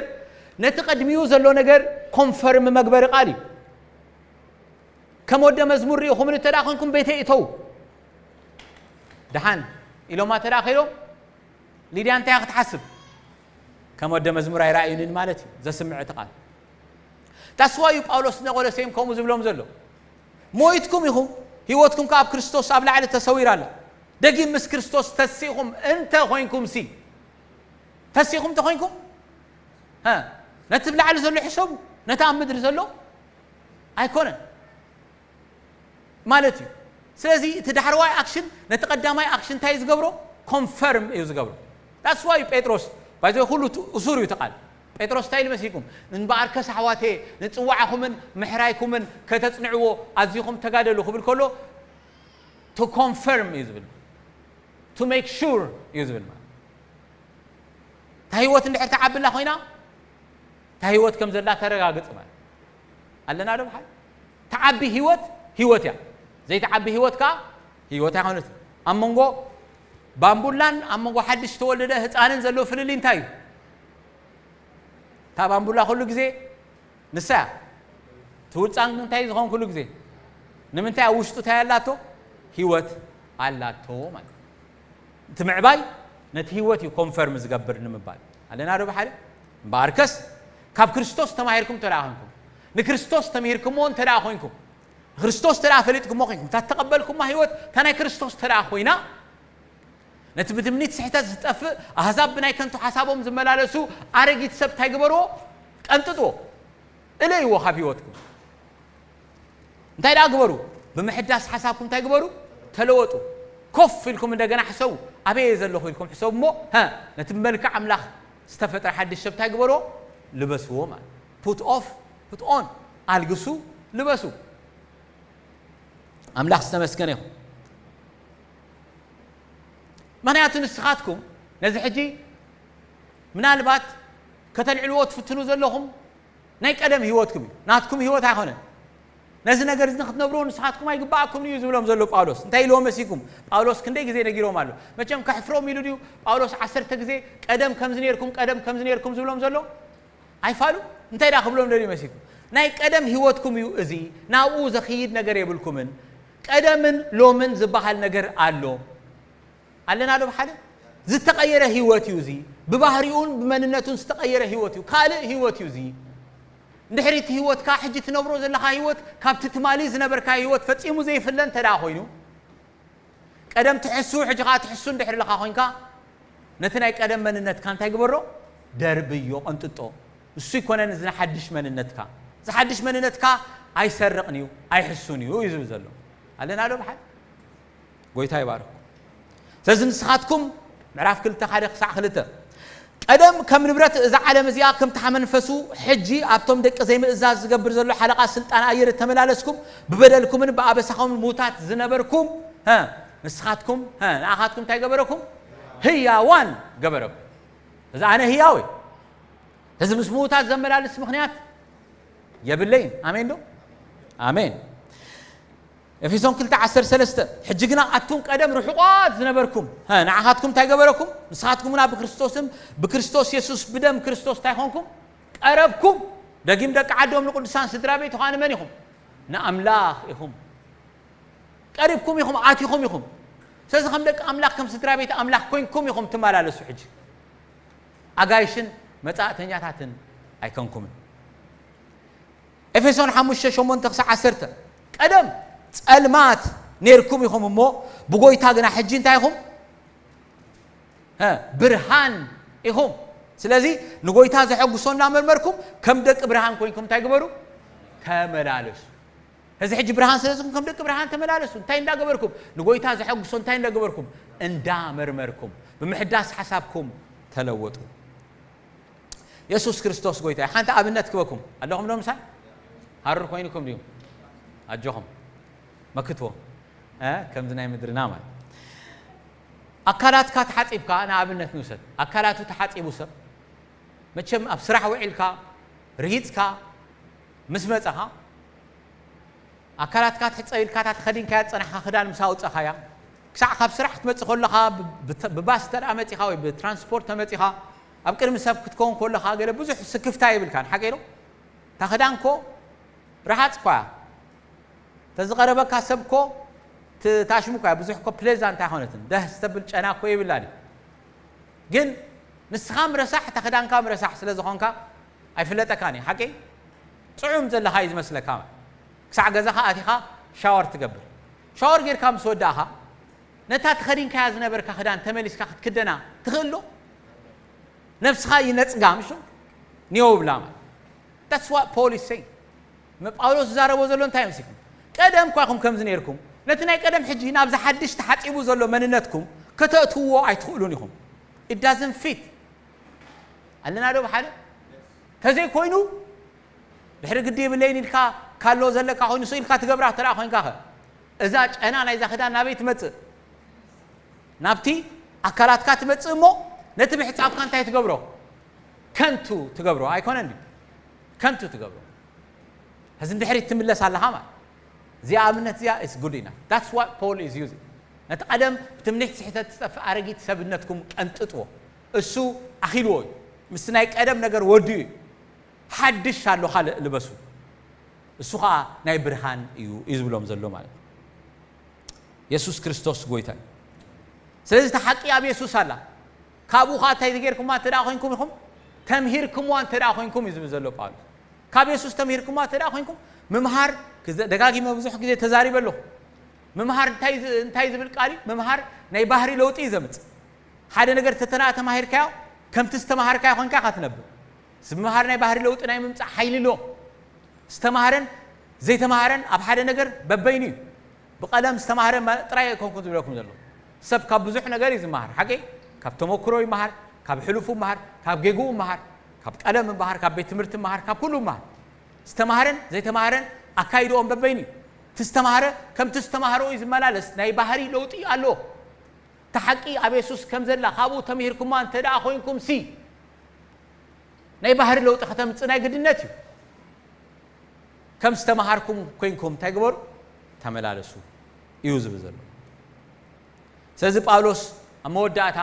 ነቲ ቅድሚኡ ዘሎ ነገር ኮንፈርም መግበሪ ቃል እዩ። ከም ወደ መዝሙር ርኢኹምኒ እንተ ደኣ ኮይንኩም ቤተይ እተው። ደሓን ኢሎማ እንተ ደኣ ከይዶም፣ ሊድያ እንታይ እያ ክትሓስብ? ከም ወደ መዝሙር ኣይረኣዩንን ማለት እዩ ዘስምዕ እቲ ቃል። ታስዋ እዩ ጳውሎስ ንቆሎሴም ከምኡ ዝብሎም ዘሎ። ሞይትኩም ኢኹም፣ ህይወትኩም ከኣ ኣብ ክርስቶስ ኣብ ላዕሊ ተሰዊራ ኣላ። ደጊም ምስ ክርስቶስ ተሲእኹም እንተ ኮይንኩም ሲ፣ ተሲእኹም እንተ ኮይንኩም፣ ሀ፣ ነቲ ብላዕሊ ዘሎ ሕሰቡ፣ ነቲ ኣብ ምድሪ ዘሎ ኣይኮነን ማለት እዩ። ስለዚ እቲ ዳሕረዋይ ኣክሽን ነቲ ቀዳማይ ኣክሽን እንታይ እዩ ዝገብሮ? ኮንፈርም እዩ ዝገብሮ። ታስዋ እዩ ጴጥሮስ፣ ባይዘ ኩሉ ቱ- እሱር እዩ ተቃል። ጴጥሮስ እንታይ ኢሉ መሲልኩም? እንበኣርከስ ኣሕዋቴ፣ ንጽዋዕኹምን ምሕራይኩምን ከተጽንዕዎ ኣዚኹም ተጋደሉ ክብል ከሎ፣ ቱ ኮንፈርም እዩ ዝብል፣ ቱ ሜክ ሹር እዩ ዝብል። ማለት እታ ህይወት እንድሕር ትዓብላ ኮይና፣ እታ ህይወት ከም ዘላ ተረጋግጽ ማለት ኣለና ዶ? ብሓል ትዓቢ ህይወት፣ ህይወት እያ። ዘይትዓቢ ህይወት ከኣ ህይወት ኣይኮነትን። ኣብ መንጎ ባምቡላን ኣብ መንጎ ሓድሽ ተወለደ ህፃንን ዘሎ ፍልልይ እንታይ እዩ? እታ ባምቡላ ኩሉ ግዜ ንሳ እያ። እቲ ውፃን እንታይ ዝኸውን ኩሉ ግዜ? ንምንታይ? ኣብ ውሽጡ እንታይ ኣላቶ? ህይወት ኣላቶ ማለት እዩ። እቲ ምዕባይ ነቲ ህይወት እዩ ኮንፈርም ዝገብር ንምባል ኣለና ዶ? ብሓደ እምበኣርከስ፣ ካብ ክርስቶስ ተማሂርኩም እንተ ደኣ ኮይንኩም፣ ንክርስቶስ ተምሂርኩምዎ እንተ ደኣ ኮይንኩም፣ ንክርስቶስ እንተ ደኣ ፈሊጥኩሞ ኮይንኩም፣ እታ እተቐበልኩማ ህይወት እታ ናይ ክርስቶስ እንተ ደኣ ኮይና፣ ነቲ ብትምኒት ስሕተት ዝጠፍእ ኣህዛብ ብናይ ከንቱ ሓሳቦም ዝመላለሱ ኣረጊት ሰብ እንታይ ግበርዎ? ቀንጥጥዎ፣ እለይዎ ካብ ህይወትኩም። እንታይ ደኣ ግበሩ? ብምሕዳስ ሓሳብኩም እንታይ ግበሩ? ተለወጡ። ኮፍ ኢልኩም እንደገና ሕሰቡ። ኣበይ እየ ዘለኹ ኢልኩም ሕሰቡ እሞ፣ ሀ፣ ነቲ ብመልክዕ ኣምላኽ ዝተፈጥረ ሓድሽ ሰብ እንታይ ግበርዎ? ልበስዎ ማለት። ፑት ኦፍ፣ ፑት ኦን፣ ኣልግሱ፣ ልበሱ። ኣምላኽ ዝተመስገነ ይኹን። ምኽንያቱ ንስኻትኩም ነዚ ሕጂ ምናልባት ከተልዕልዎ ትፍትኑ ዘለኹም ናይ ቀደም ህይወትኩም እዩ፣ ናትኩም ህይወት ኣይኮነን። ነዚ ነገር እዚ ንክትነብርዎ ንስኻትኩም ኣይግባኣኩም እዩ ዝብሎም ዘሎ ጳውሎስ። እንታይ ኢልዎ መሲልኩም? ጳውሎስ ክንደይ ግዜ ነጊሮም ኣሎ። መቸም ከሕፍሮም ኢሉ ድዩ ጳውሎስ ዓሰርተ ግዜ ቀደም ከምዚ ነርኩም፣ ቀደም ከምዚ ነርኩም ዝብሎም ዘሎ? ኣይፋሉ። እንታይ ደኣ ክብሎም ደልዩ መሲልኩም? ናይ ቀደም ህይወትኩም እዩ እዚ፣ ናብኡ ዘኽይድ ነገር የብልኩምን። ቀደምን ሎምን ዝበሃል ነገር ኣሎ። ኣለና ዶ ብሓደ? ዝተቐየረ ህይወት እዩ እዚ። ብባህሪኡን ብመንነቱን ዝተቐየረ ህይወት እዩ። ካልእ ህይወት እዩ እዚ። እንድሕሪ እቲ ህይወትካ፣ ሕጂ ትነብሮ ዘለኻ ህይወት ካብቲ ትማሊ ዝነበርካ ህይወት ፈጺሙ ዘይፍለ እንተ ደኣ ኮይኑ፣ ቀደም ትሕሱ፣ ሕጂ ኸዓ ትሕሱ እንድሕሪ ኣለኻ ኮይንካ፣ ነቲ ናይ ቀደም መንነትካ እንታይ ግበሮ? ደርብዮ፣ ቀንጥጦ። እሱ ይኮነን እዚ ሓድሽ መንነትካ። እዚ ሓድሽ መንነትካ ኣይሰርቕን እዩ፣ ኣይሕሱን እዩ እዩ ዝብል ዘሎ። ኣለና ዶ ብሓደ? ጎይታ ይባርክ። ስለዚ ንስኻትኩም፣ ምዕራፍ ክልተ ሓደ ክሳዕ ክልተ፣ ቀደም ከም ንብረት እዛ ዓለም እዚኣ፣ ከምቲ መንፈሱ ሕጂ ኣብቶም ደቂ ዘይምእዛዝ ዝገብር ዘሎ ሓለቓ ስልጣን ኣየር እተመላለስኩም፣ ብበደልኩምን ብኣበሳኹምን ምዉታት ዝነበርኩም፣ ሀ፣ ንስኻትኩም፣ ሀ፣ ንኣኻትኩም እንታይ ገበረኩም? ህያዋን ገበረኩም። እዚ ኣነ ህያው እየ። እዚ ምስ ምዉታት ዘመላልስ ምኽንያት የብለይን። ኣሜን ዶ? ኣሜን። ኤፌሶን ክልተ ዓሰርተ ሰለስተ፣ ሕጂ ግና ኣቱም ቀደም ርሑቓት ዝነበርኩም፣ ሀ፣ ንዓኻትኩም እንታይ ገበረኩም? ንስኻትኩም ግና ብክርስቶስም፣ ብክርስቶስ የሱስ ብደም ክርስቶስ እንታይ ኾንኩም? ቀረብኩም። ደጊም ደቂ ዓዶም ንቅዱሳን ስድራ ቤቱ ኸኣ ንመን ኢኹም? ንኣምላኽ ኢኹም። ቀሪብኩም ኢኹም፣ ኣቲኹም ኢኹም። ስለዚ ከም ደቂ ኣምላኽ፣ ከም ስድራ ቤት ኣምላኽ ኮይንኩም ኢኹም ትመላለሱ። ሕጂ ኣጋይሽን መጻእተኛታትን ኣይኮንኩምን። ኤፌሶን ሓሙሽተ ሸሞንተ ክሳዕ ዓሰርተ፣ ቀደም ጸልማት ኔርኩም ኢኹም እሞ፣ ብጎይታ ግና ሕጂ እንታይ ኢኹም? ሀ፣ ብርሃን ኢኹም። ስለዚ ንጎይታ ዘሐጉሶ እናመርመርኩም ከም ደቂ ብርሃን ኮይንኩም እንታይ ግበሩ? ተመላለሱ። እዚ ሕጂ ብርሃን ስለ ዝኾንኩም ከም ደቂ ብርሃን ተመላለሱ። እንታይ እንዳገበርኩም? ንጎይታ ዘሐጉሶ እንታይ እንዳገበርኩም? እንዳመርመርኩም፣ ብምሕዳስ ሓሳብኩም ተለወጡ። የሱስ ክርስቶስ ጎይታ እዩ። ሓንቲ ኣብነት ክበኩም ኣለኹም ዶ ምሳይ? ሃሩር ኮይንኩም ድዩ? ኣጆኹም። መክትዎ። እ፣ ከምዚ ናይ ምድርና ማለት። ኣካላትካ ተሓጺብካ ንኣብነት ንውሰድ። ኣካላቱ ተሓጺቡ ሰብ፣ መቸም ኣብ ስራሕ ውዒልካ፣ ርሂጽካ፣ ምስ መጸኻ፣ ኣካላትካ ትሕጸብ ኢልካ እታ ተኸዲንካያ ዝጸናሕካ ክዳን ምስ ኣውጸኻያ፣ ክሳዕ ካብ ስራሕ ክትመጽእ ከለኻ፣ ብ-፣ ብ-፣ ብባስ እንተ ደኣ መጺኻ ወይ ብትራንስፖርት ተመጺኻ፣ ኣብ ቅድሚ ሰብ ክትከውን ከለኻ ገለ ብዙሕ ስክፍታ የብልካን፣ ሓቀይ ዶ? እታ ክዳን እኮ ረሃጽ እኳ እያ። ተዝቐረበካ ሰብ እኮ ት-፣ ታሽሙ እኳ እያ። ብዙሕ እኮ ፕሌዛንት ኣይኮነትን። ደስ ተብል ጨና እኮ የብላን እዩ። ግን ንስኻ ምረሳሕ፣ እታ ክዳንካ ምረሳሕ ስለ ዝኾንካ ኣይፍለጠካን እዩ። ሓቂ? ጥዑም ዘለኻ እዩ ዝመስለካ። ክሳዕ ገዛኻ ኣቲኻ ሻወር ትገብር። ሻወር ጌርካ ምስ ወዳእኻ፣ ነታ ተኸዲንካያ ዝነበርካ ክዳን ተመሊስካ ክትክደና ትኽእል ዶ? ነብስኻ ይነጽጋ፣ ምሽ? ኒዮ ብላ ማለት። That's what Paul is saying. መ-፣ ጳውሎስ ዝዛረቦ ዘሎ እንታይ መሲልኩም? ቀደም እኳ ኢኹም ከምዚ ነይርኩም። ነቲ ናይ ቀደም ሕጂ ናብዚ ሓድሽ ተሓጺቡ ዘሎ መንነትኩም ከተእትውዎ ኣይትኽእሉን ኢኹም። It doesn't fit. ኣለና ዶ ብሓደ? ተዘይኮይኑ፣ ድሕሪ ግዲ የብለይን ኢልካ ካሎ ዘለካ ኮይኑ፣ ስኢልካ ትገብራ እንተ ደኣ ኮይንካ ኸ? እዛ ጨና ናይዛ ክዳን ናበይ ትመጽእ? ናብቲ ኣካላትካ ትመጽእ እሞ፣ ነቲ ምሕጻብካ እንታይ ትገብሮ? ከንቱ ትገብሮ። ኣይኮነን ድዩ? ከንቱ ትገብሮ። ሕዚ ንድሕሪት ትምለስ ኣለኻ ማለት። እዚኣ ኣብነት እዚኣ is good enough. That's what Paul is using. ነቲ ቀደም ብትምኒት ስሕተት ዝጠፍእ ኣረጊት ሰብነትኩም ቀንጥጥዎ። እሱ ኣኺልዎ እዩ። ምስቲ ናይ ቀደም ነገር ወዲኡ እዩ። ሓድሽ ኣሎኻ ል-፣ ልበሱ። እሱ ኸኣ ናይ ብርሃን እዩ፣ እዩ ዝብሎም ዘሎ ማለት እዩ። የሱስ ክርስቶስ ጎይታ እዩ። ስለዚ እታ ሓቂ ኣብ የሱስ ኣላ። ካብኡ ኸኣ እንታይ ተጌርኩማ እንተ ደኣ ኮይንኩም ኢኹም? ተምሂርኩምዋ እንተ ደኣ ኮይንኩም እዩ ዝብል ዘሎ ጳውሎስ። ካብ የሱስ ተምሂርኩምዋ እንተ ደኣ ኮይንኩም፣ ምምሃር፣ ክዘ-፣ ደጋጊመ ብዙሕ ግዜ ተዛሪበ ኣለኹ። ምምሃር እንታይ ዝ-፣ እንታይ ዝብል ቃል እዩ? ምምሃር ናይ ባህሪ ለውጢ እዩ ዘምጽእ። ሓደ ነገር ተተና ተማሂርካዮ፣ ከምቲ ዝተማሃርካዮ ኮይንካ ኢኻ ትነብር። እዚ ምምሃር ናይ ባህሪ ለውጢ ናይ ምምጻእ ሓይሊ ኣለዎ። ዝተማሃረን ዘይተማሃረን ኣብ ሓደ ነገር በበይኑ እዩ። ብቐለም ዝተማሃረ ማ-፣ ጥራይ ኣይኮንኩን ዝብለኩም ዘለኹ። ሰብ ካብ ብዙሕ ነገር እዩ ዝመሃር። ሓቂ? ካብ ተመክሮ ይመሃር፣ ካብ ሕሉፉ ይመሃር፣ ካብ ጌግኡ ይመሃር፣ ካብ ቀለም ይመሃር፣ ካብ ቤት ትምህርቲ ይመሃር፣ ካብ ኩሉ ይመሃር። ዝተማሃረን ዘይተማሃረን ኣካይድኦም በበይኑ እዩ። እቲ ዝተማሃረ ከምቲ ዝተማሃሮ እዩ ዝመላለስ። ናይ ባህሪ ለውጢ ኣለዎ። እታ ሓቂ ኣብ የሱስ ከም ዘላ ካብኡ ተምሂርኩማ እንተ ደኣ ኮይንኩም ሲ፣ ናይ ባህሪ ለውጢ ከተምጽእ ናይ ግድነት እዩ። ከም ዝተማሃርኩም ኮይንኩም እንታይ ግበሩ? ተመላለሱ እዩ ዝብል ዘሎ። ስለዚ ጳውሎስ ኣብ መወዳእታ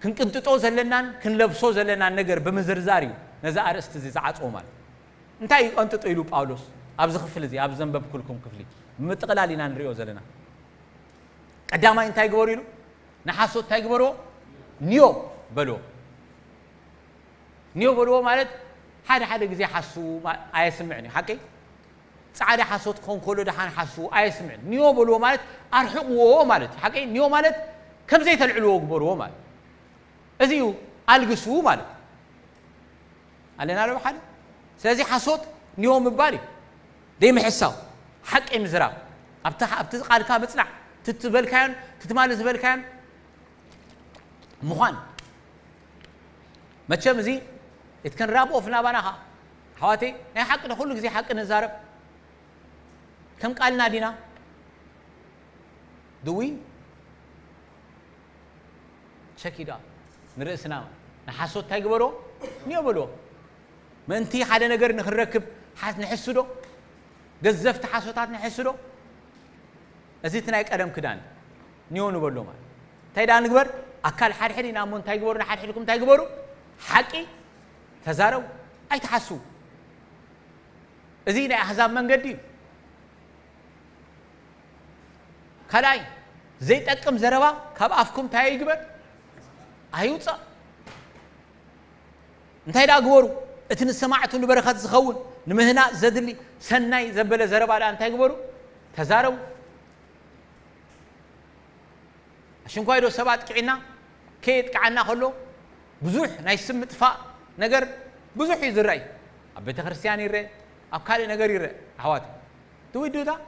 ክንቅንጥጦ ዘለናን ክንለብሶ ዘለናን ነገር ብምዝርዛር እዩ ነዚ ኣርእስቲ እዚ ዝዓጽዎ ማለት። እንታይ እዩ ቀንጥጦ ኢሉ ጳውሎስ ኣብዚ ክፍሊ እዚ፣ ኣብ ዘንበብኩልኩም ክፍሊ? ብምጥቕላል ኢና ንሪኦ ዘለና። ቀዳማይ እንታይ ግበሩ ኢሉ? ንሓሶት እንታይ ግበርዎ? ንዮ በልዎ። ንዮ በልዎ ማለት ሓደ ሓደ ግዜ ሓሱ ማ-፣ ኣየስምዕን እዩ። ሓቂ? ጻዕዳ ሓሶት ክኸውን ከሎ ደሓን ሓሱ ኣየስምዕን። ንዮ በልዎ ማለት ኣርሕቕዎ ማለት እዩ። ሓቂ? ንዮ ማለት ከም ዘይተልዕልዎ ግበርዎ ማለት እዩ። እዚ እዩ ኣልግሱ ማለት እዩ። ኣለና ዶ ብሓደ? ስለዚ ሓሶት ንዮ ምባል እዩ። ዘይምሕሳው፣ ሓቂ ምዝራብ፣ ኣብቲ፣ ኣብቲ ቃልካ ምጽናዕ፣ ትትበልካዮን ትትማሊ ዝበልካዮን ምዃን። መቸም እዚ it can rub off ናባና ኸዓ። ኣሕዋተይ፣ ናይ ሓቂ ዶ ኩሉ ግዜ ሓቂ ንዛረብ? ከም ቃልና ዲና? Do we? ቸክ ኢዳ ንርእስና። ንሓሶት እንታይ ግበሮ? ንዮ በልዎ። ምእንቲ ሓደ ነገር ንኽንረክብ ሓስ-፣ ንሕሱ ዶ? ገዘፍቲ ሓሶታት ንሕሱ ዶ? እዚ እቲ ናይ ቀደም ክዳን ንዮ ንበሎ ማለት። እንታይ ደኣ ንግበር? ኣካል ሓድሕድ ኢና እሞ እንታይ ግበሩ? ንሓድሕድኩም እንታይ ግበሩ? ሓቂ ተዛረቡ። ኣይትሓስዉ። እዚ ናይ ኣህዛብ መንገዲ እዩ። ካልኣይ፣ ዘይጠቅም ዘረባ ካብ ኣፍኩም እንታይ ይግበር? ኣይውጻእ። እንታይ ደኣ ግበሩ? እቲ ንሰማዕቱ ንበረኸት ዝኸውን፣ ንምህናጽ ዘድሊ፣ ሰናይ ዘበለ ዘረባ ደኣ እንታይ ግበሩ? ተዛረቡ። ኣሽንኳይ ዶ ሰብ ኣጥቂዕና? ከየጥቅዓና ከሎ ብዙሕ ናይ ስም ምጥፋእ ነገር ብዙሕ እዩ ዝረኣይ። ኣብ ቤተ ክርስቲያን ይረአ፣ ኣብ ካልእ ነገር ይረአ። ኣሕዋት፣ do we do that?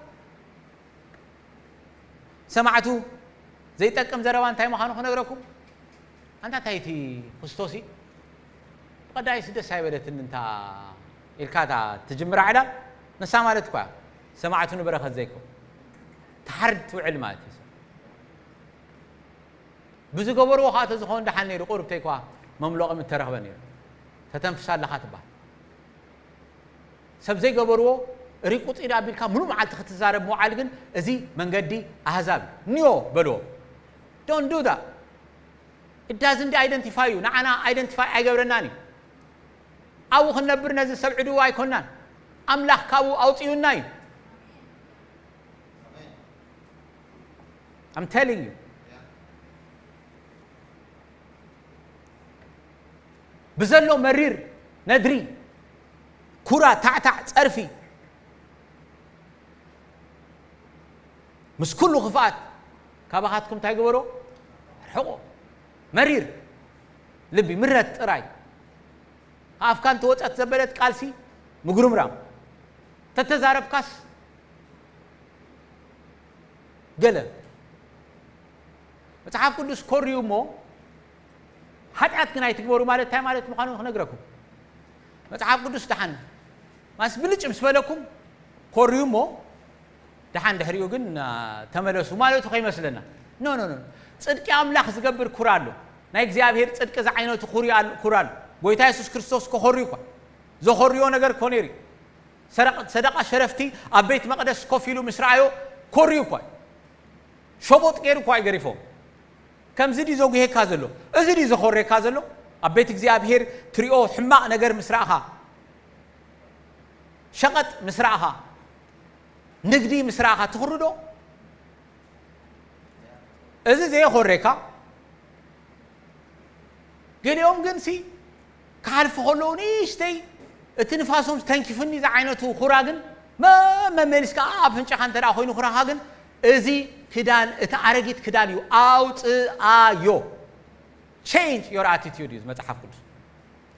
ሰማዕቱ ዘይጠቅም ዘረባ እንታይ ምዃኑ ክነግረኩም። ኣንታ እንታይ እቲ ክስቶሲ ብቐዳይስ ደስ ኣይበለትን እንታ ኢልካ እታ ትጅምራ ዕላል ንሳ ማለት እኳ ሰማዕቱ ንበረኸት ዘይከው ትሓርድ ትውዕል ማለት እዩ። ብዝገበርዎ ከዓ ተዝኸውን ደሓን ነይሩ፣ ቁሩብ ተይኳ መምሎቒ ምተረኽበ ነይሩ። ተተንፍስ ኣለኻ ትበሃል። ሰብ ዘይገበርዎ ሪቁፅ ኢድ ኣቢልካ ሙሉ መዓልቲ ክትዛረብ ምውዓል ግን እዚ መንገዲ ኣህዛብ እዩ። ንዮ በልዎ። Don't do that. It doesn't identify you. ንዓና ኣይደንቲፋይ ኣይገብረናን እዩ። ኣብኡ ክንነብር ነዚ ሰብ ዕድው ኣይኮናን። ኣምላኽ ካብኡ ኣውፅዩና እዩ። I'm telling you. ብዘሎ መሪር ነድሪ፣ ኩራ፣ ታዕታዕ፣ ጸርፊ፣ ምስ ኩሉ ክፍኣት ካባኻትኩም እንታይ ግበሮ? ርሕቆ። መሪር ልቢ፣ ምረት ጥራይ። ኣፍካ እንተወጸት ዘበለት ቃልሲ ምጉርምራም። ተተዛረብካስ ገለ። መጽሓፍ ቅዱስ ኮርዩ እሞ፣ ሓጢኣት ግን ኣይትግበሩ ማለት እንታይ ማለት ምዃኑ ክነግረኩም። መጽሓፍ ቅዱስ ደሓን ማስ ብልጭ ምስ በለኩም፣ ኮርዩ እሞ፣ ደሓን ድሕሪኡ ግን፣ አ፣ ተመለሱ ማለቱ ከይመስለና። ኖ፣ ኖ፣ ኖ። ጽድቂ ኣምላኽ ዝገብር ኩራ ኣሎ። ናይ እግዚኣብሔር ጽድቂ ዝዓይነቱ ኩሪ ኣል-፣ ኩራ ኣሎ። ጎይታ የሱስ ክርስቶስ ከኾርዩ እኳ፣ ዘኾርዮ ነገር እኮ ነይሩ እዩ። ሰረቕ-፣ ሰደቓ ሸረፍቲ ኣብ ቤት መቕደስ ኮፍ ኢሉ ምስ ረኣዮ ኮርዩ እኳ እዩ። ሸቦጥ ገይሩ እኳ እዩ ገሪፎም። ከምዚ ድዩ ዘጉሄካ ዘሎ? እዚ ድዩ ዘኾሬካ ዘሎ? ኣብ ቤት እግዚኣብሔር ትሪኦ ሕማቕ ነገር ምስ ረኣኻ፣ ሸቐጥ ምስ ረኣኻ፣ ንግዲ ምስ ረኣኻ ትኹሪ ዶ? እዚ ዘየኾሬካ፣ ገሊኦም ግን ሲ ክሓልፉ ከለዉ ንእሽተይ እቲ ንፋሶም ተንኪፍኒ ዝዓይነቱ ኩራ ግን መ-፣ መመሊስካ ኣብ ኣፍንጫኻ እንተ ደኣ ኮይኑ ኩራኻ ግን እዚ ክዳን፣ እቲ ኣረጊት ክዳን እዩ፣ ኣውጽኣዮ። Change your attitude እዩ መጽሓፍ ቅዱስ።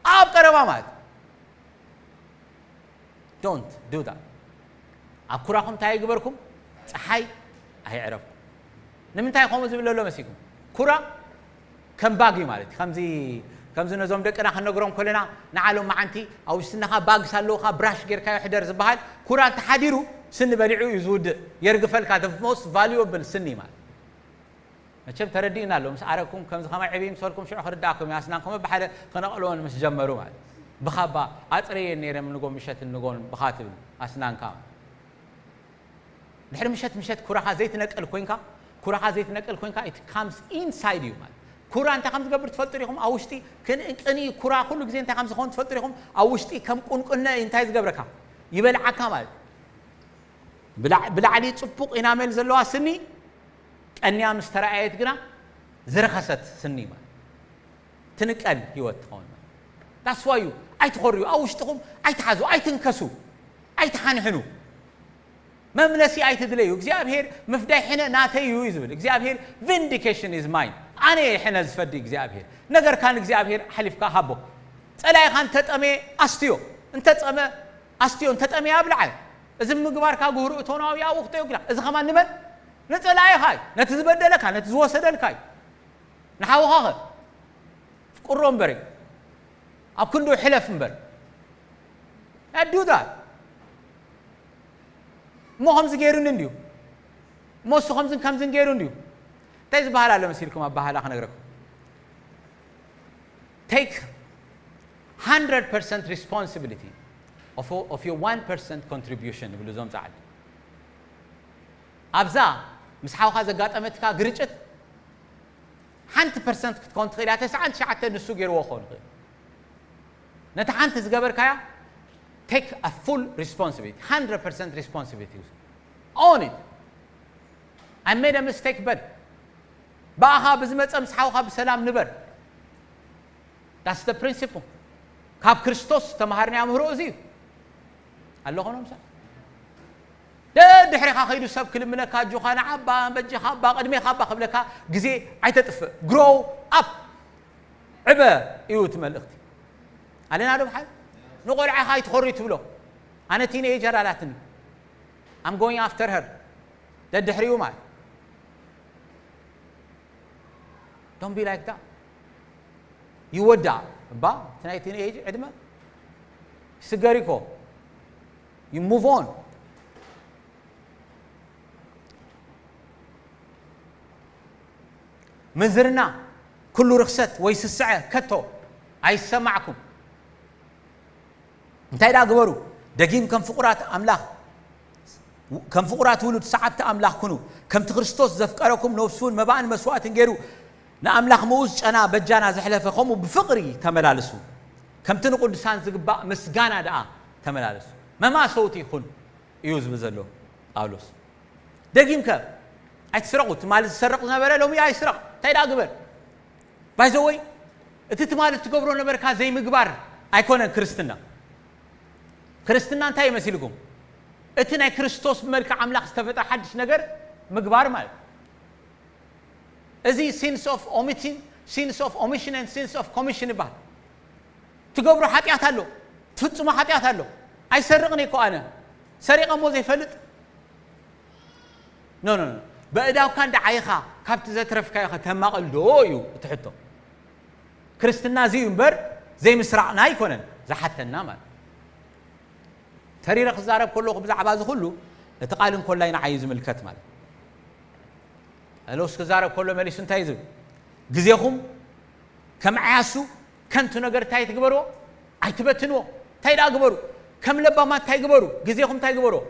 ኣብ ቀረባ ማለት። Don't do that. ኣብ ኩራኹም እንታይ ኣይግበርኩም? ጸሓይ ኣይዕረብኩም። ንምንታይ ከምኡ ዝብል ዘሎ መሲልኩም? ኩራ ከም ባግ እዩ ማለት እዩ። ከምዚ፣ ከምዚ ነዞም ደቅና ክንነግሮም ከለና፣ ንዓ ሎመዓንቲ ኣብ ውሽጥነኻ ባግስ ኣለውኻ፣ ብራሽ ጌርካዮ ሕደር ዝበሃል፣ ኩራ እንተሓዲሩ ስኒ በሊዑ እዩ ዝውድእ። የርግፈልካ፣ the most valuable ስኒ ማለት። መቸም ተረዲእና ኣሎ። ምስ ኣረግኩም ከምዚ ከማይ ዕብይ ምሰልኩም ሽዑ ክርዳእኩም እዩ። ኣስናንኩም ብሓደ ክነቕልወን ምስ ጀመሩ ማለት። ብኻባ ኣጽረየን ነይረ ንጎ ምሸትን ንጎን ብኻ ትብል ኣስናንካ። ድሕሪ ምሸት ምሸት ኩራኻ ዘይትነቅል ኮይንካ፣ ኩራኻ ዘይትነቅል ኮይንካ፣ it comes inside you ማለት። ኩራ እንታይ ከም ዝገብር ትፈልጡ ዲኹም? ኣብ ውሽጢ ክን-፣ ቅንኢ ኩራ ኩሉ ግዜ እንታይ ከም ዝኸውን ትፈልጡ ዲኹም? ኣብ ውሽጢ ከም ቁንቁነ እንታይ ዝገብረካ? ይበልዓካ ማለት። ብላዕ-፣ ብላዕሊ ጽቡቕ ኢናሜል ዘለዋ ስኒ ቀንያ ምስ ተረኣየት ግና ዝረኸሰት ስኒ ማለት ትንቀል ህይወት ትኸውን። ዳስዋዩ ኣይትኾርዩ፣ ኣብ ውሽጥኹም ኣይትሓዙ፣ ኣይትንከሱ፣ ኣይትሓንሕኑ። መምለሲ ኣይትድለዩ። እግዚኣብሔር ምፍዳይ ሕነ ናተይ እዩ እዩ ዝብል እግዚኣብሔር። Vindication is mine፣ ኣነ እየ ሕነ ዝፈዲ እግዚኣብሔር። ነገርካ ንእግዚኣብሔር ሓሊፍካ ሃቦ። ጸላኢኻ እንተጠመየ ኣስትዮ፣ እንተጸመ ኣስትዮ፣ እንተጠመየ ኣብልዓ። እዚ ምግባርካ ግህሩ እቶናዊ ኣብኡ ክተዮ ግዳ። እዚ ኸማን ንመን? ንጸላኢኻ እዩ፣ ነቲ ዝበደለካ፣ ነቲ ዝወሰደልካ እዩ። ንሓውኻኸ ፍቅሮ እምበር፣ ኣብ ክንዱ ሕለፍ እምበር። Do that። እሞ ከምዚ ገይሩኒ እንድዩ፣ እሞ እሱ ከምዝን ከምዝን ገይሩ እንድዩ። እንታይ ዝበሃል ኣሎ መሲልኩም ኣባህላ ክነግረኩም። Take hundred percent responsibility of, of your one percent contribution ይብሉ እዞም ጻዕዲ። ኣብዛ ምስ ሓውኻ ዘጋጠመትካ ግርጭት ሓንቲ ፐርሰንት ክትኮን ትኽእል እያ። ተስዓን ትሽዓተ ንሱ ገይርዎ ክኸውን ይኽእል። ነቲ ሓንቲ ዝገበርካያ take a full responsibility, hundred percent responsibility. Own it. I made a mistake በል። ብኣኻ ብዝመጸ ምስ ሓውኻ ብሰላም ንበር። That's the principle። ካብ ክርስቶስ ተማሃርናዮ ምህሮ እዚ እዩ። ኣሎ ኾኖም ሰብ ደድሕሪኻ ከይዱ ሰብ ክልምነካ፣ ኣጆኻ ንዓባ በጃኻ ባ ቅድሜኻ ባ ክብለካ ግዜ ኣይተጥፍእ። Grow up። ዕበ እዩ እቲ መልእኽቲ። ኣለና ዶ ብሓይ? ንቆልዓኻ ኣይትኾሪ ትብሎ። ኣነ ቲኔጀር ኣላትኒ። I'm going after her። ደድሕሪኡ ማለት። Don't be like that። ይወዳእ እባ እቲ ናይ ቲኔጅ ዕድመ ይስገር እኮ። You move on። ምንዝርና ኩሉ ርኽሰት ወይ ስስዐ ከቶ ኣይሰማዕኩም። እንታይ ደኣ ግበሩ፣ ደጊም ከም ፍቑራት ኣምላኽ፣ ከም ፍቑራት ውሉድ ሰዓብቲ ኣምላኽ ኩኑ። ከምቲ ክርስቶስ ዘፍቀረኩም፣ ነፍሱ እውን መባእን መስዋእትን ገይሩ ንኣምላኽ ምኡዝ ጨና በጃና ዘሕለፈ፣ ከምኡ ብፍቕሪ ተመላለሱ። ከምቲ ንቅዱሳን ዝግባእ ምስጋና ደኣ ተመላለሱ። መማሰውቲ ኩኑ እዩ ዝብል ዘሎ ጳውሎስ። ደጊምከ ኣይትስረቑ። ትማሊ ዝሰርቕ ዝነበረ ሎሚ ኣይስረቕ። እንታይ ደኣ ግበር። ባይዘወይ፣ እቲ ትማሊ እትገብሮ ነበርካ ዘይምግባር ኣይኮነን ክርስትና። ክርስትና እንታይ ይመስልኩም? እቲ ናይ ክርስቶስ መልክዕ ኣምላኽ ዝተፈጥረ ሓድሽ ነገር ምግባር ማለት እዩ። እዚ sins of omission፣ sins of omission and sins of commission ይበሃል። ትገብሮ ሓጢኣት ኣሎ፣ ትፍጽሞ ሓጢኣት ኣሎ። ኣይሰርቕን እኮ ኣነ። ሰሪቐ እሞ ዘይፈልጥ? ኖ፣ ኖ፣ ኖ። በእዳውካ እንደ ዓይኻ ካብቲ ዘትረፍካዮ ከተማቕል ዶ እዩ እቲ ሕቶ። ክርስትና እዚ እዩ እምበር ዘይምስራቕና ኣይኮነን ዝሓተና ማለት። ተሪረ ክዛረብ ከለኹ ብዛዕባ እዚ ኩሉ እቲ ቃል እንኮላይ ንዓይ እዩ ዝምልከት ማለት። ጳውሎስ ክዛረብ ከሎ መሊሱ እንታይ እዩ ዝብል? ግዜኹም ከም ዓያሱ ከንቱ ነገር እንታይ ትግበርዎ? ኣይትበትንዎ። እንታይ ደኣ ግበሩ? ከም ለባማት እንታይ ግበሩ? ግዜኹም እንታይ ግበርዎ?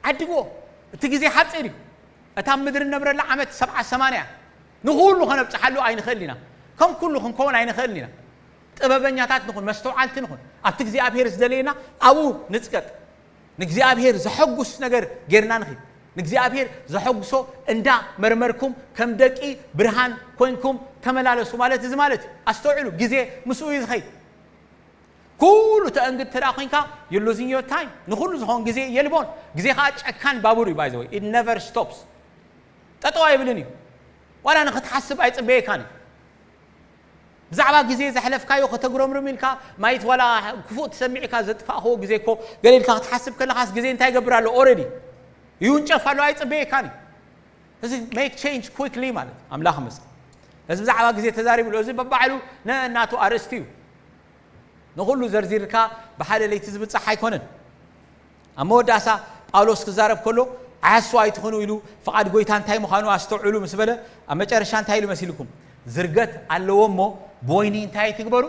ዓድግዎ። እቲ ግዜ ሓጺር እዩ። እታ ኣብ ምድሪ እነብረላ ዓመት ሰብዓ ሰማንያ ንኹሉ ከነብጽሓሉ ኣይንኽእልን ኢና። ከም ኩሉ ክንከውን ኣይንኽእልን ኢና። ጥበበኛታት ንኹን፣ መስተውዓልቲ ንኹን። ኣብቲ እግዚኣብሔር ዝደለየና ኣብኡ ንጽቀጥ። ንእግዚኣብሔር ዘሐጉስ ነገር ጌርና ንኺድ። ንእግዚኣብሔር ዘሐጉሶ እንዳ መርመርኩም ከም ደቂ ብርሃን ኮይንኩም ተመላለሱ ማለት እዚ ማለት እዩ። ኣስተውዕሉ፣ ግዜ ምስኡ እዩ ዝኸይድ። ኩሉ ተእንግድ ተደኣ ኮይንካ፣ you're losing your time። ንኹሉ ዝኾን ግዜ የልቦን። ግዜ ኸዓ ጨካን ባቡር እዩ፣ by the way። It never stops። ጠጠው ኣይብልን እዩ። ዋላ ንኽትሓስብ ኣይጽበየካን እዩ። ብዛዕባ ግዜ ዘሕለፍካዮ ከተጉረምርም ኢልካ ማይት ዋላ ክፉእ ትሰሚዕካ ዘጥፋእኽዎ ግዜ እኮ ገለ ኢልካ ክትሓስብ ከለኻስ ግዜ እንታይ ይገብር ኣሎ? Already ይውንጨፍ ኣሎ፣ ኣይጽበየካን እዩ። እዚ make change quickly ማለት ኣምላኽ መስል። እዚ ብዛዕባ ግዜ ተዛሪቡ ኣሎ። እዚ በባዕሉ ነናቱ ኣርእስቲ እዩ። ንኹሉ ዘርዚርካ ብሓደ ለይቲ ዝብጻሕ ኣይኮነን። ኣብ መወዳእሳ ጳውሎስ ክዛረብ ከሎ ዓያሱ ኣይትኹኑ ኢሉ ፍቓድ ጎይታ እንታይ ምዃኑ ኣስተውዕሉ ምስ በለ ኣብ መጨረሻ እንታይ ኢሉ መሲልኩም? ዝርገት ኣለዎ እሞ ብወይኒ እንታይ ኣይትግበሩ?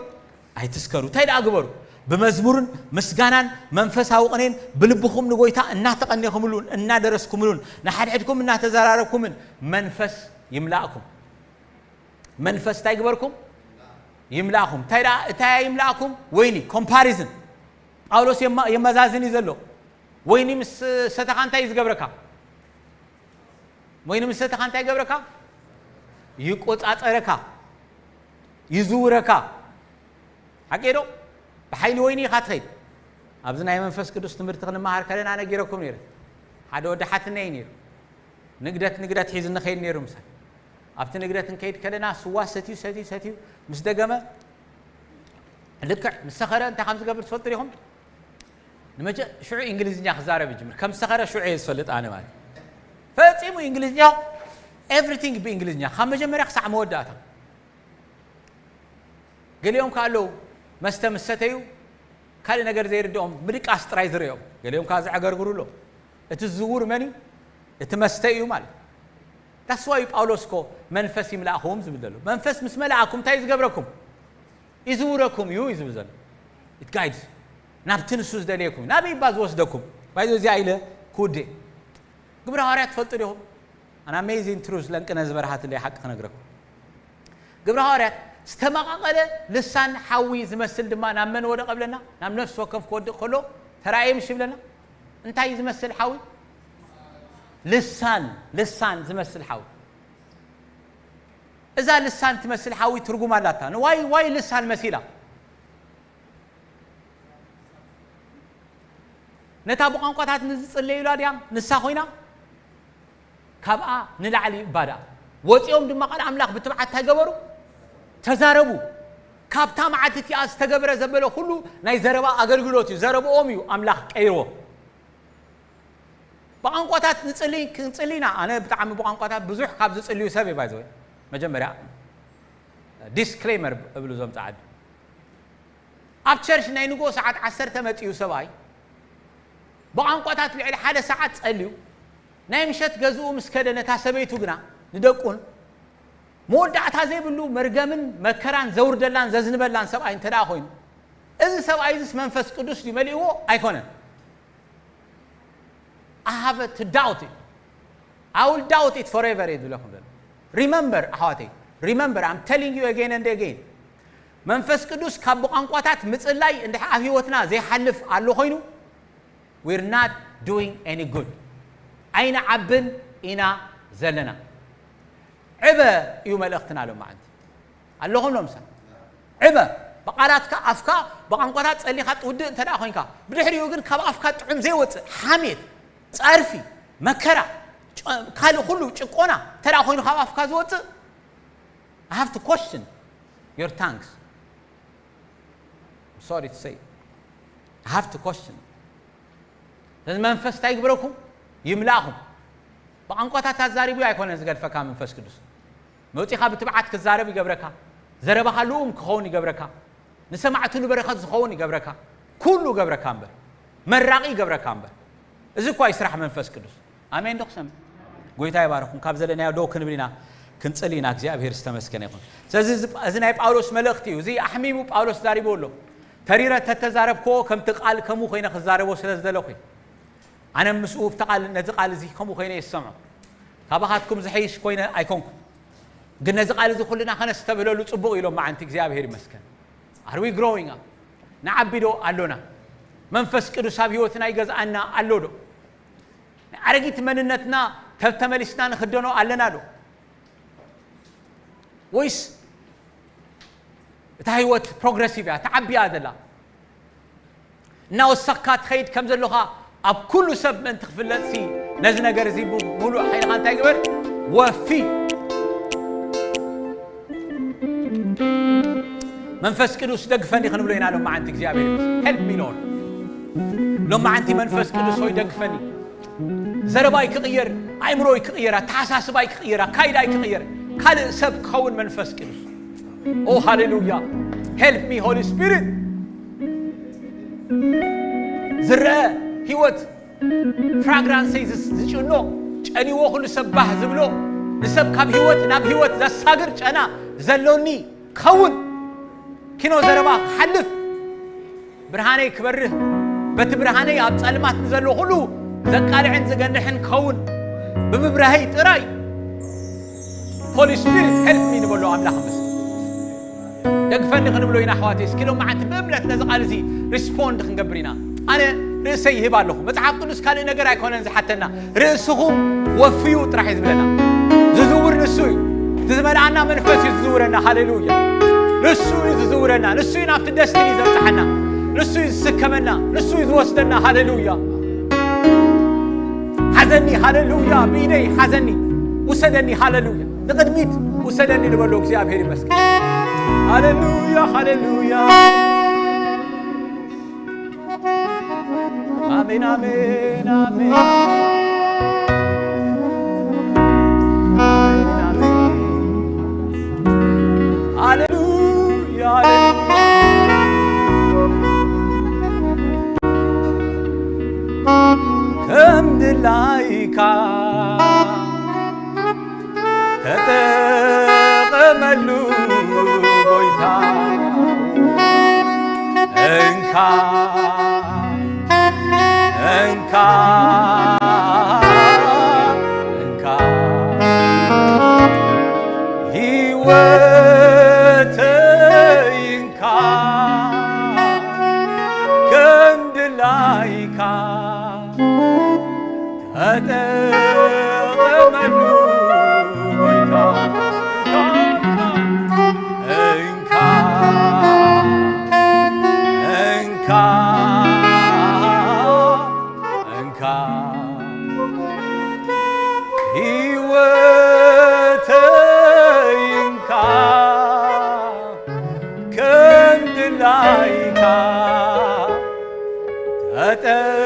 ኣይትስከሩ። እንታይ ደኣ ግበሩ? ብመዝሙርን ምስጋናን መንፈሳዊ ቅኔን ብልብኹም ንጎይታ እናተቐኔኹምሉን እናደረስኩምሉን ንሓድሕድኩም እናተዘራረብኩምን መንፈስ ይምላእኩም። መንፈስ እንታይ ግበርኩም? ይምላእኩም። እንታይ ደኣ እንታይ ይምላእኩም? ወይኒ። ኮምፓሪዝን ጳውሎስ የማ- የመዛዝን እዩ ዘሎ። ወይኒ ምስ ሰተኻ እንታይ እዩ ዝገብረካ? ወይኒ ምስ ሰተኻ እንታይ ይገብረካ? ይቆጻጸረካ፣ ይዝውረካ። ሓቂ ዶ? ብሓይሊ ወይኒ ኢኻ ትኸይድ። ኣብዚ ናይ መንፈስ ቅዱስ ትምህርቲ ክንመሃር ከለና ነጊረኩም ነይረ። ሓደ ወዲ ሓትነይ ነይሩ። ንግደት ንግደት ሒዙ ንኸይድ ነይሩ ምሳይ። ኣብቲ ንግደት እንከይድ ከለና ስዋ ሰትዩ ሰትዩ ሰትዩ ምስ ደገመ፣ ልክዕ ምስ ሰኸረ እንታይ ከም ዝገብር ትፈልጡ ዲኹም? ንመጀ ሽዑ እንግሊዝኛ ክዛረብ ይጅምር። ከም ሰኸረ ሽዑ እየ ዝፈልጥ ኣነ ማለት። ፈጺሙ እንግሊዝኛ፣ ኤቭሪቲንግ ብእንግሊዝኛ፣ ካብ መጀመርያ ክሳዕ መወዳእታ። ገሊኦም ከ ኣለዉ፣ መስተ ምስ ሰተዩ ካልእ ነገር ዘይርድኦም፣ ምድቃስ ጥራይ ዝርእዮም። ገሊኦም ከ ዘዕገርግሩ ኣለዉ። እቲ ዝውር መን እዩ? እቲ መስተ እዩ ማለት። That's why ጳውሎስ እኮ መንፈስ ይምላእኹም ዝብል ዘሎ። መንፈስ ምስ መላእኩም እንታይ እዩ ዝገብረኩም? ይዝውረኩም እዩ እዩ ዝብል ዘሎ። It guides። ናብቲ ንሱ ዝደልየኩም እዩ። ናበይ እባ ዝወስደኩም? ባይዞ እዚኣ ኢለ ክውድእ። ግብረ ሃዋርያት ትፈልጡ ዲኹም? An amazing truth ለንቅነ ዝበርሃትለይ ሓቂ ክነግረኩም። ግብረ ሃዋርያት ዝተመቓቐለ ልሳን ሓዊ ዝመስል ድማ ናብ መን ወደቐ ብለና? ናብ ነፍሲ ወከፍ ክወድቕ ከሎ ተራእየ ምሽ ይብለና። እንታይ ዝመስል ሓዊ? ልሳን፣ ልሳን ዝመስል ሓዊ። እዛ ልሳን ትመስል ሓዊ ትርጉም ኣላታ። ንዋይ ዋይ ልሳን መሲላ? ነታ ብቋንቋታት ንዝጽለዩላ ድያ ንሳ ኮይና? ካብኣ ንላዕሊ እባ ደኣ። ወጺኦም ድማ ቃል ኣምላኽ ብትብዓት እንታይ ገበሩ? ተዛረቡ። ካብታ መዓልቲ እቲኣ ዝተገብረ ዘበለ ኩሉ ናይ ዘረባ ኣገልግሎት እዩ። ዘረብኦም እዩ ኣምላኽ ቀይርዎ። ብቋንቋታት ንጽሊ፣ ክንጽሊ ኢና። ኣነ ብጣዕሚ ብቋንቋታት ብዙሕ ካብ ዝጽልዩ ሰብ እየ፣ ባይዘወይ። መጀመርያ ዲስክሌመር እብሉ እዞም ጸዓዱ። ኣብ ቸርች ናይ ንግሆ ሰዓት ዓሰርተ መጺኡ ሰብኣይ ብቋንቋታት ልዕሊ ሓደ ሰዓት ጸልዩ፣ ናይ ምሸት ገዝኡ ምስ ከደ ነታ ሰበይቱ ግና ንደቁን መወዳእታ ዘይብሉ መርገምን መከራን ዘውርደላን ዘዝንበላን ሰብኣይ እንተ ደኣ ኮይኑ፣ እዚ ሰብኣይ እዚስ መንፈስ ቅዱስ ድዩ መሊእዎ? ኣይኮነን። I have to doubt it. I will doubt it forever እየ ዝብለኩም ዘሎ። Remember ኣሕዋተይ፣ remember, I'm telling you again and again. መንፈስ ቅዱስ ካብ ብቋንቋታት ምጽላይ እንድሕ ኣብ ህይወትና ዘይሓልፍ ኣሎ ኮይኑ፣ we're not doing any good. ኣይንዓብን ኢና ዘለና። ዕበ እዩ መልእኽትና ሎማዓንቲ። ኣለኹም ሎምሳ ዕበ ብቓላትካ ኣፍካ ብቋንቋታት ጸሊኻ ትውድእ እንተ ደኣ ኮይንካ፣ ብድሕሪኡ ግን ካብ ኣፍካ ጥዑም ዘይወጽእ ሓሜት፣ ጸርፊ፣ መከራ፣ ጨ- ካልእ ኩሉ ጭቆና እንተ ደኣ ኮይኑ ካብ ኣፍካ ዝወጽእ፣ I have to question your tongues. I'm sorry to say. I have to question. ስለዚ መንፈስ እንታይ ይግብረኩም? ይምላእኹም። ብቋንቋታት ኣዛሪቡ ኣይኮነን ዝገድፈካ መንፈስ ቅዱስ። መውጺኻ ብትብዓት ክዛረብ ይገብረካ። ዘረባኻ ልኡም ክኸውን ይገብረካ። ንሰማዕትሉ በረኸት ዝኸውን ይገብረካ። ኩሉ ይገብረካ እምበር፣ መራቒ ይገብረካ እምበር። እዚ እኳ እዩ ስራሕ መንፈስ ቅዱስ። ኣሜን ዶ ክሰምዕ? ጎይታ ይባርኹም። ካብ ዘለናዮ ደው ክንብል ኢና፣ ክንጽሊ ኢና። እግዚኣብሔር ዝተመስገነ ይኹን። ስለዚ እዚ፣ እዚ ናይ ጳውሎስ መልእኽቲ እዩ። እዚ ኣሕሚሙ ጳውሎስ ዛሪቡ ኣሎ። ተሪረ ተተዛረብክዎ ከምቲ ቃል ከምኡ ኮይነ ክዛረቦ ስለ ዝደለኹ እዩ። ኣነ ምስኡ ኣብቲ ቃል፣ ነዚ ቃል እዚ ከምኡ ኮይነ እየ ዝሰምዖ። ካባኻትኩም ዝሐይሽ ኮይነ ኣይኮንኩ። ግን ነዚ ቃል እዚ ኩልና ከነስተብህለሉ ጽቡቕ እዩ። ሎማዓንቲ እግዚኣብሔር ይመስገን። Are we growing up? ንዓቢ ዶ ኣሎና? መንፈስ ቅዱስ ኣብ ህይወትና ይገዝኣና ኣሎ ዶ? ናይ ኣረጊት መንነትና ተተመሊስና ንኽደኖ ኣለና ዶ? ወይስ እታ ህይወት ፕሮግረሲቭ እያ፣ ትዓቢ እያ ዘላ? እናወሰኽካ ትኸይድ ከም ዘሎኻ ኣብ ኩሉ ሰብ ምእንቲ ክፍለጥሲ፣ ነዚ ነገር እዚ ብምሉእ ሓይልኻ እንታይ ግበር? ወፊ። መንፈስ ቅዱስ ደግፈኒ ክንብሎ ኢና ሎማዓንቲ። እግዚኣብሔር ይመስገን። Help me Lord። ሎማዓንቲ መንፈስ ቅዱስ ሆይ ደግፈኒ። ዘረባይ ክቕየር፣ ኣእምሮይ ክቕየር፣ ኣተሓሳስባይ ክቕየር፣ ኣካይዳይ ክቕየር፣ ካልእ ሰብ ክኸውን መንፈስ ቅዱስ። ኦ ሃሌሉያ። Help me Holy Spirit። ዝረአ ህይወት ፍራግራንሰይ ዝስ- ዝጭኖ፣ ጨኒዎ ኩሉ ሰብ ባህ ዝብሎ፣ ንሰብ ካብ ህይወት ናብ ህይወት ዘሳግር ጨና ዘሎኒ ክኸውን፣ ኪኖ ዘረባ ክሓልፍ፣ ብርሃነይ ክበርህ፣ በቲ ብርሃነይ ኣብ ጸልማት ንዘሎ ኩሉ ዘቃልዕን ዝገንሕን ክኸውን ብምብራህይ ጥራይ። Holy Spirit help me ንበሎ ኣምላኽ ምስ ደግፈኒ ክንብሎ ኢና ኣሕዋተይ። እስኪ ሎማዓንቲ ብእምነት ነዚ ቃል እዚ ሪስፖንድ ክንገብር ኢና። ኣነ ርእሰይ ይህብ ኣለኹ። መጽሓፍ ቅዱስ ካልእ ነገር ኣይኮነን ዝሓተና፣ ርእስኹም ወፍዩ ጥራሕ እዩ ዝብለና። ዝዝውር ንሱ እዩ። ዝመልኣና መንፈስ እዩ ዝዝውረና። ሃሌሉያ። ንሱ እዩ ዝዝውረና። ንሱ እዩ ናብቲ ደስቲኒ ዘብጽሓና። ንሱ እዩ ዝስከመና። ንሱ እዩ ዝወስደና። ሃሌሉያ። ሓዘኒ፣ ሃሌሉያ። ብኢደይ ሓዘኒ፣ ውሰደኒ። ሃሌሉያ። ንቕድሚት ውሰደኒ ንበሎ። እግዚኣብሔር ይመስገን። ሃሌሉያ፣ ሃሌሉያ። ኣሜን፣ ኣሜን፣ ኣሜን። ኣሜን፣ ኣሜን። ሃሌሉያ፣ ሃሌሉያ። ከም ድላይካ ተጠቐመሉ ጎይታ፣ እንካ፣ እንካ፣ እንካ፣ ህይወተይ እንካ፣ ከም ድላይካ ተጠቐመሉ ጎይታ፣ እንካ፣ እንካ፣ እንካ፣ ህይወተይ እንካ፣ ከም ድላይካ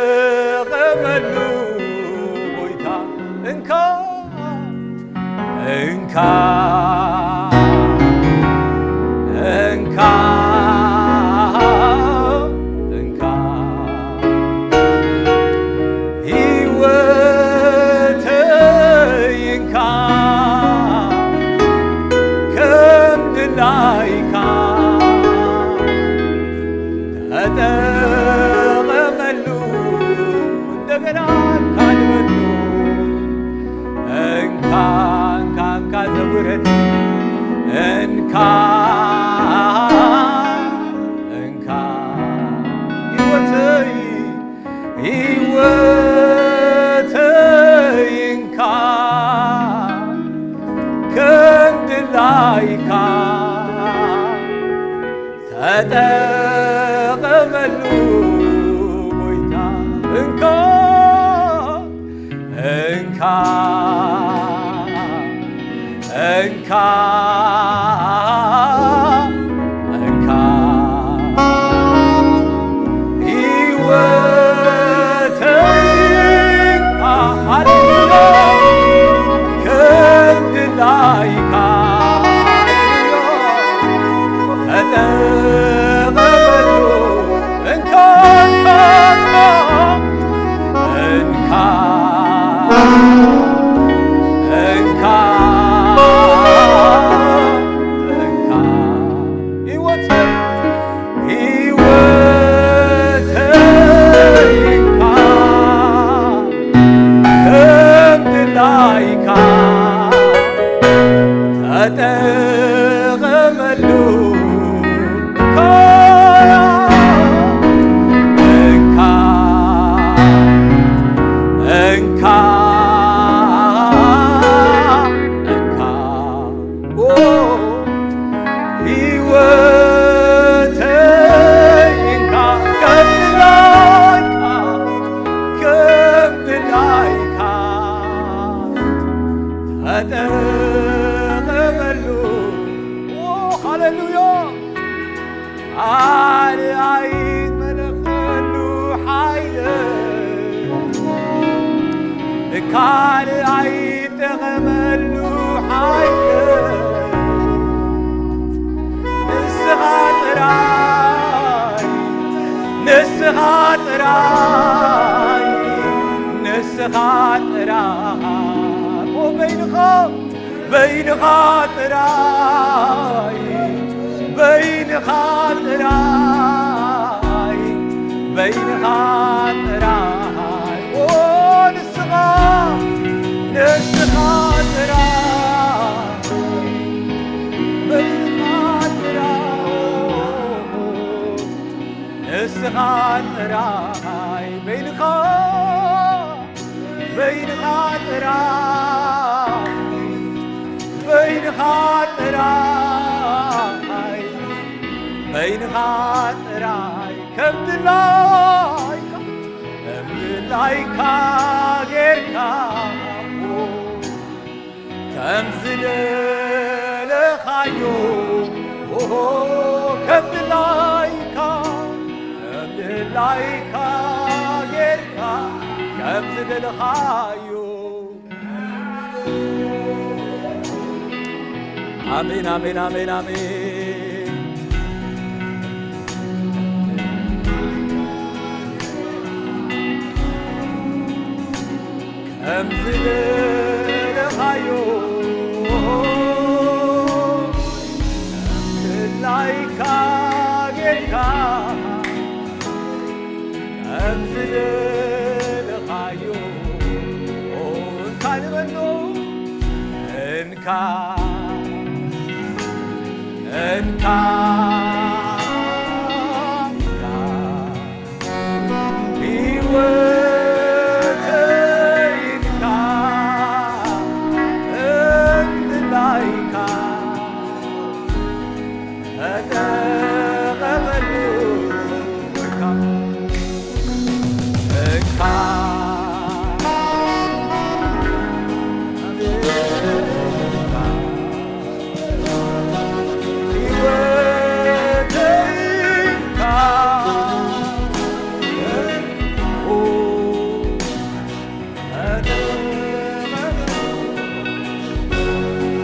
ተጠቐመሉ ጎይታ፣ እንካ፣ እንካ፣ እንካ፣ እንካ፣ ህይወተይ እንካ፣ ከም ድላይካ ተጠቐመሉ። እንደገና እንካ ንበሉ። እንካ፣ እንካ፣ እንካ ዘውረኒ። እንካ፣ እንካ ህይወተይ፣ ህይወተይ እንካ፣ ከም ድላይካ ተጠቐመሉ ጎይታ፣ እንካ፣ እንካ፣ እንካ፣ እንካ፣ ህይወተይ እንካ፣ ሃሌሉያ፣ ከም ድላይካ ተጠቐመሉ። እንካ፣ እንካ፣ እንካ፣ እንካ፣ እንካ፣ ህይወተይ፣ ህይወተይ እንካ፣ ከም ድላይካ ተጠቐመሉ። እንካ፣ እንካ፣ እንካ፣ ኦ፣ ህይወተይ እንካ፣ ከም ድላይካ፣ ከም ድላይካ ተጠቐመሉ። ኦ፣ ሃሌሉያ። ካልእ ኣይትመለኸሉ ሓይለ፣ ካልእ ኣይጠቐመሉ ሓይለ፣ ንስኻ ጥራይ፣ ንስኻ ጥራይ፣ ንስኻ ጥራይ፣ ኦ በይንኻ በይንኻ ጥራይ፣ በይንኻ ጥራይ፣ በይንኻ ጥራይ፣ ኦ ንስኻ፣ ንስኻ ጥራይ፣ በይንኻ ጥራይ፣ ንስኻ ጥራይ፣ በይንኻ በይንኻ ጥራይ፣ በይንኻ በይንኻ ጥራይ፣ በይንኻ ጥራይ ከም ድላይካ፣ ከም ድላይካ ጌርካ፣ ከም ዝደለኻዮ፣ ኦሆ፣ ከም ድላይካ፣ ከም ድላይካ ጌርካ፣ ከም ዝደለኻዮ። ኣሜን፣ ኣሜን፣ ኣሜን፣ ኣሜን። ከም ዝደለኻዮ ድላይካ ጌርካ፣ ከም ዝደለኻዮ እንካ ንበሎ፣ እንካ፣ እንካ፣ እንካ። ህይወተይንካ እንድላይካ ተጠቐመሉ። እንካ፣ እንካ፣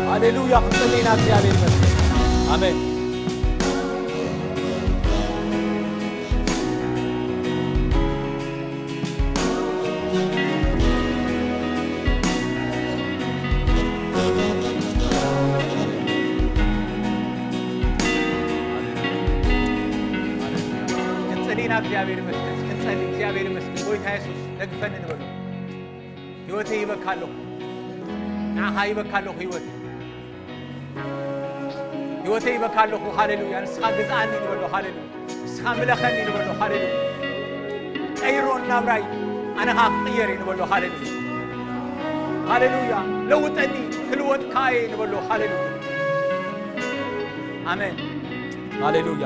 ሃሌሉያ። ክንጽሊ ኢና። እግዚኣብሔር ይመስገን። ኣሜን። ክንጸሊ ኢና። እግዚኣብሔር ይመስገን። ክንጸሊ። እግዚኣብሔር ይመስገን። ጎይታ የሱስ፣ ደግፈኒ ንበሎ። ህይወተይ ይበካ ኣለኹ። ንዓኻ ይበካ ኣለኹ ህይወተይ። ህይወተይ ይበካ ኣለኹ። ሃሌሉያ። ንስኻ ግዝኣኒ ንበሎ። ሃሌሉያ። ንስኻ ምለኸኒ ንበሎ። ሃሌሉያ። ቀይሮ ናብራይ። ኣነ ኸኣ ክቕየር እየ ንበሎ። ሃሌሉያ። ሃሌሉያ። ለውጠኒ፣ ክልወጥካ እየ ንበሎ። ሃሌሉያ። ኣሜን። ሃሌሉያ።